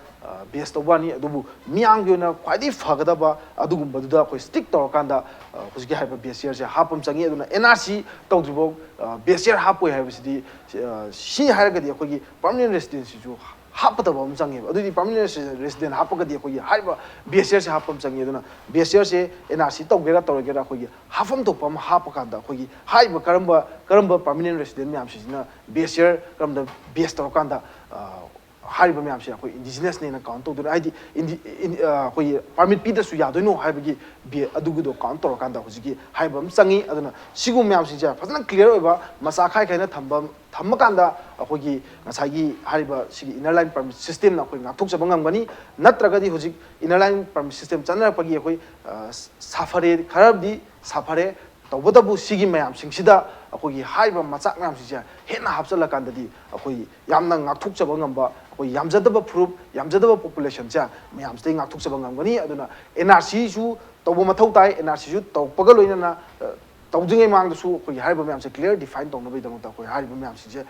base ꯇꯧꯕ ꯋꯥꯅꯤ꯫ ꯑꯗꯨꯕꯨ ꯃꯤꯌꯥꯝꯒꯤ ꯑꯣꯏꯅ ꯈ꯭ꯋꯥꯏꯗꯒꯤ ꯐꯒꯗꯕ ꯑꯗꯨꯒꯨꯝꯕꯗꯨꯗ ꯑꯩꯈꯣꯏ stick ꯇꯧꯔꯀꯥꯟꯗ ꯍꯧꯖꯤꯛꯀꯤ ꯍꯥꯏꯔꯤꯕ base yearꯁꯦ ꯍꯥꯞꯄ ꯑꯃ ꯆꯪꯉꯤ꯫ ꯑꯗꯨꯅ N R C ꯇꯧꯗ꯭ꯔꯤꯐꯥꯎ base year ꯍꯥꯞꯄꯣꯏ ꯍꯥꯏꯕꯁꯤꯗꯤ, ꯁꯤ ꯍꯥꯏꯔꯒꯗꯤ ꯑꯩꯈꯣꯏꯒꯤ permanent residencyꯁꯨ ꯍꯥꯞꯀꯗꯕ ꯑꯃ ꯆꯪꯉꯦꯕ꯫ ꯑꯗꯨꯗꯤ permanent resident ꯍꯥꯞꯄꯒꯗꯤ ꯑꯩꯈꯣꯏꯒꯤ ꯍꯥꯏꯔꯤꯕ base yearꯁꯦ ꯍꯥꯞꯄ ꯑꯃ ꯆꯪꯉꯤ꯫ ꯑꯗꯨꯅ base yearꯁꯦ N R C ꯇꯧꯒꯦꯔꯥ ꯇꯧꯔꯣꯏꯒꯦꯔꯥ ꯑꯩꯈꯣꯏꯒꯤ ꯍꯥꯞꯐꯝ ꯊꯣꯛꯄ ꯑꯃ ꯍꯥꯞꯄꯀꯥꯟꯗ ꯑꯩꯈꯣꯏꯒꯤ ꯍꯥꯏꯔꯤꯕ ꯀꯔꯝꯕ ꯀꯔꯝꯕ permanent resident ꯃꯌꯥꯝꯁꯤꯡꯁꯤꯅ base year ꯀꯔꯝꯕ base ꯇꯧꯔꯀꯥꯟꯗ ꯍꯥꯏꯔꯤꯕ ꯃꯌꯥꯝꯁꯦ ꯑꯩꯈꯣꯏ indigenousꯅꯦꯅ count ꯇꯧꯗꯣꯏꯅꯣ, ꯍꯥꯏꯗꯤ ꯑꯩꯈꯣꯏꯒꯤ permit ꯄꯤꯗ꯭ꯔꯁꯨ ꯌꯥꯗꯣꯏꯅꯣ ꯍꯥꯏꯕꯒꯤ ꯑꯗꯨꯒꯤꯗꯣ count ꯇꯧꯔꯀꯥꯟꯗ ꯍꯧꯖꯤꯛꯀꯤ ꯍꯥꯏꯔꯤꯕ ꯑꯃ ꯆꯪꯉꯤ꯫ ꯑꯗꯨꯅ ꯁꯤꯒꯨꯝꯕ ꯃꯌꯥꯝꯁꯤꯡꯁꯦ ꯐꯖꯅ clear ꯑꯣꯏꯕ, ꯃꯆꯥ ꯈꯥꯏ ꯈꯥꯏꯅ ꯊꯝꯕ ꯊꯝꯃꯀꯥꯟꯗ ꯑꯩꯈꯣꯏꯒꯤ ꯉꯁꯥꯏꯒꯤ ꯍꯥꯏꯔꯤꯕ ꯁꯤꯒꯤ inner line permit systemꯅ ꯑꯩꯈꯣꯏ ꯉꯥꯛꯊꯣꯛꯆꯕ ꯉꯝꯒꯅꯤ꯫ ꯅꯠꯇ꯭ꯔꯒꯗꯤ ꯍꯧꯖꯤꯛ inner line permit system ꯆꯠꯅꯔꯛꯄꯒꯤ ꯑꯩꯈꯣꯏ ꯁꯥꯐꯔꯦ, ꯈꯔꯗꯤ ꯁꯥꯐꯔꯦ, ꯇꯧꯕꯇꯕꯨ ꯁꯤꯒꯤ ꯃꯌꯥꯝꯁꯤꯡꯁꯤꯗ ꯑꯩꯈꯣꯏꯒꯤ ꯍꯥꯏꯔꯤꯕ ꯃꯆꯥꯛ ꯃꯌꯥꯝꯁꯤꯡꯁꯦ ꯍꯦꯟꯅ ꯍꯥꯞꯆꯤꯜꯂꯀꯥꯟꯗꯗꯤ ꯑꯩꯈꯣꯏ ꯌꯥꯝꯅ ꯉꯥꯛꯊꯣꯛꯆꯕ ꯉꯝꯕ, ꯑꯩꯈꯣꯏ ꯌꯥꯝꯖꯗꯕ ꯐꯨꯔꯨꯞ, ꯌꯥꯝꯖꯗꯕ populationꯁꯦ ꯃꯌꯥꯝꯁꯤꯗꯩ ꯉꯥꯛꯊꯣꯛꯆꯕ ꯉꯝꯒꯅꯤ꯫ ꯑꯗꯨꯅ N R Cꯁꯨ ꯇꯧꯕ ꯃꯊꯧ ꯇꯥꯏ, N R Cꯁꯨ ꯇꯧꯔꯛꯄꯒ ꯂꯣꯏꯅꯅ ꯇꯧꯗ꯭ꯔꯤꯉꯩ ꯃꯃꯥꯡꯗꯁꯨ ꯑꯩꯈꯣꯏꯒꯤ ꯍꯥꯏꯔꯤꯕ ꯃꯌꯥꯝꯁꯦ clear define ꯇꯧꯅꯕꯒꯤꯗꯃꯛꯇ ꯑꯩꯈꯣꯏ ꯍꯥꯏꯔꯤꯕ ꯃꯌꯥꯝꯁꯤꯡꯁꯦ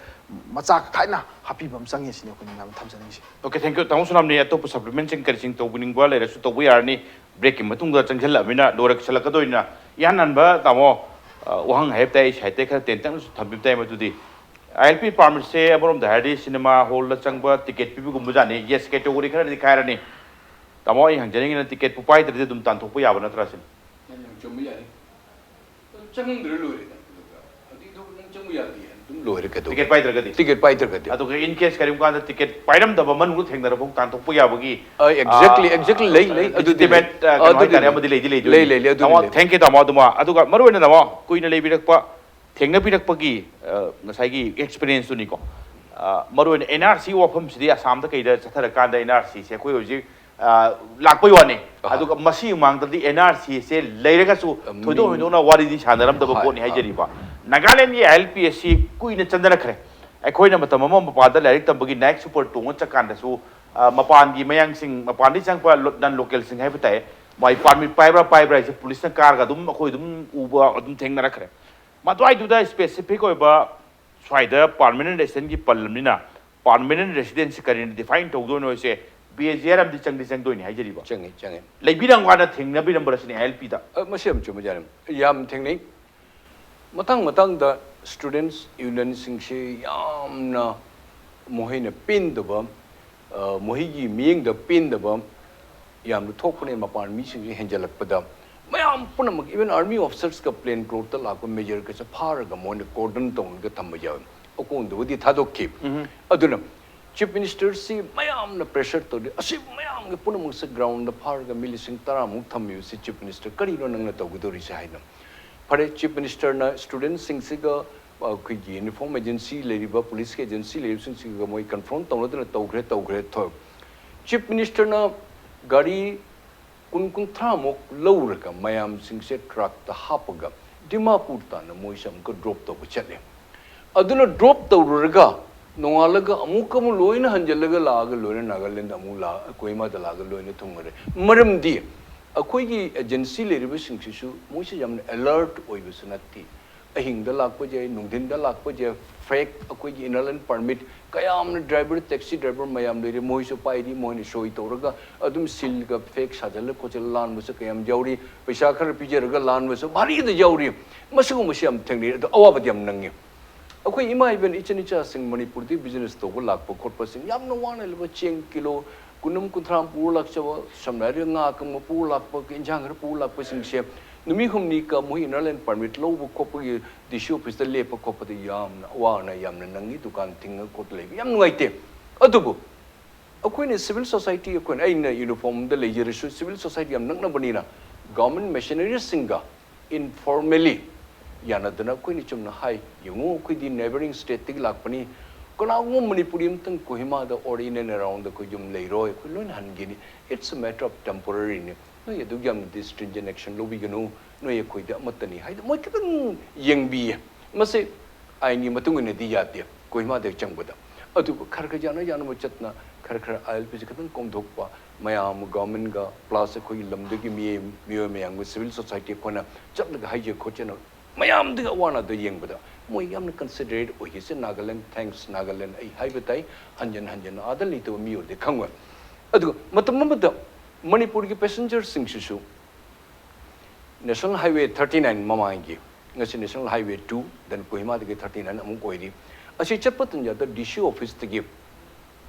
ꯃꯆꯥ ꯈꯥꯏꯅ ꯍꯥꯞꯄꯤꯕ ꯑꯃ ꯆꯪꯉꯦ ꯁꯤꯅꯤ ꯑꯩꯈꯣꯏꯅ ꯃꯌꯥꯝ ꯊꯝꯖꯅꯤꯡꯉꯤꯁꯦ꯫ Okay, thank you꯫ ꯇꯥꯃꯣ ꯁꯣꯅꯥꯝꯅꯤ, ꯑꯇꯣꯞꯄ supplementꯁꯤꯡ ꯀꯔꯤꯁꯤꯡ ꯇꯧꯕꯤꯅꯤꯡꯕ ꯂꯩꯔꯁꯨ ꯇꯧꯕ ꯌꯥꯔꯅꯤ꯫ Breakꯀꯤ ꯃꯇꯨꯡꯗ ꯆꯪꯁꯤꯜꯂꯛꯑꯃꯤꯅ ꯂꯣꯏꯔꯛꯁꯜꯂꯛꯀꯗꯣꯏꯅ ꯏꯍꯥꯟ ꯍꯥꯟꯕ ꯇꯥꯃꯣ, ꯑ, ꯋꯥꯍꯪ ꯍꯥꯏꯕ ꯇꯥꯏ, ꯑꯩ side ꯈꯔ ꯇꯦꯟꯇꯛꯅꯁꯨ ꯊꯝꯕꯤꯕ ꯇꯥꯏ꯫ ꯃꯗꯨꯗꯤ I L P permitꯁꯦ ꯑꯃꯔꯣꯝꯗ ꯍꯥꯏꯔꯗꯤ cinema hallꯗ ꯆꯪꯕ ticket ꯄꯤꯕꯒꯨꯝꯕꯖꯥꯠꯅꯤ꯫ Yes, category ꯈꯔꯗꯤ ꯈꯥꯏꯔꯅꯤ꯫ ꯇꯥꯃꯣ, ꯑꯩ ꯍꯪꯖꯅꯤꯡꯉꯤꯅ ticketꯄꯨ ꯄꯥꯏꯗ꯭ꯔꯗꯤ ꯑꯗꯨꯝ ꯇꯥꯟꯊꯣꯛꯄ ꯌꯥꯕ ꯅꯠꯇ꯭ꯔꯥ ꯁꯤꯅꯤ? ꯌꯥꯅꯤ, ꯌꯥꯝ ꯆꯨꯝꯕ ꯌꯥꯅꯤ꯫ ꯑꯗꯨ ꯆꯪꯗ꯭ꯔ ꯂꯣꯏꯔꯦꯗ꯫ ꯑꯗꯨꯒ ꯑꯗꯨꯏꯗꯨ ꯅꯪ ꯆꯪꯕ ꯌꯥꯗꯦ ꯍꯥꯏꯅ ꯑꯗꯨꯝ ꯂꯣꯏꯔꯦ ꯀꯩꯗꯧꯕ? Ticket ꯄꯥꯏꯗ꯭ꯔꯒꯗꯤ? Ticket ꯄꯥꯏꯗ꯭ꯔꯒꯗꯤ? ꯑꯗꯨꯒ in case ꯀꯔꯤꯒꯨꯝ ꯀꯥꯟꯗ ticket ꯄꯥꯏꯔꯝꯗꯕ ꯃꯅꯨꯡꯗ ꯊꯦꯡꯅꯔꯕ ꯇꯥꯟꯊꯣꯛꯄ ꯌꯥꯕꯒꯤ ꯑ, exactly, exactly, ꯂꯩ, ꯂꯩ, ꯑꯗꯨꯗꯤ ꯂꯩ꯫ Legitimate, ꯑ, ꯀꯩꯅꯣ ꯑꯗꯨꯗꯤ ꯍꯥꯏꯇꯥꯔꯦ, ꯂꯩ꯫ ꯑꯃꯗꯤ ꯂꯩꯗꯤ ꯂꯩ, ꯂꯩꯗꯣꯏꯅꯤ꯫ ꯂꯩ, ꯂꯩ, ꯑꯗꯨꯗꯤ ꯇꯥꯃꯣ, ꯂꯩ꯫ Thank you, ꯇꯥꯃꯣ꯫ ꯑꯗꯨꯃ, ꯑꯗꯨꯒ ꯃꯔꯨꯑꯣꯏꯅ ꯇꯥꯃꯣ, ꯀꯨꯏꯅ ꯂꯩꯕꯤꯔꯛꯄ, ꯊꯦꯡꯅꯕꯤꯔꯛꯄꯒꯤ, ꯑ, ꯉꯁꯥꯏꯒꯤ experience ꯇꯨꯅꯤꯀꯣ꯫ ꯑ, ꯃꯔꯨꯑꯣꯏꯅ N R C ꯋꯥꯐꯝꯁꯤꯗꯤ ꯑꯁꯥꯝꯗ ꯀꯩꯗ ꯆꯠꯊꯔꯀꯥꯟꯗ N R C ꯁꯦ ꯑꯩꯈꯣꯏ ꯍꯧꯖꯤꯛ, ꯑ, ꯂꯥꯛꯄꯩ ꯋꯥꯅꯤ꯫ ꯑꯍꯥ꯫ ꯑꯗꯨꯒ ꯃꯁꯤꯒꯤ ꯃꯃꯥꯡꯗꯗꯤ N R C ꯁꯦ ꯂꯩꯔꯒꯁꯨ ꯃꯤ ꯊꯣꯏꯗꯣꯛ ꯍꯦꯟꯗꯣꯛꯅ ꯋꯥꯔꯤꯗꯤ ꯁꯥꯟꯅꯔꯝꯗꯕ ꯍꯣꯏ, ꯄꯣꯠꯅꯤ ꯍꯣꯏ꯫ ꯍꯥꯏꯖꯔꯤꯕ꯫ ꯅꯥꯒꯥꯂꯦꯟꯒꯤ L P S ꯁꯤ ꯀꯨꯏꯅ ꯆꯟꯅꯔꯛꯈ꯭ꯔꯦ꯫ ꯑꯩꯈꯣꯏꯅ ꯃꯇꯝ ꯑꯃ ꯃꯄꯥꯟꯗ ꯂꯥꯏꯔꯤꯛ ꯇꯝꯕꯒꯤ night super ꯇꯣꯡꯉ ꯆꯠꯀꯥꯟꯗꯁꯨ, ꯑ, ꯃꯄꯥꯟꯒꯤ ꯃꯌꯥꯡꯁꯤꯡ, ꯃꯄꯥꯟꯗꯒꯤ ꯆꯪꯉꯛꯄ ꯂꯣ-, non localꯁꯤꯡ ꯍꯥꯏꯕ ꯇꯥꯏ, ꯃꯥꯏ permit ꯄꯥꯏꯕ꯭ꯔꯥ ꯄꯥꯏꯕ꯭ꯔꯥ ꯍꯥꯏꯁꯦ ꯄꯨꯂꯤꯁꯅ ꯀꯥꯔꯒ ꯑꯗꯨꯝ ꯑꯩꯈꯣꯏ ꯑꯗꯨꯝ ꯎꯕ ꯑꯗꯨꯝ ꯊꯦꯡꯅꯔꯛꯈ꯭ꯔꯦ꯫ ꯃꯗꯨꯋꯥꯏꯗꯨꯗ specific ꯑꯣꯏꯕ ꯁ꯭ꯋꯥꯏꯗ permanent residentꯀꯤ ꯄꯜꯂꯕꯅꯤꯅ, permanent residency ꯀꯔꯤꯅ define ꯇꯧꯗꯣꯏꯅꯣ ꯍꯥꯏꯁꯦ B G R ꯑꯃꯗꯤ ꯆꯪꯗꯤ ꯆꯪꯗꯣꯏꯅꯤ ꯍꯥꯏꯖꯔꯤꯕ꯫ ꯆꯪꯉꯤ, ꯆꯪꯉꯤ꯫ ꯂꯩꯕꯤꯔꯝꯀꯥꯟꯗ ꯊꯦꯡꯅꯕꯤꯔꯝꯕ꯭ꯔꯥ ꯁꯤꯅꯤ I L Pꯗ꯫ ꯑ, ꯃꯁꯤ ꯌꯥꯝ ꯆꯨꯝꯕꯖꯥꯠꯅꯤ꯫ ꯌꯥꯝ ꯊꯦꯡꯅꯩ꯫ ꯃꯇꯥꯡ ꯃꯇꯥꯡꯗ students unionꯁꯤꯡꯁꯤ ꯌꯥꯝꯅ ꯃꯈꯣꯏꯅ ꯄꯦꯟꯗꯕ, ꯑ, ꯃꯈꯣꯏꯒꯤ ꯃꯤꯠꯌꯦꯡꯗ ꯄꯦꯟꯗꯕ ꯌꯥꯝꯅ ꯊꯣꯛꯄꯅꯦ꯫ ꯃꯄꯥꯟ ꯃꯤꯁꯤꯡꯁꯤ ꯍꯦꯟꯖꯜꯂꯛꯄꯗ ꯃꯌꯥꯝ ꯄꯨꯝꯅꯃꯛ, even army officersꯀ plain clothꯇ ꯂꯥꯛꯄ majorꯒꯁꯦ ꯐꯥꯔꯒ ꯃꯣꯏꯅ cordon ꯇꯧꯔꯒ ꯊꯝꯕ ꯌꯥꯎꯏ꯫ ꯑꯀꯣꯟꯗꯕꯨꯗꯤ ꯊꯥꯗꯣꯛꯈꯤ꯫ ꯑꯗꯨꯅ Chief Ministerꯁꯤ ꯃꯌꯥꯝꯅ pressure ꯇꯧꯔꯤ, ꯑꯁꯤ ꯃꯌꯥꯝꯒꯤ ꯄꯨꯝꯅꯃꯛꯁꯦ groundꯗ ꯐꯥꯔꯒ ꯃꯤ ꯂꯤꯁꯤꯡ ꯇꯔꯥꯃꯨꯛ ꯊꯝꯃꯤꯕꯁꯤ Chief Minister ꯀꯔꯤꯅꯣ ꯅꯪꯅ ꯇꯧꯒꯗꯧꯔꯤꯁꯦ ꯍꯥꯏꯅ꯫ ꯐꯔꯦ, Chief Ministerꯅ studentꯁꯤꯡꯁꯤꯒ, ꯑꯩꯈꯣꯏꯒꯤ uniform agency ꯂꯩꯔꯤꯕ, policeꯀꯤ agency ꯂꯩꯔꯤꯕꯁꯤꯡꯁꯤꯒ ꯃꯣꯏ confront ꯇꯧꯅꯗꯅ ꯇꯧꯈ꯭ꯔꯦ, ꯇꯧꯈ꯭ꯔꯦ, ꯊꯣꯛ꯫ Chief Ministerꯅ ꯒꯥꯔꯤ ꯀꯨꯟ ꯀꯨꯟꯊ꯭ꯔꯥꯃꯨꯛ ꯂꯧꯔꯒ ꯃꯌꯥꯝꯁꯤꯡꯁꯦ truckꯇ ꯍꯥꯞꯄꯒ ꯗꯤꯃꯥꯄꯨꯔ ꯇꯥꯟꯅ ꯃꯣꯏꯁꯦ ꯑꯃꯨꯛꯀ drop ꯇꯧꯕ ꯆꯠꯂꯦ꯫ ꯑꯗꯨꯅ drop ꯇꯧꯔꯨꯔꯒ ꯅꯣꯡꯉꯥꯜꯂꯒ ꯑꯃꯨꯛꯀ ꯑꯃꯨꯛ ꯂꯣꯏꯅ ꯍꯟꯖꯜꯂꯒ ꯂꯥꯛꯑꯒ ꯂꯣꯏꯅ ꯅꯥꯒꯥꯂꯦꯟꯗ ꯑꯃꯨꯛ ꯂꯥꯛ-, ꯀꯣꯍꯤꯃꯥꯗ ꯂꯥꯛꯑꯒ ꯂꯣꯏꯅ ꯊꯨꯡꯉꯔꯦ꯫ ꯃꯔꯝꯗꯤ ꯑꯩꯈꯣꯏꯒꯤ agency ꯂꯩꯔꯤꯕꯁꯤꯡꯁꯤꯁꯨ ꯃꯣꯏꯁꯦ ꯌꯥꯝꯅ alert ꯑꯣꯏꯕꯁꯨ ꯅꯠꯇꯦ꯫ ꯑꯍꯤꯡꯗ ꯂꯥꯛꯄꯁꯦ, ꯅꯨꯡꯊꯤꯟꯗ ꯂꯥꯛꯄꯁꯦ, fake ꯑꯩꯈꯣꯏꯒꯤ inner line permit ꯀꯌꯥꯝꯅ driver, taxi driver ꯃꯌꯥꯝ ꯂꯩꯔꯦ, ꯃꯣꯏꯁꯨ ꯄꯥꯏꯔꯤ, ꯃꯣꯏꯅ ꯁꯣꯏ ꯇꯧꯔꯒ ꯑꯗꯨꯝ sealꯒ fake ꯁꯥꯖꯜꯂ ꯈꯣꯠꯆꯜꯂ ꯂꯥꯟꯕꯁꯨ ꯀꯌꯥꯝ ꯌꯥꯎꯔꯤ꯫ ꯄꯩꯁꯥ ꯈꯔ ꯄꯤꯖꯔꯒ ꯂꯥꯟꯕꯁꯨ ꯚꯥꯔꯤꯗ ꯌꯥꯎꯔꯤ꯫ ꯃꯁꯤꯒꯨꯝꯕꯁꯤ ꯌꯥꯝ ꯊꯦꯡꯅꯩ꯫ ꯑꯗꯣ ꯑꯋꯥꯕꯗꯤ ꯌꯥꯝ ꯅꯪꯉꯤ꯫ ꯑꯩꯈꯣꯏ ꯏꯃꯥ ꯏꯕꯦꯟ, ꯏꯆꯤꯟ ꯏꯆꯥꯁꯤꯡ ꯃꯅꯤꯄꯨꯔꯗꯒꯤ business ꯇꯧꯕ ꯂꯥꯛꯄ ꯈꯣꯠꯄꯁꯤꯡ ꯌꯥꯝꯅ ꯋꯥꯅ ꯂꯩꯕ, ꯆꯦꯡ ꯀꯤꯂꯣ ꯀꯨꯟ ꯑꯃ, ꯀꯨꯟꯊ꯭ꯔꯥ ꯑꯃ ꯄꯨꯔ ꯂꯥꯛꯆꯕ, ꯁꯝꯅ ꯍꯥꯏꯔꯒ ꯉꯥ ꯑꯀꯪꯕ ꯄꯨꯔ ꯂꯥꯛꯄ, ꯏꯟꯁꯥꯡ ꯈꯔ ꯄꯨꯔ ꯂꯥꯛꯄꯁꯤꯡꯁꯦ ꯅꯨꯃꯤꯠ ꯍꯨꯝꯅꯤ ꯀ ꯃꯣꯏ ꯏꯅꯔ ꯂꯥꯏꯟ ꯄꯔꯃꯤꯠ ꯂꯧꯕ ꯈꯣꯠꯄꯒꯤ ꯗꯤ ꯁꯤ ꯑꯣꯐꯤꯁꯇ ꯂꯦꯞꯄ ꯈꯣꯠꯄꯗ ꯌꯥꯝꯅ ꯑꯋꯥꯅ ꯌꯥꯝꯅ ꯅꯪꯉꯤ, ꯗꯨꯀꯥꯟ ꯊꯤꯡꯉ ꯈꯣꯠꯇ ꯂꯩꯕ ꯌꯥꯝ ꯅꯨꯡꯉꯥꯏꯇꯦ꯫ ꯑꯗꯨꯕꯨ ꯑꯩꯈꯣꯏꯅ ꯁꯤꯚꯤꯜ ꯁꯣꯁꯥꯏꯇꯤ, ꯑꯩꯈꯣꯏꯅ, ꯑꯩꯅ ꯌꯨꯅꯤꯐꯣꯔꯝꯗ ꯂꯩꯖꯔꯁꯨ, ꯁꯤꯚꯤꯜ ꯁꯣꯁꯥꯏꯇꯤ ꯌꯥꯝ ꯅꯛꯅꯕꯅꯤꯅ ꯒꯚꯔꯟꯃꯦꯟ ꯃꯦꯁꯤꯅꯔꯤꯁꯤꯡꯒ ꯏꯟꯐꯣꯔꯃꯦꯂꯤ ꯌꯥꯅꯗꯅ ꯑꯩꯈꯣꯏꯅ ꯆꯨꯝꯅ ꯍꯥꯏ, ꯌꯦꯡꯉꯨ, ꯑꯩꯈꯣꯏꯗꯤ ꯅꯦꯕꯔꯤꯡ ꯁ꯭ꯇꯦꯠꯇꯒꯤ ꯂꯥꯛꯄꯅꯤ, ꯀꯅꯥꯒꯨꯝꯕ ꯃꯅꯤꯄꯨꯔꯤ ꯑꯃꯇꯪ ꯀꯣꯍꯤꯃꯥꯗ or in and around ꯑꯩꯈꯣꯏ ꯌꯨꯝ ꯂꯩꯔꯣꯏ, ꯑꯩꯈꯣꯏ ꯂꯣꯏꯅ ꯍꯟꯒꯅꯤ, it's a matter of temporary ꯅꯤ, ꯅꯣꯏ ꯑꯗꯨꯛ ꯌꯥꯝꯅ stringent action ꯂꯧꯕꯤꯒꯅꯨ, ꯅꯣꯏ ꯑꯩꯈꯣꯏꯗ ꯑꯃꯠꯇꯅꯤ ꯍꯥꯏꯗꯤ ꯃꯣꯏ ꯈꯤꯇꯪ ꯌꯦꯡꯕꯤꯌꯦ꯫ ꯃꯁꯤ ꯑꯥꯏꯟꯒꯤ ꯃꯇꯨꯡ ꯏꯟꯅꯗꯤ ꯌꯥꯗꯦ ꯀꯣꯍꯤꯃꯥꯗ ꯆꯪꯕꯗ꯫ ꯑꯗꯨꯕꯨ ꯈꯔ ꯈꯔ ꯌꯥꯅ ꯌꯥꯅꯕ ꯆꯠꯅ ꯈꯔ ꯈꯔ ꯑꯥꯏ ꯑꯦꯜ ꯄꯤꯁꯦ ꯈꯤꯇꯪ ꯀꯣꯝꯊꯣꯛꯄ, ꯃꯌꯥꯝ ꯒꯚꯔꯟꯃꯦꯟꯒ ꯄ꯭ꯂꯁ ꯑꯩꯈꯣꯏꯒꯤ ꯂꯝꯗꯨꯒꯤ ꯃꯤꯑꯣꯏ, ꯃꯤꯑꯣꯏ ꯃꯌꯥꯝꯒ ꯁꯤꯚꯤꯜ ꯁꯣꯁꯥꯏꯇꯤ ꯑꯩꯈꯣꯏꯅ ꯆꯠꯂꯒ ꯍꯥꯏꯖ ꯈꯣꯠꯆꯅ ꯃꯌꯥꯝꯗꯨꯒꯤ ꯑꯋꯥ ꯑꯅꯥꯗꯣ ꯌꯦꯡꯕꯗ ꯃꯣꯏ ꯌꯥꯝꯅ ꯀꯟꯁꯤꯗꯔꯦꯠ ꯑꯣꯏꯈꯤꯁꯦ꯫ ꯅꯥꯒꯥꯂꯦꯟ, thanks ꯅꯥꯒꯥꯂꯦꯟ, ꯑꯩ ꯍꯥꯏꯕ ꯇꯥꯏ, ꯍꯟꯖꯟ ꯍꯟꯖꯟꯅ ꯑꯥꯗ ꯂꯩꯇꯕ ꯃꯤ ꯑꯣꯏꯔꯗꯤ ꯈꯪꯉꯣꯏ꯫ ꯑꯗꯨꯒ ꯃꯇꯝ ꯑꯃꯗ ꯃꯅꯤꯄꯨꯔꯒꯤ ꯄꯦꯁꯦꯟꯖꯔꯁꯤꯡꯁꯤꯁꯨ ꯅꯦꯁꯅꯦꯜ ꯍꯥꯏꯋꯦ ꯊꯥꯔꯇꯤ ꯅꯥꯏꯟ ꯃꯃꯥꯡꯒꯤ, ꯉꯁꯤ ꯅꯦꯁꯅꯦꯜ ꯍꯥꯏꯋꯦ ꯇꯨ, then ꯀꯣꯍꯤꯃꯥꯗꯒꯤ ꯊꯥꯔꯇꯤ ꯅꯥꯏꯟ ꯑꯃꯨꯛ ꯑꯣꯏꯔꯤ꯫ ꯑꯁꯤ ꯆꯠꯄ ꯇꯟꯖꯥꯗ ꯗꯤ ꯁꯤ ꯑꯣꯐꯤꯁꯇꯒꯤ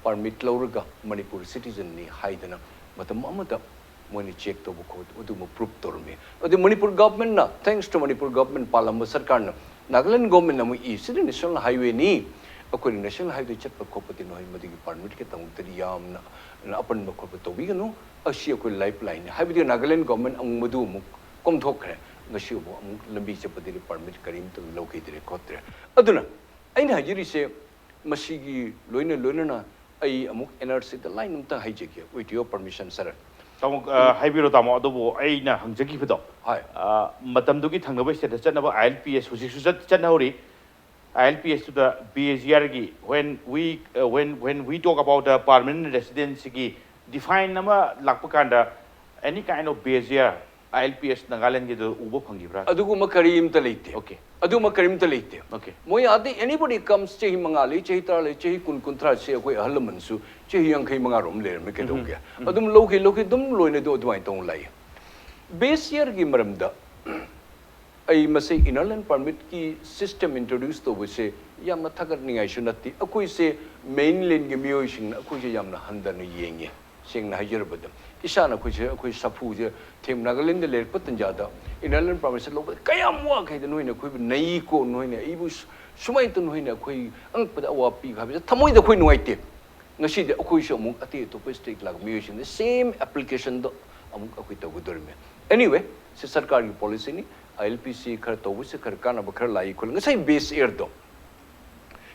ꯄꯥꯔꯃꯤꯠ ꯂꯧꯔꯒ ꯃꯅꯤꯄꯨꯔ ꯁꯤꯇꯤꯖꯟꯅꯤ ꯍꯥꯏꯗꯅ ꯃꯇꯝ ꯑꯃꯗ ꯃꯣꯏꯅ ꯆꯦꯛ ꯇꯧꯕ ꯈꯣꯠꯄ ꯑꯗꯨꯒꯨꯝꯕ ꯄ꯭ꯔꯨꯐ ꯇꯧꯔꯝꯃꯤ꯫ ꯑꯗꯨ ꯃꯅꯤꯄꯨꯔ ꯒꯚꯔꯟꯃꯦꯟꯅ, thanks to ꯃꯅꯤꯄꯨꯔ ꯒꯚꯔꯟꯃꯦꯟ ꯄꯥꯜꯂꯝꯕ ꯁꯔꯀꯥꯔꯅ ꯅꯥꯒꯥꯂꯦꯟ ꯒꯚꯔꯟꯃꯦꯟꯅ ꯑꯃꯨꯛ ꯏ, ꯁꯤꯗꯤ ꯅꯦꯁꯅꯦꯜ ꯍꯥꯏꯋꯦꯅꯤ, ꯑꯩꯈꯣꯏꯅ ꯅꯦꯁꯅꯦꯜ ꯍꯥꯏꯋꯦꯗ ꯆꯠꯄ ꯈꯣꯠꯄꯗꯤ ꯅꯣꯏ ꯃꯗꯨꯒꯤ ꯄꯥꯔꯃꯤꯠꯀꯤꯗꯃꯛꯇꯗꯤ ꯌꯥꯝꯅ ꯑꯄꯟꯕ ꯈꯣꯠꯄ ꯇꯧꯕꯤꯒꯅꯨ, ꯑꯁꯤ ꯑꯩꯈꯣꯏ ꯂꯥꯏꯐ ꯂꯥꯏꯟꯅꯤ ꯍꯥꯏꯕꯗꯤ ꯅꯥꯒꯥꯂꯦꯟ ꯒꯚꯔꯟꯃꯦꯟ ꯑꯃꯨꯛ ꯃꯗꯨ ꯑꯃꯨꯛ ꯀꯣꯝꯊꯣꯛꯈ꯭ꯔꯦ꯫ ꯉꯁꯤ ꯐꯥꯎꯕ ꯑꯃꯨꯛ ꯂꯝꯕꯤ ꯆꯠꯄꯗꯗꯤ ꯄꯥꯔꯃꯤꯠ ꯀꯔꯤꯝꯇ ꯂꯧꯈꯤꯗ꯭ꯔꯦ ꯈꯣꯠꯇ꯭ꯔꯦ꯫ ꯑꯗꯨꯅ ꯑꯩꯅ ꯍꯥꯏꯖꯔꯤꯁꯦ, ꯃꯁꯤꯒꯤ ꯂꯣꯏꯅ ꯂꯣꯏꯅꯅ ꯑꯩ ꯑꯃꯨꯛ ꯑꯦꯟ ꯑꯥꯔ ꯁꯤꯗ ꯂꯥꯏꯟ ꯑꯝꯇ ꯍꯥꯏꯖꯒꯦ, with your permission, sir꯫ ꯇꯥꯃꯣ, ꯑ, ꯍꯥꯏꯕꯤꯔꯣ ꯇꯥꯃꯣ꯫ ꯑꯗꯨꯕꯨ ꯑꯩꯅ ꯍꯪꯖꯈꯤꯕꯗꯣ, ꯍꯣꯏ꯫ ꯑ, ꯃꯇꯝꯗꯨꯒꯤ ꯊꯪꯅꯕ ꯁ꯭ꯇꯦꯠꯇ ꯆꯠꯅꯕ ꯑꯥꯏ ꯑꯦꯜ ꯄꯤ ꯑꯦꯁ ꯍꯧꯖꯤꯛꯁꯨ ꯆꯠ-, ꯆꯠꯅꯍꯧꯔꯤ꯫ ꯑꯥꯏ ꯑꯦꯜ ꯄꯤ ꯑꯦꯁꯇꯨꯗ ꯕꯤ ꯑꯦꯁ ꯖꯤ ꯑꯥꯔꯒꯤ, when we, uh, when, when we talk about the permanent residencyꯒꯤ define ꯑꯃ ꯂꯥꯛꯄ ꯀꯥꯟꯗ, any kind of B S G R, I L P S ꯅꯥꯒꯥꯂꯦꯟꯒꯤꯗꯨ ꯎꯕ ꯐꯪꯈꯤꯕ꯭ꯔꯥ? ꯑꯗꯨꯒꯨꯝꯕ ꯀꯔꯤꯝꯇ ꯂꯩꯇꯦ꯫ Okay. ꯑꯗꯨꯒꯨꯝꯕ ꯀꯔꯤꯝꯇ ꯂꯩꯇꯦ꯫ Okay. ꯃꯣꯏ ꯑꯥꯗ anybody comes, ꯆꯍꯤ ꯃꯉꯥ ꯂꯩ, ꯆꯍꯤ ꯇꯔꯥ ꯂꯩ, ꯆꯍꯤ ꯀꯨꯟ, ꯀꯨꯟꯊ꯭ꯔꯥ ꯁꯦ ꯑꯩꯈꯣꯏ ꯑꯍꯜ ꯂꯃꯟꯁꯨ ꯆꯍꯤ ꯌꯥꯡꯈꯩ ꯃꯉꯥ ꯔꯣꯝ ꯂꯩꯔꯝꯃꯤ ꯀꯩꯗꯧꯒꯦ? ꯑꯗꯨꯝ ꯂꯧꯈꯤ, ꯂꯧꯈꯤ, ꯑꯗꯨꯝ ꯂꯣꯏꯅꯗꯣ ꯑꯗꯨꯃꯥꯏꯅ ꯇꯧꯅ ꯂꯥꯛꯏ꯫ ꯕꯤ ꯑꯦꯁ ꯖꯤ ꯑꯥꯔꯒꯤ ꯃꯔꯝꯗ ꯑꯩ ꯃꯁꯤ ꯏꯅꯔ ꯂꯥꯏꯟ ꯄꯥꯔꯃꯤꯠꯀꯤ ꯁꯤꯁꯇꯦꯝ ꯏꯟꯇ꯭ꯔꯣꯗ꯭ꯌꯨꯁ ꯇꯧꯕꯁꯦ ꯌꯥꯝꯅ ꯊꯥꯒꯠꯅꯤꯡꯉꯥꯏꯁꯨ ꯅꯠꯇꯦ꯫ ꯑꯩꯈꯣꯏꯁꯦ ꯃꯦꯟꯂꯦꯟꯒꯤ ꯃꯤꯑꯣꯏꯁꯤꯡꯅ ꯑꯩꯈꯣꯏꯁꯦ ꯌꯥꯝꯅ ꯍꯟꯊꯅ ꯌꯦꯡꯉꯤ꯫ ꯁꯦꯡꯅ ꯍꯥꯏꯖꯔꯕꯗ, ꯏꯁꯥꯅ ꯑꯩꯈꯣꯏꯁꯦ, ꯑꯩꯈꯣꯏ ꯁꯥꯐꯨꯁꯦ ꯊꯦꯡ-, ꯅꯥꯒꯥꯂꯦꯟꯗ ꯂꯩꯔꯛꯄ ꯇꯟꯖꯥꯗ Inner Line Permission ꯂꯧꯕꯗ ꯀꯌꯥꯝ ꯋꯥꯈꯩꯗ ꯅꯣꯏꯅ ꯑꯩꯈꯣꯏꯕꯨ ꯅꯩꯀꯣ, ꯅꯣꯏꯅ ꯑꯩꯕꯨ ꯁꯨ-, ꯁꯨꯃꯥꯏꯅ ꯇꯧ, ꯅꯣꯏꯅ ꯑꯩꯈꯣꯏ ꯑꯉꯛꯄꯗ ꯑꯋꯥ ꯄꯤꯈ꯭ꯔꯦ ꯍꯥꯏꯕꯁꯦ ꯊꯃꯣꯏꯗ ꯑꯩꯈꯣꯏ ꯅꯨꯡꯉꯥꯏꯇꯦ꯫ ꯉꯁꯤꯗꯤ ꯑꯩꯈꯣꯏꯁꯨ ꯑꯃꯨꯛ ꯑꯇꯩ ꯑꯇꯣꯞꯄ state ꯂꯥꯛꯄ ꯃꯤꯑꯣꯏꯁꯤꯡꯗ same application ꯗꯣ ꯑꯃꯨꯛ ꯑꯩꯈꯣꯏ ꯇꯧꯒꯗꯧꯔꯤꯃꯦ꯫ Anyway, ꯁꯤ ꯁꯔꯀꯥꯔꯒꯤ policy ꯅꯤ꯫ ILP ꯁꯤ ꯈꯔ ꯇꯧꯕꯁꯦ ꯈꯔ ꯀꯥꯟꯅꯕ ꯈꯔ ꯂꯥꯛꯏ ꯈꯣꯠꯂꯤ꯫ ꯉꯁꯥꯏ Base Air ꯗꯣ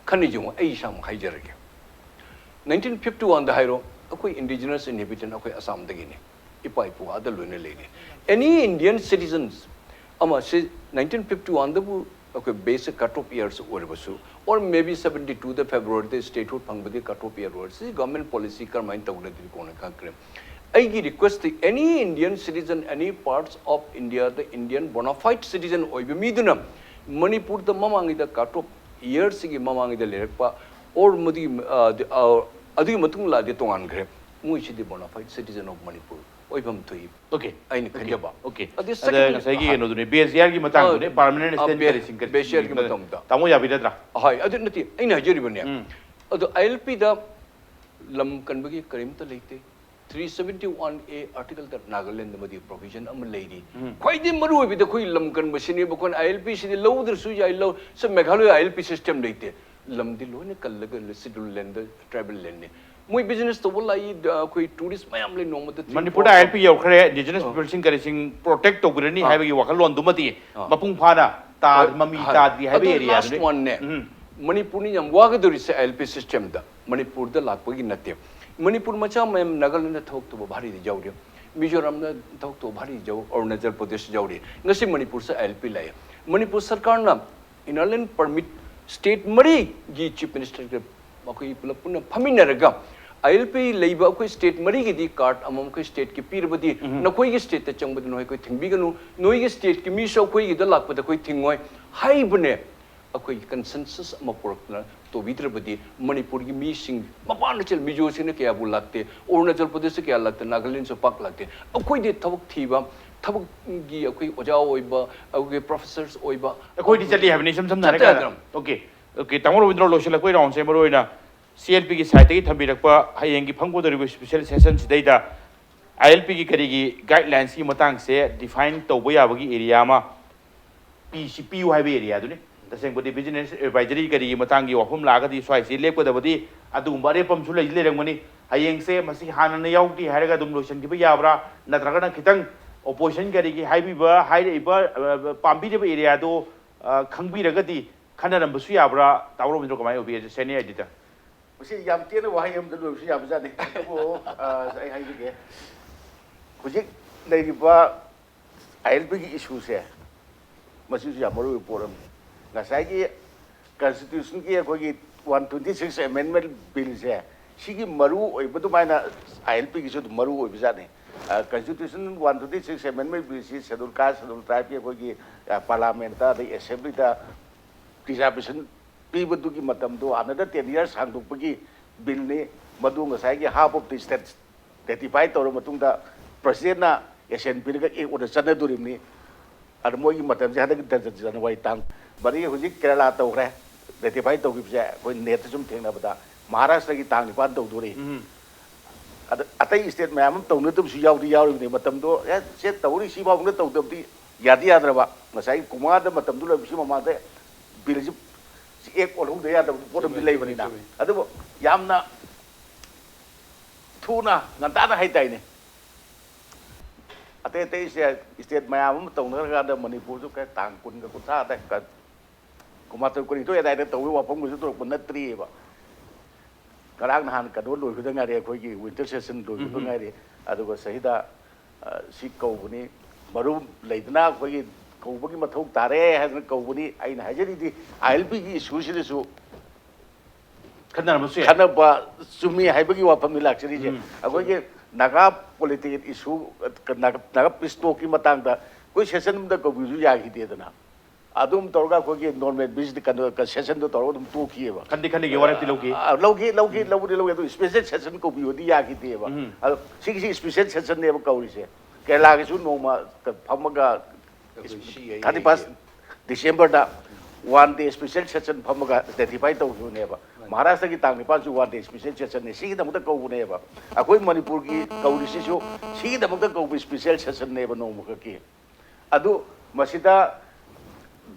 ꯈꯟꯅ ꯌꯦꯡꯉꯨ, ꯑꯩ ꯏꯁꯥꯃꯛ ꯍꯥꯏꯖꯔꯒꯦ꯫ Nineteen fifty one ꯗ ꯍꯥꯏꯔꯣ, ꯑꯩꯈꯣꯏ indigenous inhabitant ꯑꯩꯈꯣꯏ ꯑꯁꯥꯝꯗꯒꯤꯅꯤ, ꯏꯄꯥ ꯏꯄꯨ ꯑꯥꯗ ꯂꯣꯏꯅ ꯂꯩꯔꯤ꯫ Any Indian citizens ꯑꯃ ꯁꯤ nineteen fifty one ꯗꯕꯨ ꯑꯩꯈꯣꯏ base cut off years ꯑꯣꯏꯔꯕꯁꯨ, or maybe seventy two the February the statehood ꯐꯪꯕꯒꯤ cut off year ꯑꯣꯏꯔꯁꯨ, ꯁꯤ government policy ꯀꯔꯝꯍꯥꯏꯅ ꯇꯧꯒꯅꯤ ꯑꯗꯨꯗꯤ ꯀꯣꯟꯅ ꯈꯪꯈ꯭ꯔꯦ꯫ ꯑꯩꯒꯤ request T, any Indian citizen, any parts of India the Indian bona fide citizen ꯑꯣꯏꯕ ꯃꯤꯗꯨꯅ ꯃꯅꯤꯄꯨꯔꯗ ꯃꯃꯥꯡꯉꯩꯗ cut off year ꯁꯤꯒꯤ ꯃꯃꯥꯡꯉꯩꯗ ꯂꯩꯔꯛꯄ, or ꯃꯗꯨꯒꯤ, ꯑ, ꯑ, ꯑꯗꯨꯒꯤ ꯃꯇꯨꯡ ꯂꯥꯛꯑꯗꯤ ꯇꯣꯉꯥꯟꯈ꯭ꯔꯦ, ꯃꯣꯏꯁꯤꯗꯤ bona fide citizen of Manipur ꯑꯣꯏꯐꯝ ꯊꯣꯛꯏ꯫ Okay. ꯑꯩꯅ Okay. ꯈꯟꯖꯕ꯫ Okay. ꯑꯗꯨ ꯑꯗ second, ꯉꯁꯥꯏꯒꯤ ꯑ, ꯀꯩꯅꯣꯗꯨꯅꯦ, Base Air ꯒꯤ ꯃꯇꯥꯡꯗꯨꯅꯦ, ꯑ, permanent ꯑ, stand Base-, ꯀꯔꯤꯁꯤꯡ ꯀꯔꯤ Base Air ꯒꯤ ꯃꯇꯝꯗ꯫ ꯇꯥꯃꯣ ꯌꯥꯕꯤꯔꯗ꯭ꯔꯥ? ꯍꯣꯏ, ꯑꯗꯨ ꯅꯠꯇꯦ, ꯑꯩꯅ ꯍꯥꯏꯖꯔꯤꯕꯅꯦ꯫ ꯎꯝ. ꯑꯗꯣ ILP ꯗ ꯂꯝ ꯀꯟꯕꯒꯤ ꯀꯔꯤꯝꯇ ꯂꯩꯇꯦ꯫ Three seventy one A article ꯗ ꯅꯥꯒꯥꯂꯦꯟꯗ ꯃꯗꯨꯒꯤ provision ꯑꯃ ꯂꯩꯔꯤ꯫ ꯎꯝ. ꯈ꯭ꯋꯥꯏꯗꯒꯤ ꯃꯔꯨ ꯑꯣꯏꯕꯗ ꯑꯩꯈꯣꯏ ꯂꯝ ꯀꯟꯕꯁꯤꯅꯦꯕ꯫ ꯑꯩꯈꯣꯏꯅ ILP ꯁꯤꯗꯤ ꯂꯧꯗ꯭ꯔꯁꯨ ꯌꯥꯏ, ꯂꯧ-, ꯁꯤ ꯃꯦꯘꯥꯂꯌꯥ ILP system ꯂꯩꯇꯦ꯫ ꯂꯝꯗꯤ ꯂꯣꯏꯅ ꯀꯜꯂꯒ schedule land ꯗ, tribal land ꯅꯤ꯫ ꯃꯣꯏ business ꯇꯧꯕ ꯂꯥꯛꯏ, ꯑ, ꯑꯩꯈꯣꯏ tourist ꯃꯌꯥꯝ ꯂꯩ, ꯅꯣꯡꯃꯗ three, ꯃꯅꯤꯄꯨꯔꯗ four ILP ꯌꯧꯈ꯭ꯔꯦ, indigenous ꯑ꯫ peopleꯁꯤꯡ ꯀꯔꯤꯁꯤꯡ protect ꯇꯧꯒꯗ꯭ꯔꯅꯤ ꯑ꯫ ꯍꯥꯏꯕꯒꯤ ꯋꯥꯈꯜꯂꯣꯟꯗꯨꯃꯗꯤ ꯑ꯫ ꯃꯄꯨꯡ ꯐꯥꯅ ꯇꯥ-, ꯍꯣꯏ, ꯃꯃꯤ ꯍꯣꯏ꯫ ꯇꯥꯗ꯭ꯔꯤ ꯍꯥꯏꯕ ꯑꯗꯨ area last ꯗꯨꯅꯤ꯫ one ꯅꯦ꯫ ꯎꯝ. ꯃꯅꯤꯄꯨꯔꯅ ꯌꯥꯝ ꯋꯥꯒꯗꯧꯔꯤꯁꯦ ILP system ꯗ, ꯃꯅꯤꯄꯨꯔꯗ ꯂꯥꯛꯄꯒꯤ ꯅꯠꯇꯦ꯫ ꯃꯅꯤꯄꯨꯔ ꯃꯆꯥ ꯃꯌꯥꯝ ꯅꯥꯒꯥꯂꯦꯟꯗ ꯊꯕꯛ ꯇꯧꯕ ꯚꯥꯔꯤꯗ ꯌꯥꯎꯔꯤ, ꯃꯤꯖꯣꯔꯥꯝꯗ ꯊꯕꯛ ꯇꯧꯕ ꯚꯥꯔꯤꯗ ꯌꯥꯎꯔꯤ, ꯑꯔꯨꯅꯥꯆꯜ ꯄ꯭ꯔꯗꯦꯁ ꯌꯥꯎꯔꯤ꯫ ꯉꯁꯤ ꯃꯅꯤꯄꯨꯔꯁꯦ ILP ꯂꯥꯛꯑꯦ꯫ ꯃꯅꯤꯄꯨꯔ ꯁꯔꯀꯥꯔꯅ Inner Line Permit state ꯃꯔꯤꯒꯤ chief minister ꯒ ꯑꯩꯈꯣꯏ ꯄꯨꯂꯞ ꯄꯨꯟꯅ ꯐꯝꯃꯤꯟꯅꯔꯒ ILP ꯂꯩꯕ ꯑꯩꯈꯣꯏ state ꯃꯔꯤꯒꯤꯗꯤ card ꯑꯃꯃꯝ ꯑꯩꯈꯣꯏ state ꯀꯤ ꯄꯤꯔꯕꯗꯤ, ꯎꯝ. ꯅꯈꯣꯏꯒꯤ state ꯇ ꯆꯪꯕꯗ ꯅꯈꯣꯏ ꯊꯤꯡꯕꯤꯒꯅꯨ, ꯅꯣꯏꯒꯤ state ꯀꯤ ꯃꯤꯁꯨ ꯑꯩꯈꯣꯏꯒꯤꯗ ꯂꯥꯛꯄꯗ ꯑꯩꯈꯣꯏ ꯊꯤꯡꯉꯣꯏ ꯍꯥꯏꯕꯅꯦ꯫ ꯑꯩꯈꯣꯏꯒꯤ consensus ꯑꯃ ꯄꯨꯔꯛꯇꯅ ꯇꯧꯕꯤꯗ꯭ꯔꯕꯗꯤ ꯃꯅꯤꯄꯨꯔꯒꯤ ꯃꯤꯁꯤꯡ ꯃꯄꯥꯟꯗ ꯆꯠ-, ꯃꯤꯖꯣꯁꯤꯡꯅ ꯀꯌꯥꯕꯨ ꯂꯥꯛꯇꯦ, ꯑꯔꯨꯅꯥꯆꯜ ꯄ꯭ꯔꯗꯦꯁꯇ ꯀꯌꯥ ꯂꯥꯛꯇꯦ, ꯅꯥꯒꯥꯂꯦꯟꯁꯨ ꯄꯥꯛ ꯂꯥꯛꯇꯦ꯫ ꯑꯩꯈꯣꯏꯗꯤ ꯊꯕꯛ ꯊꯤꯕ, ꯊꯕꯛꯀꯤ ꯑꯩꯈꯣꯏ ꯑꯣꯖꯥ ꯑꯣꯏꯕ, ꯑꯩꯈꯣꯏꯒꯤ professors ꯑꯣꯏꯕ, ꯑꯩꯈꯣꯏꯗꯤ ꯆꯠꯂꯤ ꯍꯥꯏꯕꯅꯤ, ꯏꯁꯝ ꯁꯝꯅ ꯆꯠꯇꯦ ꯍꯥꯏꯔꯀꯥꯟꯗ꯫ ꯍꯥꯏꯗ꯭ꯔꯥ? Okay. Okay, ꯇꯥꯃꯣ ꯔꯣꯕꯤꯟꯗ꯭ꯔꯣ, ꯂꯣꯏꯁꯤꯜꯂꯛꯄꯒꯤ round ꯁꯦ ꯃꯔꯨ ꯑꯣꯏꯅ ꯁꯤ ꯑꯦꯜ ꯄꯤꯒꯤ ꯁꯥꯏꯠꯇꯒꯤ ꯊꯝꯕꯤꯔꯛꯄ ꯍꯌꯦꯡꯒꯤ ꯐꯝꯒꯗꯧꯔꯤꯕ ꯏꯁꯄꯤꯁꯦꯜ ꯁꯦꯁꯟꯁꯤꯗꯩꯗ ꯑꯥꯏ ꯑꯦꯜ ꯄꯤꯒꯤ ꯀꯔꯤꯒꯤ ꯒꯥꯏꯗꯂꯥꯏꯟꯁꯀꯤ ꯃꯇꯥꯡꯁꯦ ꯗꯤꯐꯥꯏꯟ ꯇꯧꯕ ꯌꯥꯕꯒꯤ ꯑꯦꯔꯤꯌꯥ ꯑꯃ ꯄꯤꯁꯤ ꯄꯤꯌꯨ ꯍꯥꯏꯕ ꯑꯦꯔꯤꯌꯥꯗꯨꯅꯤ꯫ ꯇꯁꯦꯡꯕꯗꯤ ꯕꯤꯖꯤꯅꯦꯁ ꯑꯦꯗꯚꯥꯏꯖꯔꯤ ꯀꯔꯤꯒꯤ ꯃꯇꯥꯡꯒꯤ ꯋꯥꯐꯝ ꯂꯥꯛꯑꯒꯗꯤ ꯁ꯭ꯋꯥꯏꯁꯤ ꯂꯦꯞꯀꯗꯕꯗꯤ ꯑꯗꯨꯒꯨꯝꯕ ꯑꯔꯦꯞꯄ ꯑꯃꯁꯨ ꯂꯩꯗꯤ ꯂꯩꯔꯝꯒꯅꯤ꯫ ꯍꯌꯦꯡꯁꯦ ꯃꯁꯤ ꯍꯥꯟꯅꯅ ꯌꯥꯎꯗꯦ ꯍꯥꯏꯔꯒ ꯑꯗꯨꯝ ꯂꯣꯏꯁꯤꯟꯈꯤꯕ ꯌꯥꯕ꯭ꯔꯥ, ꯅꯠꯇ꯭ꯔꯒꯅ ꯈꯤꯇꯪ ꯑꯣꯄꯣꯖꯤꯁꯟ ꯀꯔꯤꯒꯤ ꯍꯥꯏꯕꯤꯕ ꯍꯥꯏꯔꯛꯏꯕ ꯑ, ꯄꯥꯝꯕꯤꯔꯤꯕ ꯑꯦꯔꯤꯌꯥꯗꯣ ꯑ, ꯈꯪꯕꯤꯔꯒꯗꯤ ꯈꯟꯅꯔꯝꯕꯁꯨ ꯌꯥꯕ꯭ꯔꯥ? ꯇꯥ ꯔꯣꯕꯤꯟꯗ꯭ꯔꯣ, ꯀꯃꯥꯏꯅ ꯎꯕꯤ as a senior editor? ꯃꯁꯤ ꯌꯥꯝ ꯇꯦꯟꯅ ꯋꯥꯍꯩ ꯑꯃꯗ ꯂꯣꯏꯕꯁꯨ ꯌꯥꯕꯖꯥꯠꯅꯤ꯫ ꯑꯗꯨꯕꯨ ꯑ, ꯑꯩ ꯍꯥꯏꯖꯒꯦ, ꯍꯧꯖꯤꯛ ꯂꯩꯔꯤꯕ ꯑꯥꯏ ꯑꯦꯜ ꯄꯤꯒꯤ ꯏꯁꯨꯁꯦ, ꯃꯁꯤꯁꯨ ꯌꯥꯝ ꯃꯔꯨ ꯑꯣꯏꯕ ꯄꯣꯠ ꯑꯃꯅꯤ꯫ ꯉꯁꯥꯏꯒꯤ ꯀꯟꯁꯇꯤꯇ꯭ꯌꯨꯁꯟꯒꯤ ꯑꯩꯈꯣꯏꯒꯤ ꯋꯥꯟ ꯇ꯭ꯋꯦꯟꯇꯤ ꯁꯤꯛꯁ ꯑꯦꯃꯦꯟꯃꯦꯟ ꯕꯤꯜꯁꯦ, ꯁꯤꯒꯤ ꯃꯔꯨ ꯑꯣꯏꯕ ꯑꯗꯨꯃꯥꯏꯅ ꯑꯥꯏ ꯑꯦꯜ ꯄꯤꯒꯤꯁꯨ ꯑꯗꯨꯝ ꯃꯔꯨ ꯑꯣꯏꯕꯖꯥꯠꯅꯤ꯫ ꯀꯟꯁꯇꯤꯇ꯭ꯌꯨꯁꯟ ꯋꯥꯟ ꯇ꯭ꯋꯦꯟꯇꯤ ꯁꯤꯛꯁ ꯑꯦꯃꯦꯟꯃꯦꯟ ꯕꯤꯜꯁꯤ ꯁꯦꯗꯨꯜ ꯀꯥꯁ, ꯁꯦꯗꯨꯜ ꯇ꯭ꯔꯥꯏꯕꯀꯤ ꯑꯩꯈꯣꯏꯒꯤ ꯄꯥꯔꯂꯥꯃꯦꯟꯇ, ꯑꯗꯩ ꯑꯦꯁꯦꯝꯕ꯭ꯂꯤꯗ ꯔꯤꯖꯥꯔꯕꯦꯁꯟ ꯄꯤꯕꯗꯨꯒꯤ ꯃꯇꯝꯗꯣ another ten years ꯁꯥꯡꯗꯣꯛꯄꯒꯤ ꯕꯤꯜꯅꯤ꯫ ꯃꯗꯨ ꯉꯁꯥꯏꯒꯤ half of the state ratify ꯇꯧꯔꯕ ꯃꯇꯨꯡꯗ ꯄ꯭ꯔꯁꯤꯗꯦꯟꯅ ꯑꯦꯁꯦꯟ ꯄꯤꯔꯒ ꯑꯦꯛ ꯑꯣꯏꯅ ꯆꯠꯅꯗꯣꯔꯤꯕꯅꯤ꯫ ꯑꯗ ꯃꯣꯏꯒꯤ ꯃꯇꯝꯁꯦ ꯍꯟꯗꯛꯀꯤ ꯖ-, ꯖ-, ꯖꯅꯋꯥꯔꯤ ꯇꯥꯡ ꯃꯔꯤ, ꯍꯧꯖꯤꯛ ꯀꯦꯔꯂꯥ ꯇꯧꯈ꯭ꯔꯦ, ꯔꯦꯇꯤꯐꯥꯏ ꯇꯧꯈꯤꯕꯁꯦ꯫ ꯑꯩꯈꯣꯏ ꯅꯦꯠꯇ ꯁꯨꯝ ꯊꯦꯡꯅꯕꯗ ꯃꯍꯥꯔꯥꯁꯇ꯭ꯔꯒꯤ ꯇꯥꯡ ꯅꯤꯄꯥꯟ ꯇꯧꯗꯣꯔꯤ꯫ ꯎꯝ꯫ ꯑꯗ ꯑꯇꯩ ꯁ꯭ꯇꯦꯠ ꯃꯌꯥꯝ ꯑꯃ ꯇꯧꯅꯗꯕꯁꯨ ꯌꯥꯎꯗꯤ ꯌꯥꯎꯔꯤꯕꯅꯤ꯫ ꯃꯇꯝꯗꯣ ꯑꯦ ꯁꯦ ꯇꯧꯔꯤ, ꯁꯤ ꯐꯥꯎꯕꯗ ꯇꯧꯗꯕꯗꯤ ꯌꯥꯗꯤ ꯌꯥꯗ꯭ꯔꯕ꯫ ꯉꯁꯥꯏꯒꯤ ꯀꯨꯃꯥꯔꯗ ꯃꯇꯝꯗꯨ ꯂꯩꯕꯁꯤ ꯃꯃꯥꯡꯗ ꯕꯤꯜꯁꯤ ꯑꯦꯛ ꯑꯣꯜꯍꯧꯗ ꯌꯥꯗꯕ ꯄꯣꯠ ꯑꯃꯗꯤ ꯆꯨꯝꯃꯤ, ꯂꯩꯕꯅꯤꯅ꯫ ꯆꯨꯝꯃꯤ, ꯆꯨꯝꯃꯤ꯫ ꯑꯗꯨꯕꯨ ꯌꯥꯝꯅ ꯊꯨꯅ, ꯉꯟꯇꯥꯅ ꯍꯥꯏꯇꯥꯏꯅꯦ꯫ ꯑꯇꯩ ꯑꯇꯩ ꯁ꯭ꯇꯦꯠ, ꯁ꯭ꯇꯦꯠ ꯃꯌꯥꯝ ꯑꯃ ꯇꯧꯅꯈ꯭ꯔꯀꯥꯟꯗ ꯃꯅꯤꯄꯨꯔꯁꯨ ꯀꯩ ꯇꯥꯡ ꯀꯨꯟꯒ ꯀꯨꯟꯊ꯭ꯔꯥ ꯑꯗꯥꯏ ꯀ-, ꯀꯨꯟꯃꯥꯊꯣꯏ, ꯀꯨꯟꯅꯤꯊꯣꯏ ꯑꯗꯥꯏꯗ ꯇꯧꯕꯒꯤ ꯋꯥꯐꯝꯒꯁꯨ ꯊꯣꯛꯂꯛꯄ ꯅꯠꯇ꯭ꯔꯤꯑꯕ꯫ ꯉꯔꯥꯡ ꯅꯍꯥꯟ ꯀꯩꯅꯣ ꯂꯣꯏꯕꯗ ꯉꯥꯏꯔꯤ, ꯑꯩꯈꯣꯏꯒꯤ ꯋꯤꯟꯇꯔ ꯁꯦꯁꯟ ꯂꯣꯏꯕꯗ ꯎꯝ꯫ ꯉꯥꯏꯔꯤ꯫ ꯑꯗꯨꯒ ꯁꯤꯗ, ꯑ, ꯁꯤ ꯀꯧꯕꯅꯤ, ꯃꯔꯨꯞ ꯂꯩꯗꯅ ꯑꯩꯈꯣꯏꯒꯤ ꯀꯧꯕꯒꯤ ꯃꯊꯧ ꯇꯥꯔꯦ ꯍꯥꯏꯗꯅ ꯀꯧꯕꯅꯤ꯫ ꯑꯩꯅ ꯍꯥꯏꯖꯔꯤꯗꯤ ꯑꯥꯏ ꯑꯦꯜ ꯄꯤꯒꯤ ꯏꯁꯨꯁꯤꯗꯁꯨ ꯈꯟꯅꯔꯝꯕꯁꯨ ꯌꯥꯏ꯫ ꯈꯟꯅꯕ ꯆꯨꯝꯃꯤ ꯍꯥꯏꯕꯒꯤ ꯋꯥꯐꯝꯅꯤ ꯂꯥꯛꯆꯔꯤꯁꯦ꯫ ꯎꯝ꯫ ꯑꯩꯈꯣꯏꯒꯤ ꯅꯥꯒꯥ ꯄꯣꯂꯤꯇꯤꯀꯦꯜ ꯏꯁꯨ, ꯅꯥꯒꯥ, ꯅꯥꯒꯥ ꯄꯤꯁ ꯇꯣꯛꯀꯤ ꯃꯇꯥꯡꯗ ꯑꯩꯈꯣꯏ ꯁꯦꯁꯟ ꯑꯃꯗ ꯀꯧꯕꯤꯕꯁꯨ ꯌꯥꯈꯤꯗꯦꯗꯅ꯫ ꯑꯗꯨꯝ ꯇꯧꯔꯒ ꯑꯩꯈꯣꯏꯒꯤ ꯅꯣꯔꯃꯦꯜ ꯕꯤꯖꯤꯅꯦꯁ ꯀꯩꯅꯣ, ꯁꯦꯁꯟꯗꯣ ꯇꯧꯔꯒ ꯑꯗꯨꯝ ꯇꯣꯛꯈꯤꯑꯕ꯫ ꯈꯟꯗꯤ ꯈꯟꯅꯒꯦ, ꯋꯥꯔꯦꯞꯇꯤ ꯂꯧꯈꯤ꯫ ꯑ, ꯂꯧꯈꯤ, ꯂꯧꯈꯤ, ꯎꯝ꯫ ꯂꯧꯕꯗꯤ ꯂꯧꯈꯤ, ꯑꯗꯨ ꯏꯁꯄꯦꯁꯦꯜ ꯁꯦꯁꯟ ꯀꯧꯕꯤꯌꯣꯗꯤ ꯌꯥꯈꯤꯗꯦꯕ꯫ ꯎꯝ꯫ ꯑꯗꯣ ꯁꯤꯒꯤꯁꯤ ꯏꯁꯄꯦꯁꯦꯜ ꯁꯦꯁꯟꯅꯦꯕ ꯀꯧꯔꯤꯁꯦ꯫ ꯀꯦꯔꯂꯥꯒꯤꯁꯨ ꯅꯣꯡꯃ ꯐꯝꯃꯒ ꯑꯩꯈꯣꯏ C I A thirty first ꯗꯤꯁꯦꯝꯕꯔꯗ ꯋꯥꯟ ꯗꯦ ꯏꯁꯄꯦꯁꯦꯜ ꯁꯦꯁꯟ ꯐꯝꯃꯒ ꯔꯦꯇꯤꯐꯥꯏ ꯇꯧꯈꯤꯕꯅꯦꯕ꯫ ꯃꯍꯥꯔꯥꯁꯇ꯭ꯔꯒꯤ ꯇꯥꯡ ꯅꯤꯄꯥꯟꯁꯨ ꯋꯥꯟ ꯗꯦ ꯁ꯭ꯄꯦꯁꯦꯜ ꯁꯦꯁꯟꯅꯦ꯫ ꯁꯤꯒꯤꯗꯃꯛꯇ ꯀꯧꯕꯅꯦꯕ꯫ ꯑꯩꯈꯣꯏ ꯃꯅꯤꯄꯨꯔꯒꯤ ꯀꯧꯔꯤꯁꯤꯁꯨ ꯁꯤꯒꯤꯗꯃꯛꯇ ꯀꯧꯕ ꯁ꯭ꯄꯦꯁꯦꯜ ꯁꯦꯁꯟꯅꯦꯕ, ꯅꯣꯡꯃꯈꯛꯀꯤ꯫ ꯑꯗꯨ ꯃꯁꯤꯗ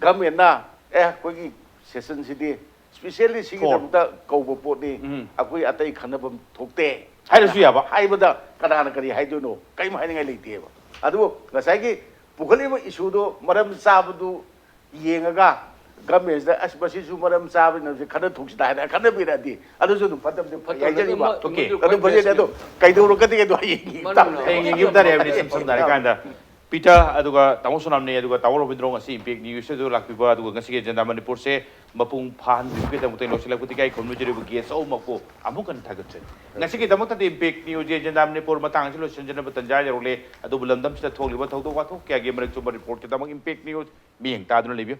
ꯒꯃꯦꯟꯅ, "ꯑꯦ, ꯑꯩꯈꯣꯏꯒꯤ ꯁꯦꯁꯟꯁꯤꯗꯤ ꯁ꯭ꯄꯦꯁꯦꯜꯂꯤ ꯁꯤꯒꯤꯗꯃꯛꯇ ꯀꯧꯕ ꯄꯣꯠꯅꯤ, ꯎꯝ꯫ ꯑꯩꯈꯣꯏ ꯑꯇꯩ ꯈꯟꯅꯐꯝ ꯊꯣꯛꯇꯦ" ꯍꯥꯏꯔꯁꯨ ꯌꯥꯕ꯫ ꯍꯥꯏꯕꯗ ꯀꯅꯥꯅ ꯀꯔꯤ ꯍꯥꯏꯗꯣꯏꯅꯣ? ꯀꯔꯤꯝ ꯍꯥꯏꯅꯤꯡꯉꯥꯏ ꯂꯩꯇꯦꯕ꯫ ꯑꯗꯨꯕꯨ ꯉꯁꯥꯏꯒꯤ ꯄꯨꯈꯠꯂꯤꯕ ꯏꯁꯨꯗꯣ ꯃꯔꯝ ꯆꯥꯕꯗꯨ ꯌꯦꯡꯉꯒ ꯒꯃꯦꯟꯁꯤꯗ, "ꯑꯁ, ꯃꯁꯤꯁꯨ ꯃꯔꯝ ꯆꯥꯕꯅꯤꯅ ꯁꯤ ꯈꯟꯅ ꯊꯣꯛꯁꯤꯗ" ꯍꯥꯏꯅ ꯈꯟꯅꯕꯤꯔꯛꯑꯗꯤ ꯑꯗꯨꯁꯨ ꯑꯗꯨꯝ ꯐꯠꯇꯕꯗꯤ ꯐꯩ ꯐꯠꯇꯕꯗꯤ ꯍꯥꯏꯖꯔꯤꯕ꯫ ꯑꯃ-, ꯑꯣꯀꯦ꯫ ꯑꯃꯁꯨ ꯑꯗꯨꯝ ꯐꯖꯩ꯫ ꯑꯗꯣ ꯀꯩꯗꯧꯔꯒꯗꯤ ꯑꯗꯣ ꯍꯌꯦꯡ ꯌꯦꯡ ꯃꯥꯅꯤ, ꯇꯥꯕꯅꯤ꯫ ꯃꯥꯅꯤ꯫ ꯍꯌꯦꯡ ꯌꯦꯡꯈꯤꯕ ꯇꯥꯔꯦ ꯍꯥꯏꯕꯅꯤ, ꯁꯝ ꯁꯝꯅ ꯍꯥꯏꯔꯀꯥꯟꯗ꯫ ꯄꯤꯇꯔ, ꯑꯗꯨꯒ ꯇꯥꯃꯣ ꯁꯣꯅꯥꯝꯅꯦ, ꯑꯗꯨꯒ ꯇꯥꯃꯣ ꯔꯣꯕꯤꯟꯗ꯭ꯔꯣ ꯉꯁꯤ ꯏꯝꯄꯦꯛ ꯅ꯭ꯌꯨꯁꯇꯁꯨ ꯂꯥꯛꯄꯤꯕ, ꯑꯗꯨꯒ ꯉꯁꯤꯒꯤ ꯑꯦꯖꯦꯟꯗꯥ ꯃꯅꯤꯄꯨꯔꯁꯦ ꯃꯄꯨꯡ ꯐꯥꯍꯟꯕꯤꯕꯒꯤꯗꯃꯛꯇ ꯂꯧꯁꯤꯜꯂꯛꯄꯗꯒꯤ ꯑꯩ ꯈꯨꯔꯨꯝꯖꯔꯤꯕ ꯒꯦꯁ ꯑꯍꯨꯝꯃꯛꯄꯨ ꯑꯃꯨꯛ ꯍꯟꯅ ꯊꯥꯒꯠꯆꯔꯤ꯫ ꯉꯁꯤꯒꯤꯗꯃꯛꯇꯗꯤ ꯏꯝꯄꯦꯛ ꯅ꯭ꯌꯨꯁ ꯑꯦꯖꯦꯟꯗꯥ ꯃꯅꯤꯄꯨꯔ ꯃꯇꯥꯡ ꯑꯁꯤ ꯂꯣꯏꯁꯤꯟꯖꯅꯕ ꯇꯟꯖꯥ ꯌꯧꯔꯛꯂꯦ꯫ ꯑꯗꯨꯕꯨ ꯂꯝꯗꯝꯁꯤꯗ ꯊꯣꯛꯂꯤꯕ ꯊꯧꯗꯣꯛ ꯋꯥꯊꯣꯛ ꯀꯌꯥꯒꯤ ꯃꯔꯛ ꯆꯨꯝꯕ ꯔꯤꯄꯣꯔꯠꯀꯤꯗꯃꯛ ꯏꯝꯄꯦꯛ ꯅ꯭ꯌꯨꯁ ꯃꯤꯠꯌꯦꯡ ꯇꯥꯗꯨꯅ ꯂꯩꯕꯤꯌꯨ꯫